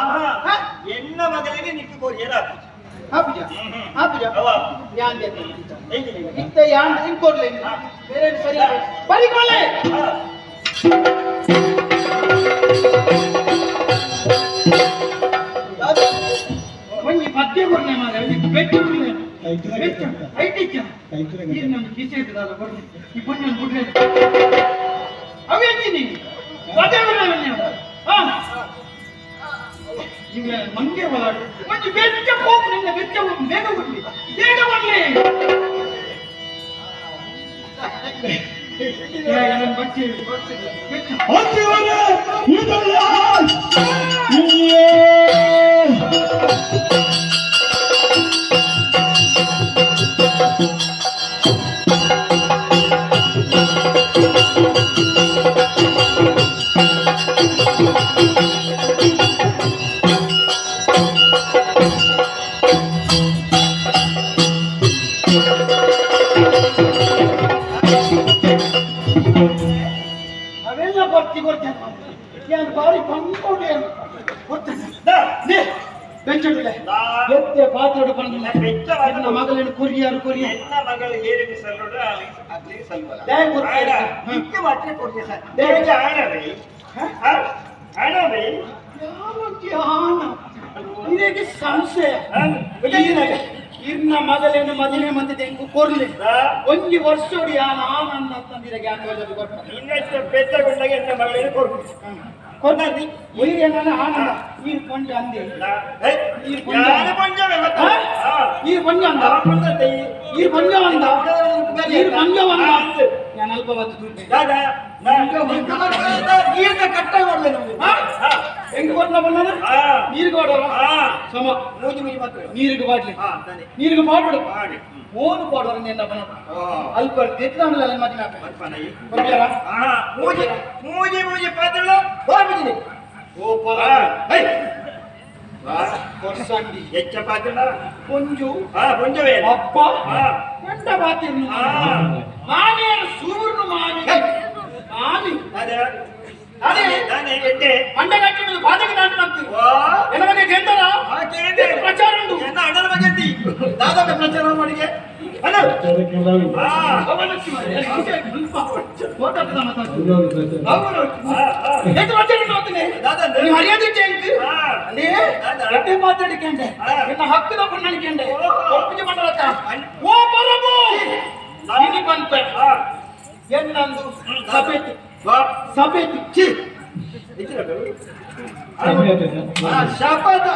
S4: ಎನ್ನ ಮಗಳಿಗೆ ನಿಕ್ಕು ಕೊರಿಯರ
S5: ಹಾಪುಜ ಹಾಪುಜ ಯಾನ್ ಇತ್ತ ಯಾನ್ ಇಂಕೊಡ್ಲಿ ಬೇರೆ ಸರಿ ಬರಿಕೊಲೆ ಒಂಜಿ ಪದ್ಯ ಕೊಡ್ಲೆ ಮಾರ್ರೆ ಒಂಜಿ ಬೆಟ್ಟು ಕೊಡ್ಲೆ ಬೆಟ್ಟು ಐಟಿಚ್ಚ ಈ ನನ್ನ ಕಿಸೆ ಇದ್ದದಲ್ಲ ಕೊಡ್ಲಿ ಈ ಪುಣ್ಯ ಬಿಡ್ಲೆ ಅವೇಂಚಿ ನೀನು ಪದ್ಯ ಕೊಡ್ಲೆ ಹಾ ಇವ್ರ ಮಂಗೆ ಒಳಗೆ ಒಂಜಿ ಬೆಚ್ಚ ಹೋಗು ನಿನ್ನ ಬೆಚ್ಚ ಹೋಗು ಬೇಗ ಕೊಡ್ಲಿ ಬೇಗ ಕೊಡ್ಲಿ ಬಚ್ಚಿ ಬೆಚ್ಚ ಅವೆಲ್ಲ ಬರ್ತಿ ಕೊಡ್ತೇನೆ ನಾನು ಬಾರಿ ಬಂದ್ಕೊಂಡೆ ಕೊಡ್ತೇನೆ ಬೆಂಚುಡಿಲೆ ಎತ್ತೆ ಪಾತ್ರೆ ಬಂದಿಲ್ಲ ನನ್ನ ಮಗಳೇನು ಕೊರಿಯಾರು ಕೊರಿಯ
S4: ಎನ್ನ ಮಗಳು ಏರಿಗೆ ಸಲ್ಲೋಡ್ರೆ ಅಲ್ಲಿ ಸಲ್ವಲ್ಲ ನಿಕ್ಕೆ ಮಾತ್ರ ಕೊಡ್ತೀವಿ ಸರ್ ಆಡವಿ ಆಡವಿ
S5: ಇದಕ್ಕೆ ಸಂಶಯ ಇರ್ನ ಮಗಳೇನು ಮದುವೆ ಮಂತಿದೆ ಎಂಕು ಕೊರ್ಲಿ ಒಂಜಿ ವರ್ಷೋಡಿ ಆನಂದ ತಂದಿರಗೆ ಆಂದೋಲನ ಕೊಟ್ಟ
S4: ನಿನ್ನ ಪೆತ್ತಗೊಂಡಾಗ ಎನ್ನ ಮಗಳೇನು ಕೊಡ್ಬೇಕು
S5: ಕೊಡ್ಲಿ ಉಯಿರೇನ ಆನಂದ ನೀರು ಕೊಂಡ ಅಂದೆ ನೀರು ಕೊಂಡ ನೀರು ಕೊಂಡ ಅಂದ ನೀರು ಕೊಂಡ ಅಂದ ನೀರು ಕೊಂಡ ಅಂದ ನಾನು ಅಲ್ಪ ಹೊತ್ತು ದುಡ್ಡು
S4: ನೀರ್ನ ಕಟ್ಟ ಮಾಡ್ಲೆ ನಮ್ಗೆ
S5: ಹೆಂಗ್ ಕೊಡ್ಲ ಬಂದ ನೀರಿಗೆ ಕೊಡೋಣ ಸಮ
S4: ಮೂಜಿ ಮೂಜಿ ಮಾತ್ರ
S5: ನೀರಿಗೆ ಬಾಟ್ಲಿ ನೀರಿಗೆ ಮಾಡ್ಬಿಡು ಓದು ಪಾಡೋರು ನಿನ್ನ ಬನ ಅಲ್ಪ ತೆತ್ತಿನ ಮದುವೆ ಬರ್ತಾರ
S4: ಮೂಜಿ ಮೂಜಿ ಮೂಜಿ ಪಾತ್ರೆ ಹೋಗ್ಬಿದ್ದೀನಿ
S5: ಓ ಪರ ಕೊರ್ಸಂಡಿ
S4: ಹೆಚ್ಚ ಪಾತ್ರ
S5: ಪೊಂಜು
S4: ಪೊಂಜುವೇ
S5: ಅಪ್ಪ ಎಂತ ಬಾತಿರ್ನು ಮಾಮಿಯರು ಸೂರ್ನು ಮಾಮಿ ಮಾಮಿ
S4: ಅದೇ
S5: ಅದೇ
S4: ನಾನೇ ಎಡ್ಡೆ
S5: ಮಂಡೆ ಕಟ್ಟಿದ್ದು ಬಾಧಕ ದಾಂಡು ಮಾಡ್ತೀವಿ ಎನ್ನ ಬಗ್ಗೆ ಕೇಳ್ತಾರ ಪ್ರಚಾರ ಉಂಟು
S4: ಎನ್ನ ಅಣ್ಣನ ಬಗ್ಗೆ ದಾದಾಟ ಪ್ರಚಾರ ಮಾಡಿಗೆ ಹಲೋ
S5: ಎನ್ನ ಹಕ್ಕದ ಪುಣ್ಣಳಿಕೆಂಡೆ ಒಪ್ಪಿಗೆ ಮಂಡಲಕ್ಕ ಓ ಪರಬು ಇನಿ ಬಂತ ಎನ್ನಂದು ಸಭೆತು ಸಭೆತು ಚಿ
S6: ಶಪಥ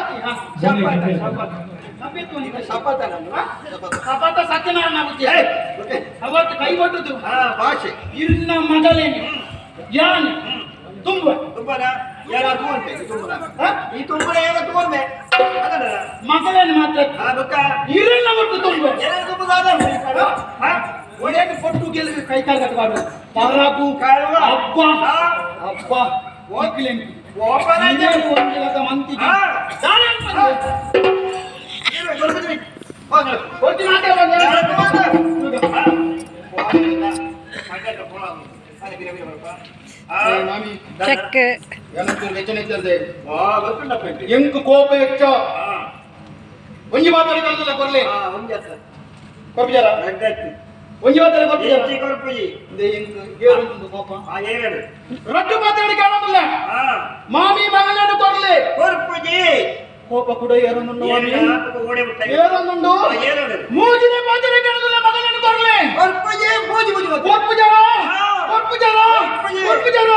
S6: ಶಪಥ ಶಪಥ ಶಪಥ
S5: ಶಪಥ ಸತ್ಯನಾರಾಯಣ ಅವತ್ತು ಕೈ ಕೊಟ್ಟದ್ದು
S6: ಭಾಷೆ
S5: ಇರ್ನ ಮಗಲೇನೆ ಯಾನ್ ತುಂಬ
S6: ತುಂಬನ ಯಾರ ತಗೊಂಡೆ ತುಂಬನ ಈ ತುಂಬನ ಯಾರ ತಗೊಂಡೆ
S5: ಮಗಳೇನು ಮಾತ್ರ ಇರನ್ನ ಒಟ್ಟು ತುಂಬ ಒಳ್ಳೆಯ ಕೊಟ್ಟು ಗೆಲ್ಲುವ ಕೈ ಕಾಲು ಕಟ್ಟಬಾರ್ದು ಪರಬು ಅಬ್ಬ ಅಬ್ಬ ಹೋಗ್ಲೇನು ಮಂತಿ
S10: ಚೆಕ್
S3: ಎಂಕು ಕೋಪ ಹೆಚ್ಚ ಒಂಜಿ ಮಾತಾಡಿ ಕಲ್ತಲ್ಲ ಕೊರ್ಲೆ ಕೊರ್ಪಿಜಾರ ಒಂಜಿ ಮಾತಾಡಿ ಕೊರ್ಪಿಜಾರ ಎಂಕು ಕೋಪ ರಡ್ಡು ಮಾತಾಡಿ ಕಾಣೋದಿಲ್ಲ ಮಾಮಿ ಮಗಳನ್ನು ಕೊರ್ಲೆ ಕೋಪ ಕೂಡ ಏರೊಂದುಂಡು ಏರೊಂದುಂಡು ಮೂಜಿನ ಮಾತಾಡಿ ಕಾಣೋದಿಲ್ಲ ಮಗಳನ್ನು ಕೊರ್ಲೆ ಕೊರ್ಪುಜಾರ ಕೊರ್ಪುಜಾರ ಕೊರ್ಪುಜಾರ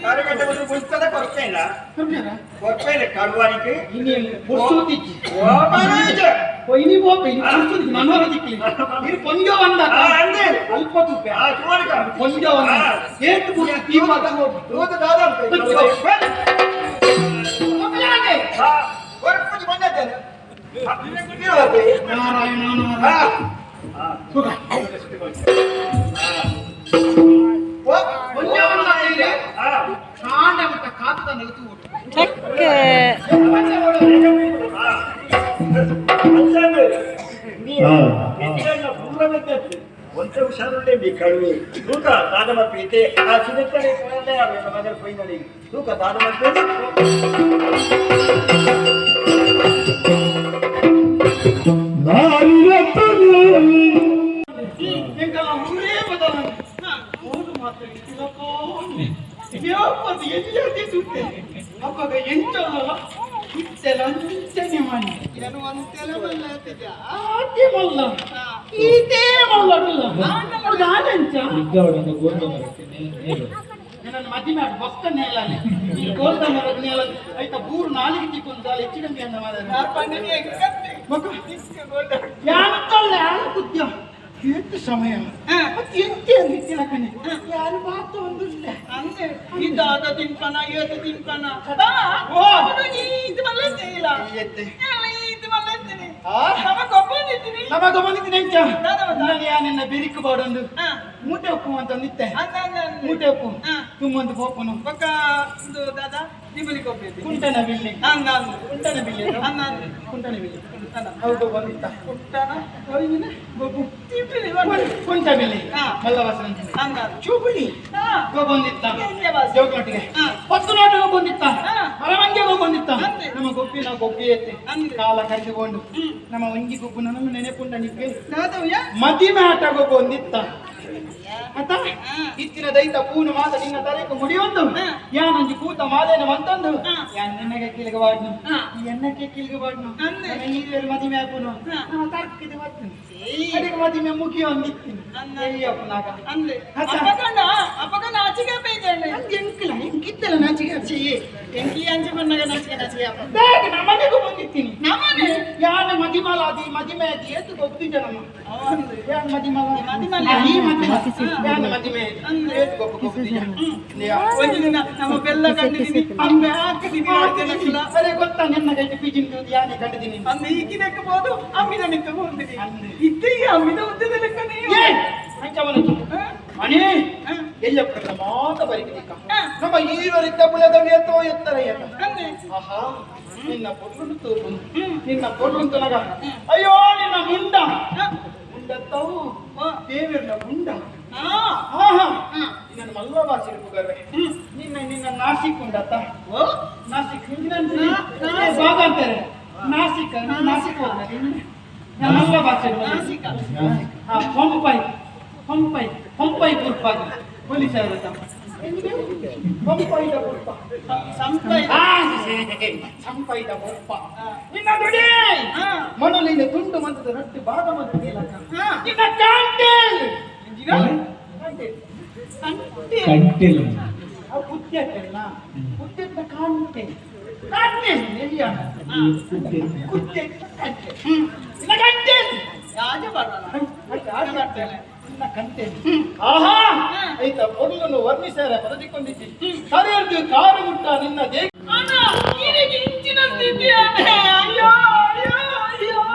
S3: ನಾರಾಯಣ
S10: ಚೆಕ್
S6: ಒಂತೆ ಹುಷಾರುಂಡೆ మీ కడువి తూక తాదమ పీతే ఆ చిన్నతనే కొనలే ఆ మగల్ పోయినడి తూక తాదమ పీతే
S5: ಎಂಕಲ್ಲ ಊರೇ ಬದಲಾನೆ ಊರು ಮಾತ್ರ ಸುಟ್ಟೆ ಅಪ್ಪಗ ಎಂಚಲ್ಲ ಇತ್ತೆಲ ಅಂಚನೆ ಮಾಡಿ ಆತೆ ಮಲ್ಲ ಈತೇ ಮಲ್ಲಡುಲ್ಲ ದಾದಂಚ ನನ್ನ ಮದಿ ಮಾಡಿ ಬೊಕ್ಕ ನೇಲಾನೆ ಈ ಗೋಲ್ದ ಮರದ ನೇಲ ಐತ ಬೂರು ನಾಲಿಗೆ ತಿಕ್ಕೊಂದು ದಾಲ ಹೆಚ್ಚು ಕಮ್ಮಿ ಅಂದ ಮಾರ ಯಾನತ್ತಲ್ಲ ಯಾರು ಕುದ್ಯ ಎಷ್ಟು ಸಮಯ ಮತ್ತೆ ಎಂತ ಅಂದಿತ್ತಿಲ್ಲ ಕಣೆ ಯಾರು ಮಾತು ಒಂದಿಲ್ಲ
S2: ಅಂದೆ ಇದಾದ ತಿನ್ಪನ ಏತ ತಿನ್ಪನ ಇದು ಮಲ್ಲ ಇದು ಮಲ್ಲ
S5: ನಮಗ ಬಂದಿದ್ದೀನಿ ಎಂಚ ನಾನು ಯಾನೆನ್ನ ಬೆರಿಕು ಬಾಡೊಂದು ಮೂಟೆ ಉಪ್ಪು ಅಂತ ನಿತ್ತೆ ಮೂಟೆ ಉಪ್ಪು ತುಂಬೊಂದು ಪೋಪುನು
S2: ಬೊಕ್ಕ ಒಂದು ದಾದಾ ನಿಮ್ಮಲ್ಲಿ ಕೊಪ್ಪಿ
S5: ಕುಂಟನ ಬಿಲ್ಲಿ ಕುಂಟನ ಬಿಲ್ಲಿ ಕುಂಟನ ಬಿಲ್ಲಿ ಹೌದು ಬಂದಿತ್ತ
S2: ಕುಂಟನ
S5: ಗೊಬ್ಬು ಕುಂಟ ಬಿಲ್ಲಿ ಮಲ್ಲವಾಸನ ಚೂಪುಳಿ ಬಂದಿತ್ತ ಜೋಗನೊಟ್ಟಿಗೆ ಪತ್ತು ನಾಟಕ ಬಂದಿತ್ತ ಮರವಂಗೆಗೂ ಬಂದಿತ್ತ ನಮ್ಮ ಗೊಬ್ಬಿನ ಗೊಬ್ಬಿ ಎತ್ತಿ ಕಾಲ ಕರೆದುಕೊಂಡು ನಮ್ಮ ಒಂಜಿ ಗೊಬ್ಬು ನನ್ನ ನೆನೆಪುಂಡ ನಿಕ್ಕೆ ಮದಿಮೆ ಆಟಗೋ ಬಂದಿತ್ತ ಅತ್ತ ಇತ್ತಿನ ದೈತ ಪೂನು ಮಾತ ನಿನ್ನ ತಲೆಗೆ ಮುಡಿಯೊಂದು ಯಾನೊಂಜಿ ಕೂತ ಮಾಲೇನ ಮಂತಂದು ಯಾನ್ ನಿನ್ನಗೆ ಕೀಳಿಗೆ ಬಾಡ್ನು ಎನ್ನಕ್ಕೆ ಕೀಳಿಗೆ ಬಾಡ್ನು ನೀರು ಮದಿಮೆ ಹಾಕುನು ನಮ್ಮ ತರ್ಕಿದೆ ಬರ್ತೇನೆ ಅದಕ್ಕೆ ಮದಿಮೆ ಮುಗಿಯೊಂದಿತ್ತಿನ ಎಲ್ಲಿಯಪ್ಪನಾಗ
S2: ಅಂದ್ರೆ ಅಪ್ಪಗನ ಅಪ್ಪಗನ ಆಚಿಗೆ ಬೇಜಾನೆ
S5: ಎಂಕಿಲ್ಲ ಎಂಕಿತ್ತಲ್ಲ ನಾಚಿಗೆ
S2: ಎಂಕಿ ಅಂಚೆ ಬಣ್ಣಗ ನಾಚಿಗೆ ನಾಚಿಗೆ ಅಪ್ಪ
S5: ಬೇಗ ನಮ್ಮನೆಗೂ ಬಂದಿತ್ತೀನಿ
S2: ನಮ್ಮನೆ
S5: ಯಾನ ಮದಿಮಾಲ ಅದಿ ಮದಿಮೆ ಅದಿ ಏತು ಗೊತ್ತಿದ್ದ ನಮ್ಮ ಯಾನ್ ಮದಿಮಾಲ
S2: ಮದಿಮಾಲ.
S5: ಈ ಮದಿಮಾಲ ಯಾನ ಮದಿಮೆ ಏತು ಗೊಬ್ಬ ಗೊತ್ತಿದ್ದ
S2: ಒಂದು ದಿನ ನಮ್ಮ ಬೆಲ್ಲ ಕಂಡಿದ್ದೀನಿ ಅಂಬೆ ಹಾಕಿದ್ದೀನಿ ಹಾಕಿಲ್ಲ
S5: ಅರೆ ಗೊತ್ತಾ ನಿನ್ನ ಕೈಗೆ ಪಿಜಿನ್ ಯಾನೆ ಕಂಡಿದ್ದೀನಿ
S2: ಅಂದು ಈಗಿನಕ್ಕೆ ಬೋದು ಅಮ್ಮಿದ ನಿಂತು ಹೋಗ್ತೀನಿ ಇದ್ದ ಈ ಅಮ್ಮಿದ ಉದ್ದದ ಲೆಕ್ಕನೇ
S5: ಮಣಿ ಎಲ್ಲಪ್ಪ ಮಾತ ಬರಿಕಿದಿಕ್ಕ ನಮ್ಮ ಈವರಿದ್ದ ಬುಲದ ಎತ್ತೋ ಎತ್ತರ ಎತ್ತ ಆಹಾ ನಿನ್ನ ಪೊರ್ಲುಂಟು ತೂಪುನು ನಿನ್ನ ಪೊರ್ಲುಂಟು ನಗ ಅಯ್ಯೋ ನಿನ್ನ ಮುಂಡ ಮುಂಡತ್ತವು ದೇವಿರ್ನ ಮುಂಡ ಆಹಾ ನಿನ್ನ ಮಲ್ಲ ಭಾಷೆ ಪುಗರ್ವೆ ನಿನ್ನ ನಿನ್ನ ನಾಸಿಕ್ ಉಂಡತ್ತ ನಾಸಿಕ್ ಭಾಗ ಅಂತಾರೆ ನಾಸಿಕ್ ನಾಸಿಕ್ ಹೋದ ಮಲ್ಲ ಭಾಷೆ ಹಾ ಪಂಪೈ ಪಂಪೈ ಪಂಪೈ ಕುರ್ಪಾಗಿ ಪೊಲೀಸ್ ಅವರು ಪಂಪೈದ ಪೊಪ್ಪ ಸಂಪೈದ ಪೊಪ್ಪ ನಿನ್ನ ದುಡಿ ಮನಲಿನ ತುಂಡು ಮಂತದ ರೊಟ್ಟಿ ಭಾಗ ಮಂತದ ನಿನ್ನ ಕಾಂಟೇಲ್
S8: ಕಂಟೆಲ್
S5: ಆ ಕುತ್ತೆಲ್ಲ ಕುತ್ತೆತ್ತ ಕಾಂಟೆ ಕಾಂಟೆ ಎಲ್ಲಿಯ ಕುತ್ತೆ ಕಂಟೆ ನಿನ್ನ ಕಂಟೆಲ್ ಕಂಟೆ ಆಹಾ ಐತ ಪೊರ್ಲನ್ನು ವರ್ಣಿಸಾರ ಪದದಿಕೊಂಡಿದ್ದಿ ಕರೆಯರ್ದು ಕಾರು ಮುಟ್ಟ ನಿನ್ನ they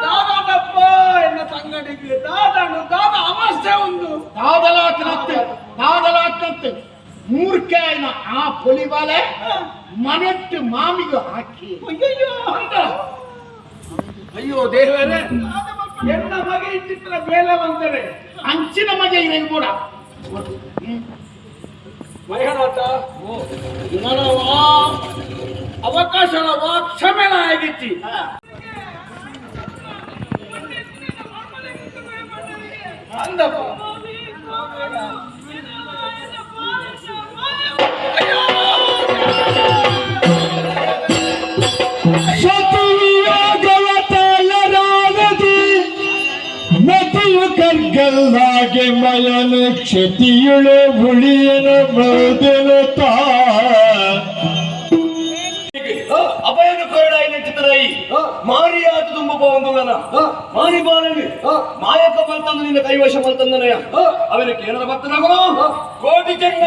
S8: ದಾದಾನಪ್ಪ ಎನ್ನ ತಂಗಡಿಗೆ ದಾದಾನು ದಾದ ಅವಸ್ಥೆ ಒಂದು
S5: ದಾದಲಾಕ್ನತ್ತು ದಾದಲಾಕ್ನತ್ತು ಮೂರ್ಖಾಯನ ಆ ಪೊಲಿಬಾಲೆ ಮನೆಟ್ಟು ಮಾಮಿಗೂ ಹಾಕಿ
S8: ಅಯ್ಯೋ ದೇವರೇ ಎನ್ನ ಮಗೆ ಇಟ್ಟಿತ್ರ ಬೇಲೆ ಬಂದರೆ
S5: ಅಂಚಿನ ಮಗೆ ಇರಂಗ್ ಕೂಡ
S8: ಮೈಹನಾಥ ನನವಾ ಅವಕಾಶವಾ ಕ್ಷಮೆನ ಆಗಿತ್ತಿ. ಅಂದಪ್ಪ
S9: ಮತಿಯು ಕರ್ಗಲ್ಲಾಗೆ ಮಯನು ಕ್ಷತಿಯುಳು ಉಳಿಯನು ಮೌದೆನು ತಾ
S1: ಅಭಯನು ಕೊರಡಾಯಿ ನೆಂಚಿತರಾಯಿ ಮಾರಿಯಾತ ತುಂಬ ಪವಂದುಲನ ಮಾರಿ ಬಾಲನಿ ಮಾಯಕ ಮಲ್ತಂದು ನಿನ್ನ ಕೈವಶ ಮಲ್ತಂದನಯ ಅವನಿಗೆ ಏನಾರ ಭಕ್ತನಾಗೋ ಕೋಟಿ ಚೆನ್ನ.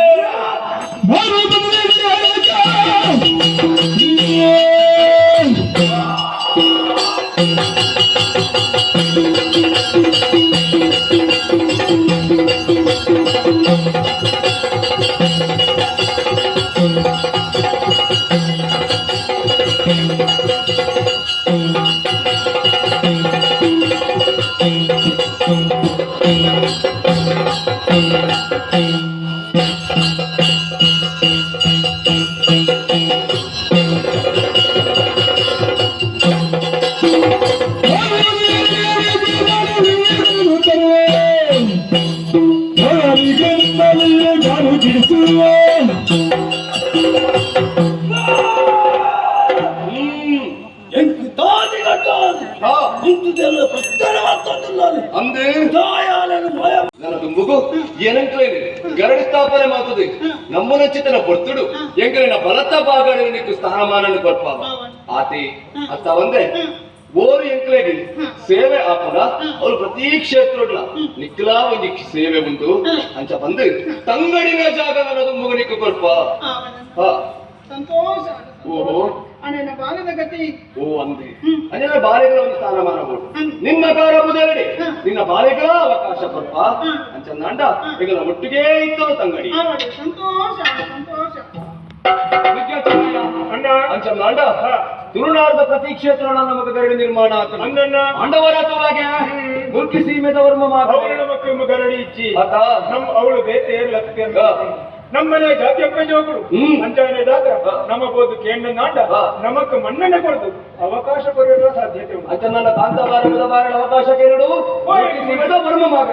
S1: ಗರಡಿ ಸ್ಥಾಪನೆ ಮಾತದೆ ನಮ್ಮನ ಚಿತ್ತನ ಬರ್ತುಡು ಎಂಕಲಿನ ಬಲತ್ತ ಬಾಗಡೆ ನಿಕ್ಕು ಸ್ಥಾನಮಾನನ್ನು ಕೊರ್ಪಾವ ಆತಿ ಅತ್ತ ಒಂದೇ ಓರು ಎಂಕ್ಲೆಗೆ ಸೇವೆ ಆಪುನ ಅವ್ರು ಪ್ರತಿ ಕ್ಷೇತ್ರಡ್ಲ ನಿಕ್ಲಾ ಒಂಜಿ ಸೇವೆ ಉಂಟು ಅಂಚ ಬಂದು ತಂಗಡಿನ ಜಾಗ ಅನ್ನೋದು ಮಗನಿಕ್ಕು ಕೊರ್ಪ. ಹಾ.
S5: ಸಂತೋಷ.
S1: ಓಹೋ.
S5: ಅಣ್ಣನ ಬಾಲದ ಗತಿ.
S1: ಓ ಅಂದೆ ಅಂಜನ ಬಾಲೆಗಳ ಒಂದು ಸ್ಥಾನಮಾನ ಕೊಡು ನಿನ್ನ ಕಾರ ಬುದರಡಿ ನಿನ್ನ ಬಾಲೆಗಳ ಅವಕಾಶ ಕೊರ್ಪ ಅಂಚ ನಾಂಡ ಈಗ ಒಟ್ಟಿಗೆ ಇತ್ತು ತಂಗಡಿ.
S5: ಸಂತೋಷ ಸಂತೋಷ.
S1: ಅಂಚ ನಾಂಡ ತುಳುನಾಡದ ಪ್ರತಿ ಕ್ಷೇತ್ರ ನಮಗ ಗರಡಿ ನಿರ್ಮಾಣ ಆಂಡವರ ತೋಲಾಗೆ ಮುಲ್ಕಿ ಸೀಮೆದ ವರ್ಮ
S3: ಅವಳು ಗರಡಿ ಇಚ್ಚಿ
S1: ಆತ
S3: ನಮ್ಮ ಅವಳು ಬೇತೆ ಲಕ್ಷ್ಮಿ ನಮ್ಮನೆ ಜಾತಿಯಪ್ಪ ಜೋಗುಳು ಅಂಚಾನೆ ದಾದ್ರ ನಮ್ಮ ಬೋದು ಕೇಂದ್ರ ನಾಂಡ ನಮಕ್ ಮನ್ನಣೆ ಕೊಡದು ಅವಕಾಶ ಕೊಡುವ ಸಾಧ್ಯತೆ ಉಂಟು.
S1: ಅಂಚ ನನ್ನ ಕಾಂತಾಬಾರ ಬುಧಬಾರ ಅವಕಾಶ ಕೇರಡು ಸೀಮೆದ ವರ್ಮ ಮಾಗ.